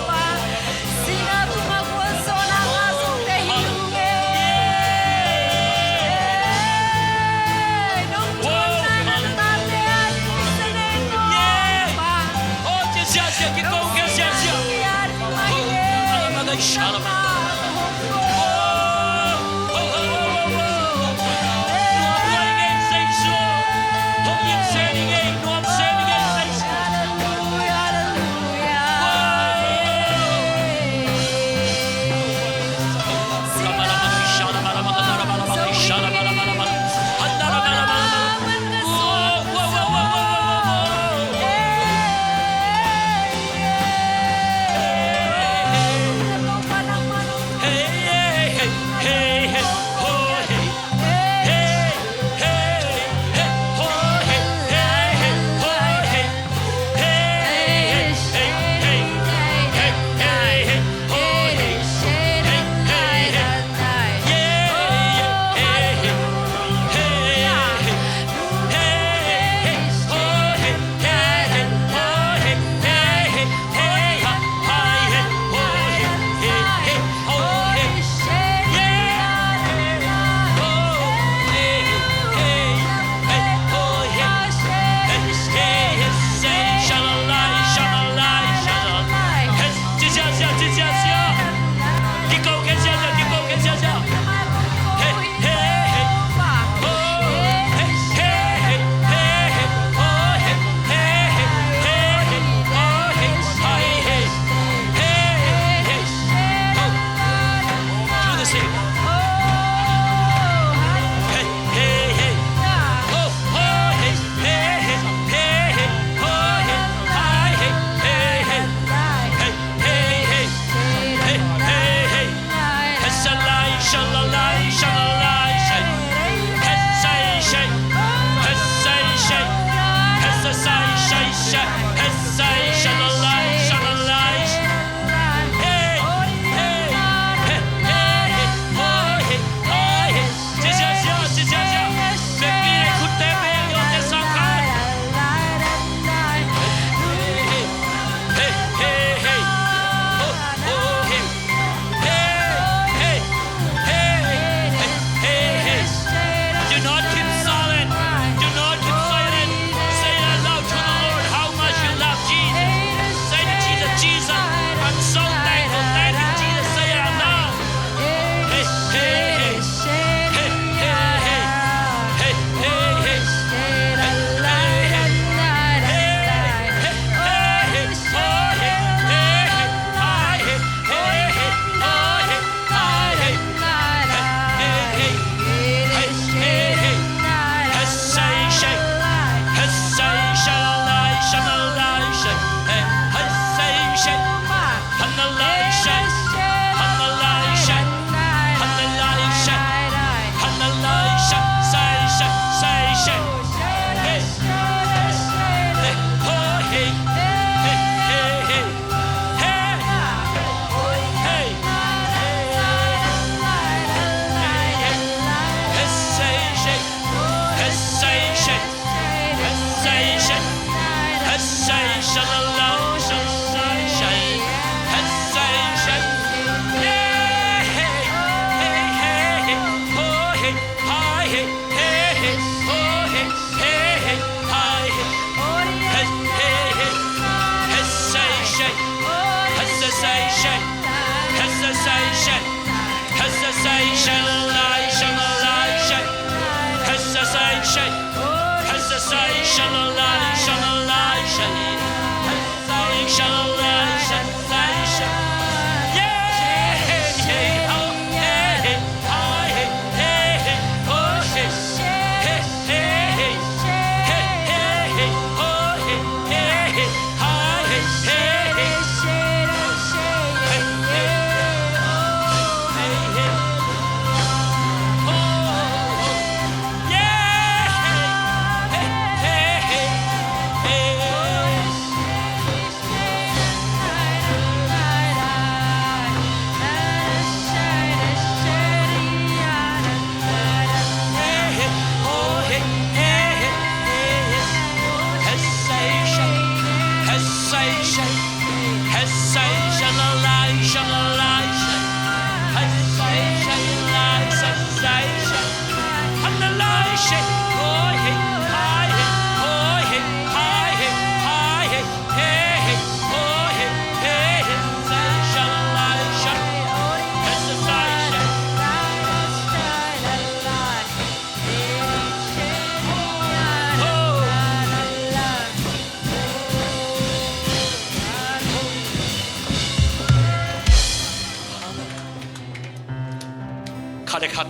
Khat le khat,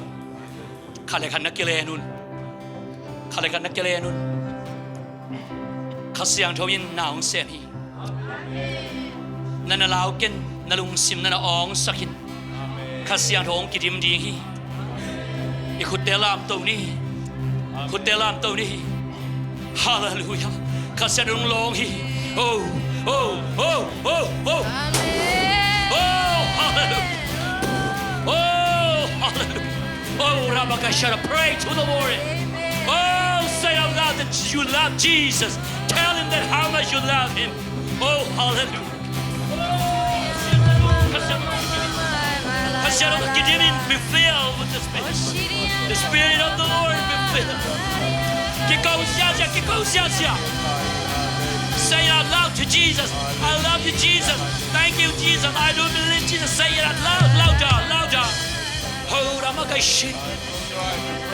khat le khat na kilen un. Khat le khat na kilen un. Kha Siangtho in na hong sem hi. Na na lau ken, na lungsim na na awngsak in. Kha Siangtho hong kidim ding hi. I khutte lamto ni. Khutte lamto ni. Halleluia. Kha Siangtho hong lawng hi. Oh, oh, oh, oh, oh. Amen. Oh, halleluia. Oh, halleluia. Oh, Rabakashara, pray to the Lord. Amen. Oh, say out loud that you love Jesus. Tell him that how much you love him. Oh, halleluia. Kha Siangtho, kidim in, be filled with the Spirit. The Spirit of the Lord, be filled. Kiko siasia, kiko siasia. Say it out loud to Jesus. I love you, Jesus. Thank you, Jesus. I do believe, Jesus. Say it out loud, louder, louder. Oh, Ramakashin.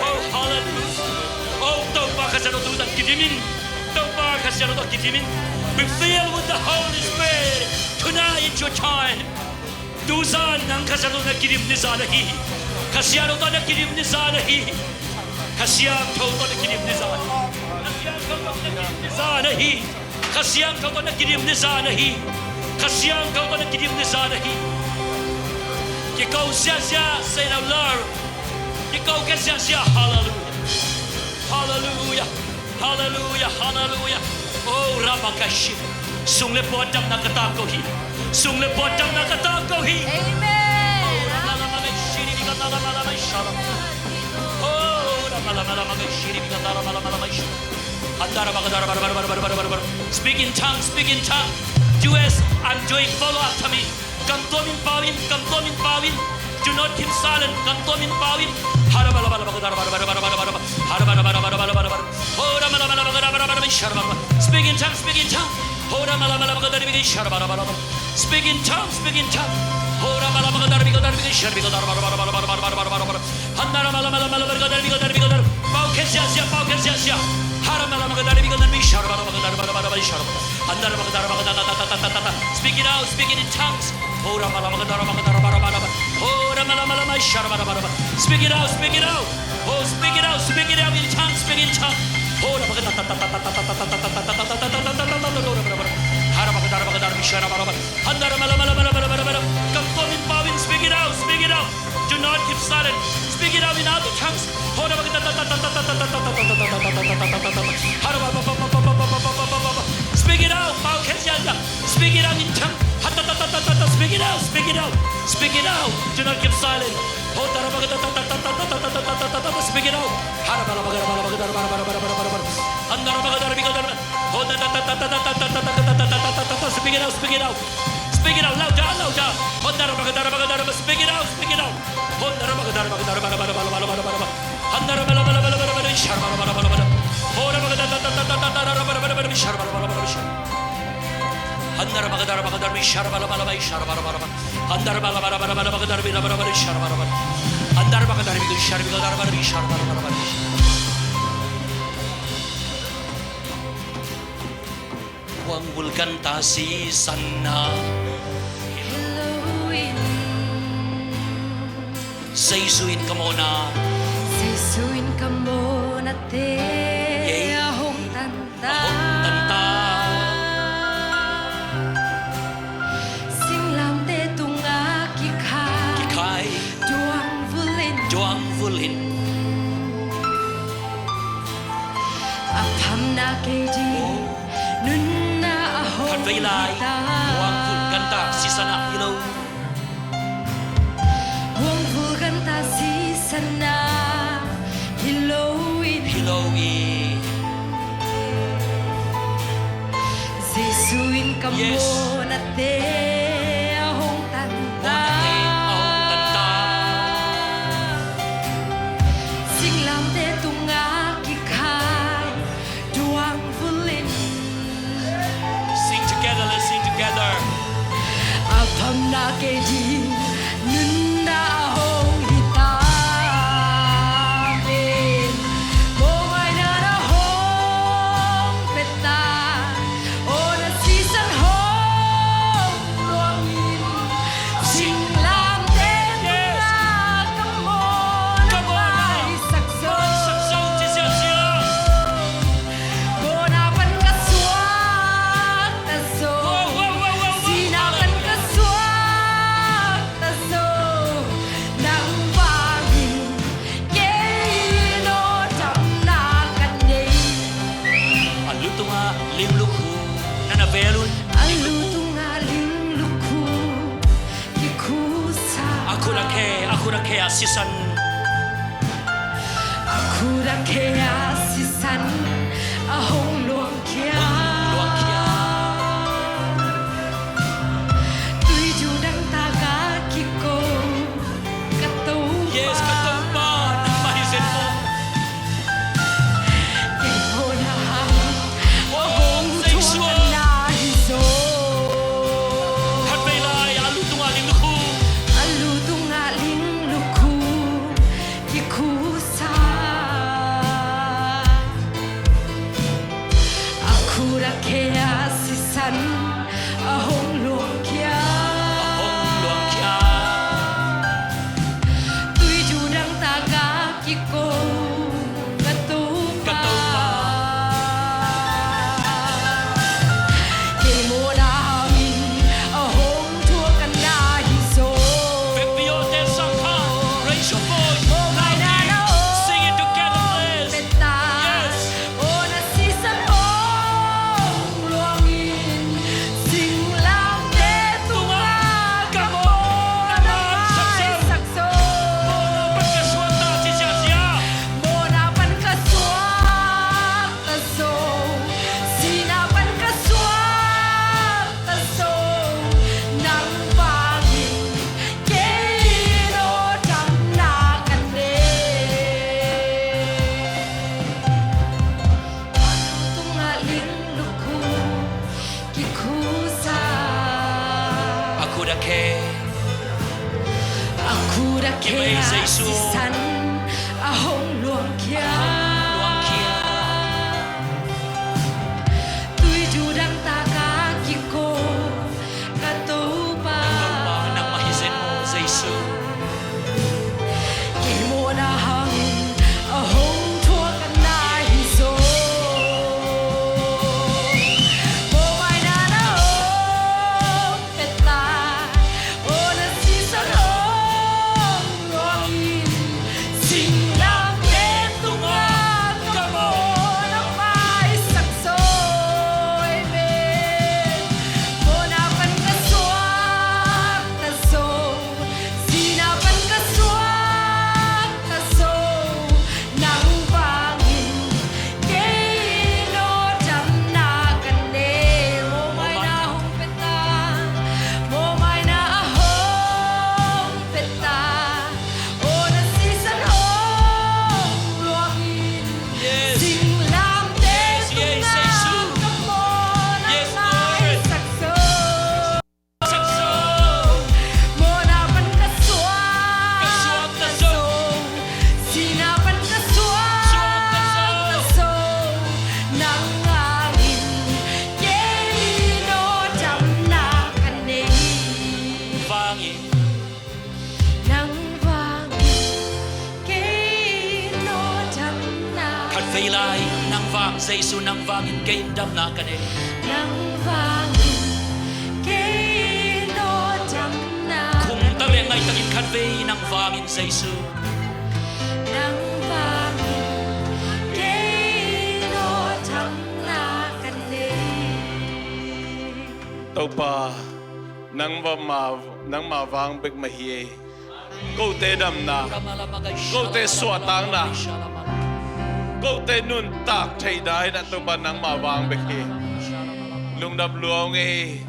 Oh, hallelujah. Oh, Topa Kha Siangtho tawh kidim in. Topa Kha Siangtho tawh kidim in. Be filled with the Holy Spirit. Tonight is your time. Tuzan nang Kha Siangtho tawh na kidim ni zan ahi hi. Kha Siangtho tawh na kidim ni zan ahi hi. Kha Siangtho tawh na kidim ni zan. Kha Siangtho tawh na kidim ni zan ahi hi. Kha Siangtho tawh na kidim ni zan ahi hi. Kha Siangtho tawh na kidim ni zan ahi hi. Kiko siasia, say it out loud. Kiko ke siasia, hallelujah. Hallelujah. Hallelujah. Hallelujah. Oh, Rabakashi. Sung le puan damna ka tangko hi. Sung le puan damna ka tangko hi. Amen. Oh, Ramalama, Shiri, Ramalama, Shalom. Oh, Ramalama, Shiri, Ramalama, Shalom. Speak in tongues, speak in tongues. Do as I'm doing, follow after me. Kam tuam in pau in, kam tuam in pau in. Do not keep silent. Kam tuam in pau in. Speak in tongues, speak in tongues. Speak in tongues, speak in tongues. Pau khe siasia, pau khe siasia. Speak it out, speak it in tongues. Speak it out, speak it out. Speak it out, speak it out. Oh, speak it out, speak it out in tongues, speak in tongues. Kam tuam in pau in, speak it out, speak it out. Do not keep silent. Speak it out in other tongues. Speak it out, pau khe siasia. Speak it out in tongues. Speak it out, speak it out. Speak it out. Do not keep silent. Speak it out. Speak it out, speak it out. Speak it out, louder, louder. Speak it out, speak it out. Andar bakadar bakadar bi shar bala bala bai shar bala bala bala. Andar bala bala bala bala bakadar bi bala bala bai shar bala bala. Andar bakadar bi shar bi bakadar bala bi shar bala bala bala. Buang bulkan ta sisan na. Halloween. Jesu in ka mawhna. Jesu in ka mawhnate. Yei. A hong tan ta. A hong tan ta. Singlamteh tungah kikhai. Kikhai. Duang vulin. Duang vulin. A phamna kei ding. Oh. Nunna a hong. Khatvei lai. Hi ta. Buang bulkan ta sisan na hi lo. Buang bulkan ta sisan na hi lo in. Hi lo in. Jesu in ka. Yes. Mawhnate a hong tan ta. Mawhnate a hong tan ta. Singlamteh tungah kikhai. Duang vulin. Sing together, let's sing together. A phamna kei ding nunna a hong hi ta in. Mawhmaina na hong pia ta. Awna sisan hong luang in. Singlamteh tungah ka mawhna. Ka mawhna. Maisak zo. Maisak zo, ci ziahziah. Mawhna pan ka suak ta zo. Wow, wow, wow, wow, wow. Sihna pan ka suak ta zo. Nang vangin kei in aw damna ka nei. A lu tungah ling lukhu na na vel un. A lu tungah ling lukhu. Kikhusa. A khut a khe, a khut a khe a sisan. A khut a khe a sisan a hong luangkhia. Hong luangkhia. Tuidu dang tak a kiko. Ka Topa. Yes, ka Topa. Nangmah hi zen maw. Kei mawhna hang a hong thuak ka na hi zaw. Khatvei lai a lu tungah ling lukhu. A lu tungah ling lukhu kikhusa. A khut a khe a sisan a hong luangkhia. A hong luangkhia. Tuidu dang tak a kiko ka Topa. Ka Topa. Kei mawhna hangin a hong thuak ka na hi zaw. Vekpi awte sang kha, raise your voice. Mawhmaina na hong. Sing it together, please. Pia ta. Yes. Awna sisan hong luangin, singlamteh tungah ka mawhna maisak zo. Mawhna pan ka suak ta, ci ziahziah. Mawhna pan ka suak ta zo. Sihna pan ka suak ta zo. Nang vangin kei in aw damna ka nei. A lu tungah ling lukhu kikhusa. A khut a khe. A khut a khe a sisan a hong luangkhia. Hong luangkhia. Tuidu dang tak a kiko ka Topa. Ka Topa, nangmah hi zen maw, Jesu. Kei mawhna hangin a hong thuak ka na hi zaw. Mawhmaina na hong pia ta. Awna sisan hong luangin. Jesu, nang vangin kei in damna ka nei. Nang vangin kei in aw damna. Khungta le ngaihtakin khatvei, nang vangin Jesu. Nang vangin kei in aw damna ka nei. Topa, nangma, nangma vang bek mah hi. Kote damna, kote suahtakna, kote nuntak theihna in ah Topa nangma vang bek hi. Lungdam lua ung ei.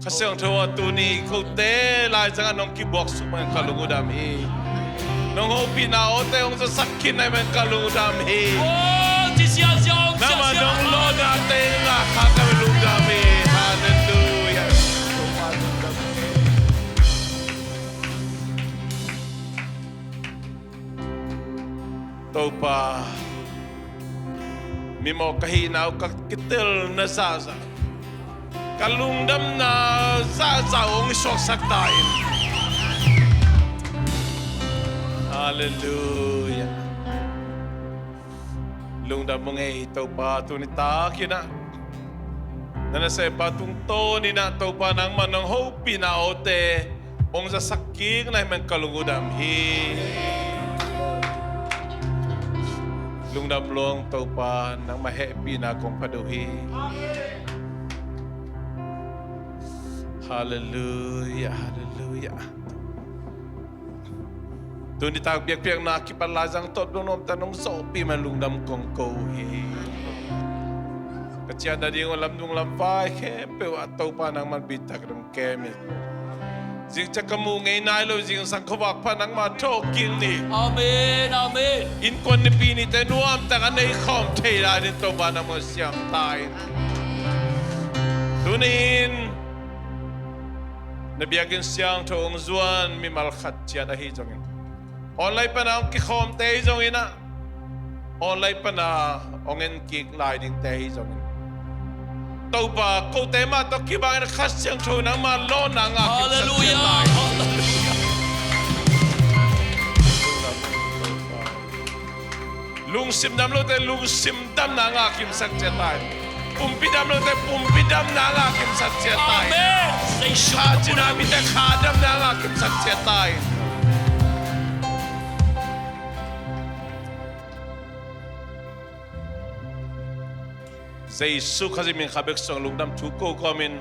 Kha Siangtho aw, tuni kote laizang ah nong kibuak suk mah in ka lung uh dam hi. Nong hopihna awte hong zasak kik na himah in ka lung uh dam hi. Nangma nong lawhna teng ah kha ka lungdam hi. Halleluiah. Topa, mimawh ka hihna uh ka kitelna zahzah, ka lungdamna zahzah uh hong suaksak ta in. Halleluiah. Lungdam ung ei Topa, tuni takin ah na nasepna tungtawn in ah Topa nangma nong hopihna awte hong zasak kik na himah in ka lung uh dam hi. Lungdam lua ung Topa, nangma hehpihna kong phat uh hi. Halleluiah, halleluiah. Tuni tak biakpiakna kipan laizang tawh dong nuamta nong zawhpih mah in lungdam kong ko uh hi. Ka ciah nading uh lamdung lamvai khempeuh ah Topa nangman bitak dong kem in. Zingciang ka muh ngei nai lo zingsang khuavak pha nangma thawhkik ni. Amen, amen. Innkuan nipi nite nuamtak a nei khawm thei lai ding Topa nangma siam ta in. Tuni-in na biakinn siangtho hong zuan mimal khat ciat ahi zongin, online pana hong kikhawmte ahi zongin ah, online pana hong en kik lai dingte ahi zongin, Topa, kote mah tawh kibangin Kha Siangtho nangma lawhna ngah kimsak ciat lai. Halleluiah. Lungsim dam lote lungsim damna ngah kimsak ciat lai. Pumpi dam lote pumpi damna ngah kimsak ciat lai. Amen. Kha cina mite kha damna ngah kimsak ciat lai. Jesu Khazih min kha bek suang lungdam thu ko kawmin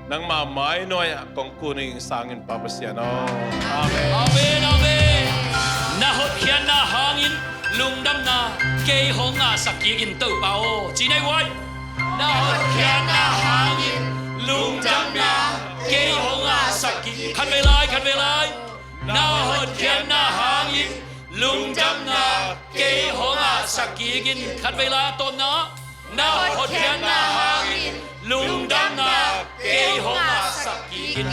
nangma mai nuai-ah kong kun ing sangin Pa Pasian aw. Amen. Amen, amen. Na hotkhiatna hangin lungdamna kei hong ngahsak kik in Topa aw. Ci nei uai. Na hotkhiatna hangin lungdamna kei hong ngahsak kik in. Khatvei lai, khatvei lai. Na hotkhiatna hangin lungdamna kei hong ngahsak kik in. Khatvei lai a tawpna. Na hotkhiatna hangin lungdamna kei hong ngahsak kik in.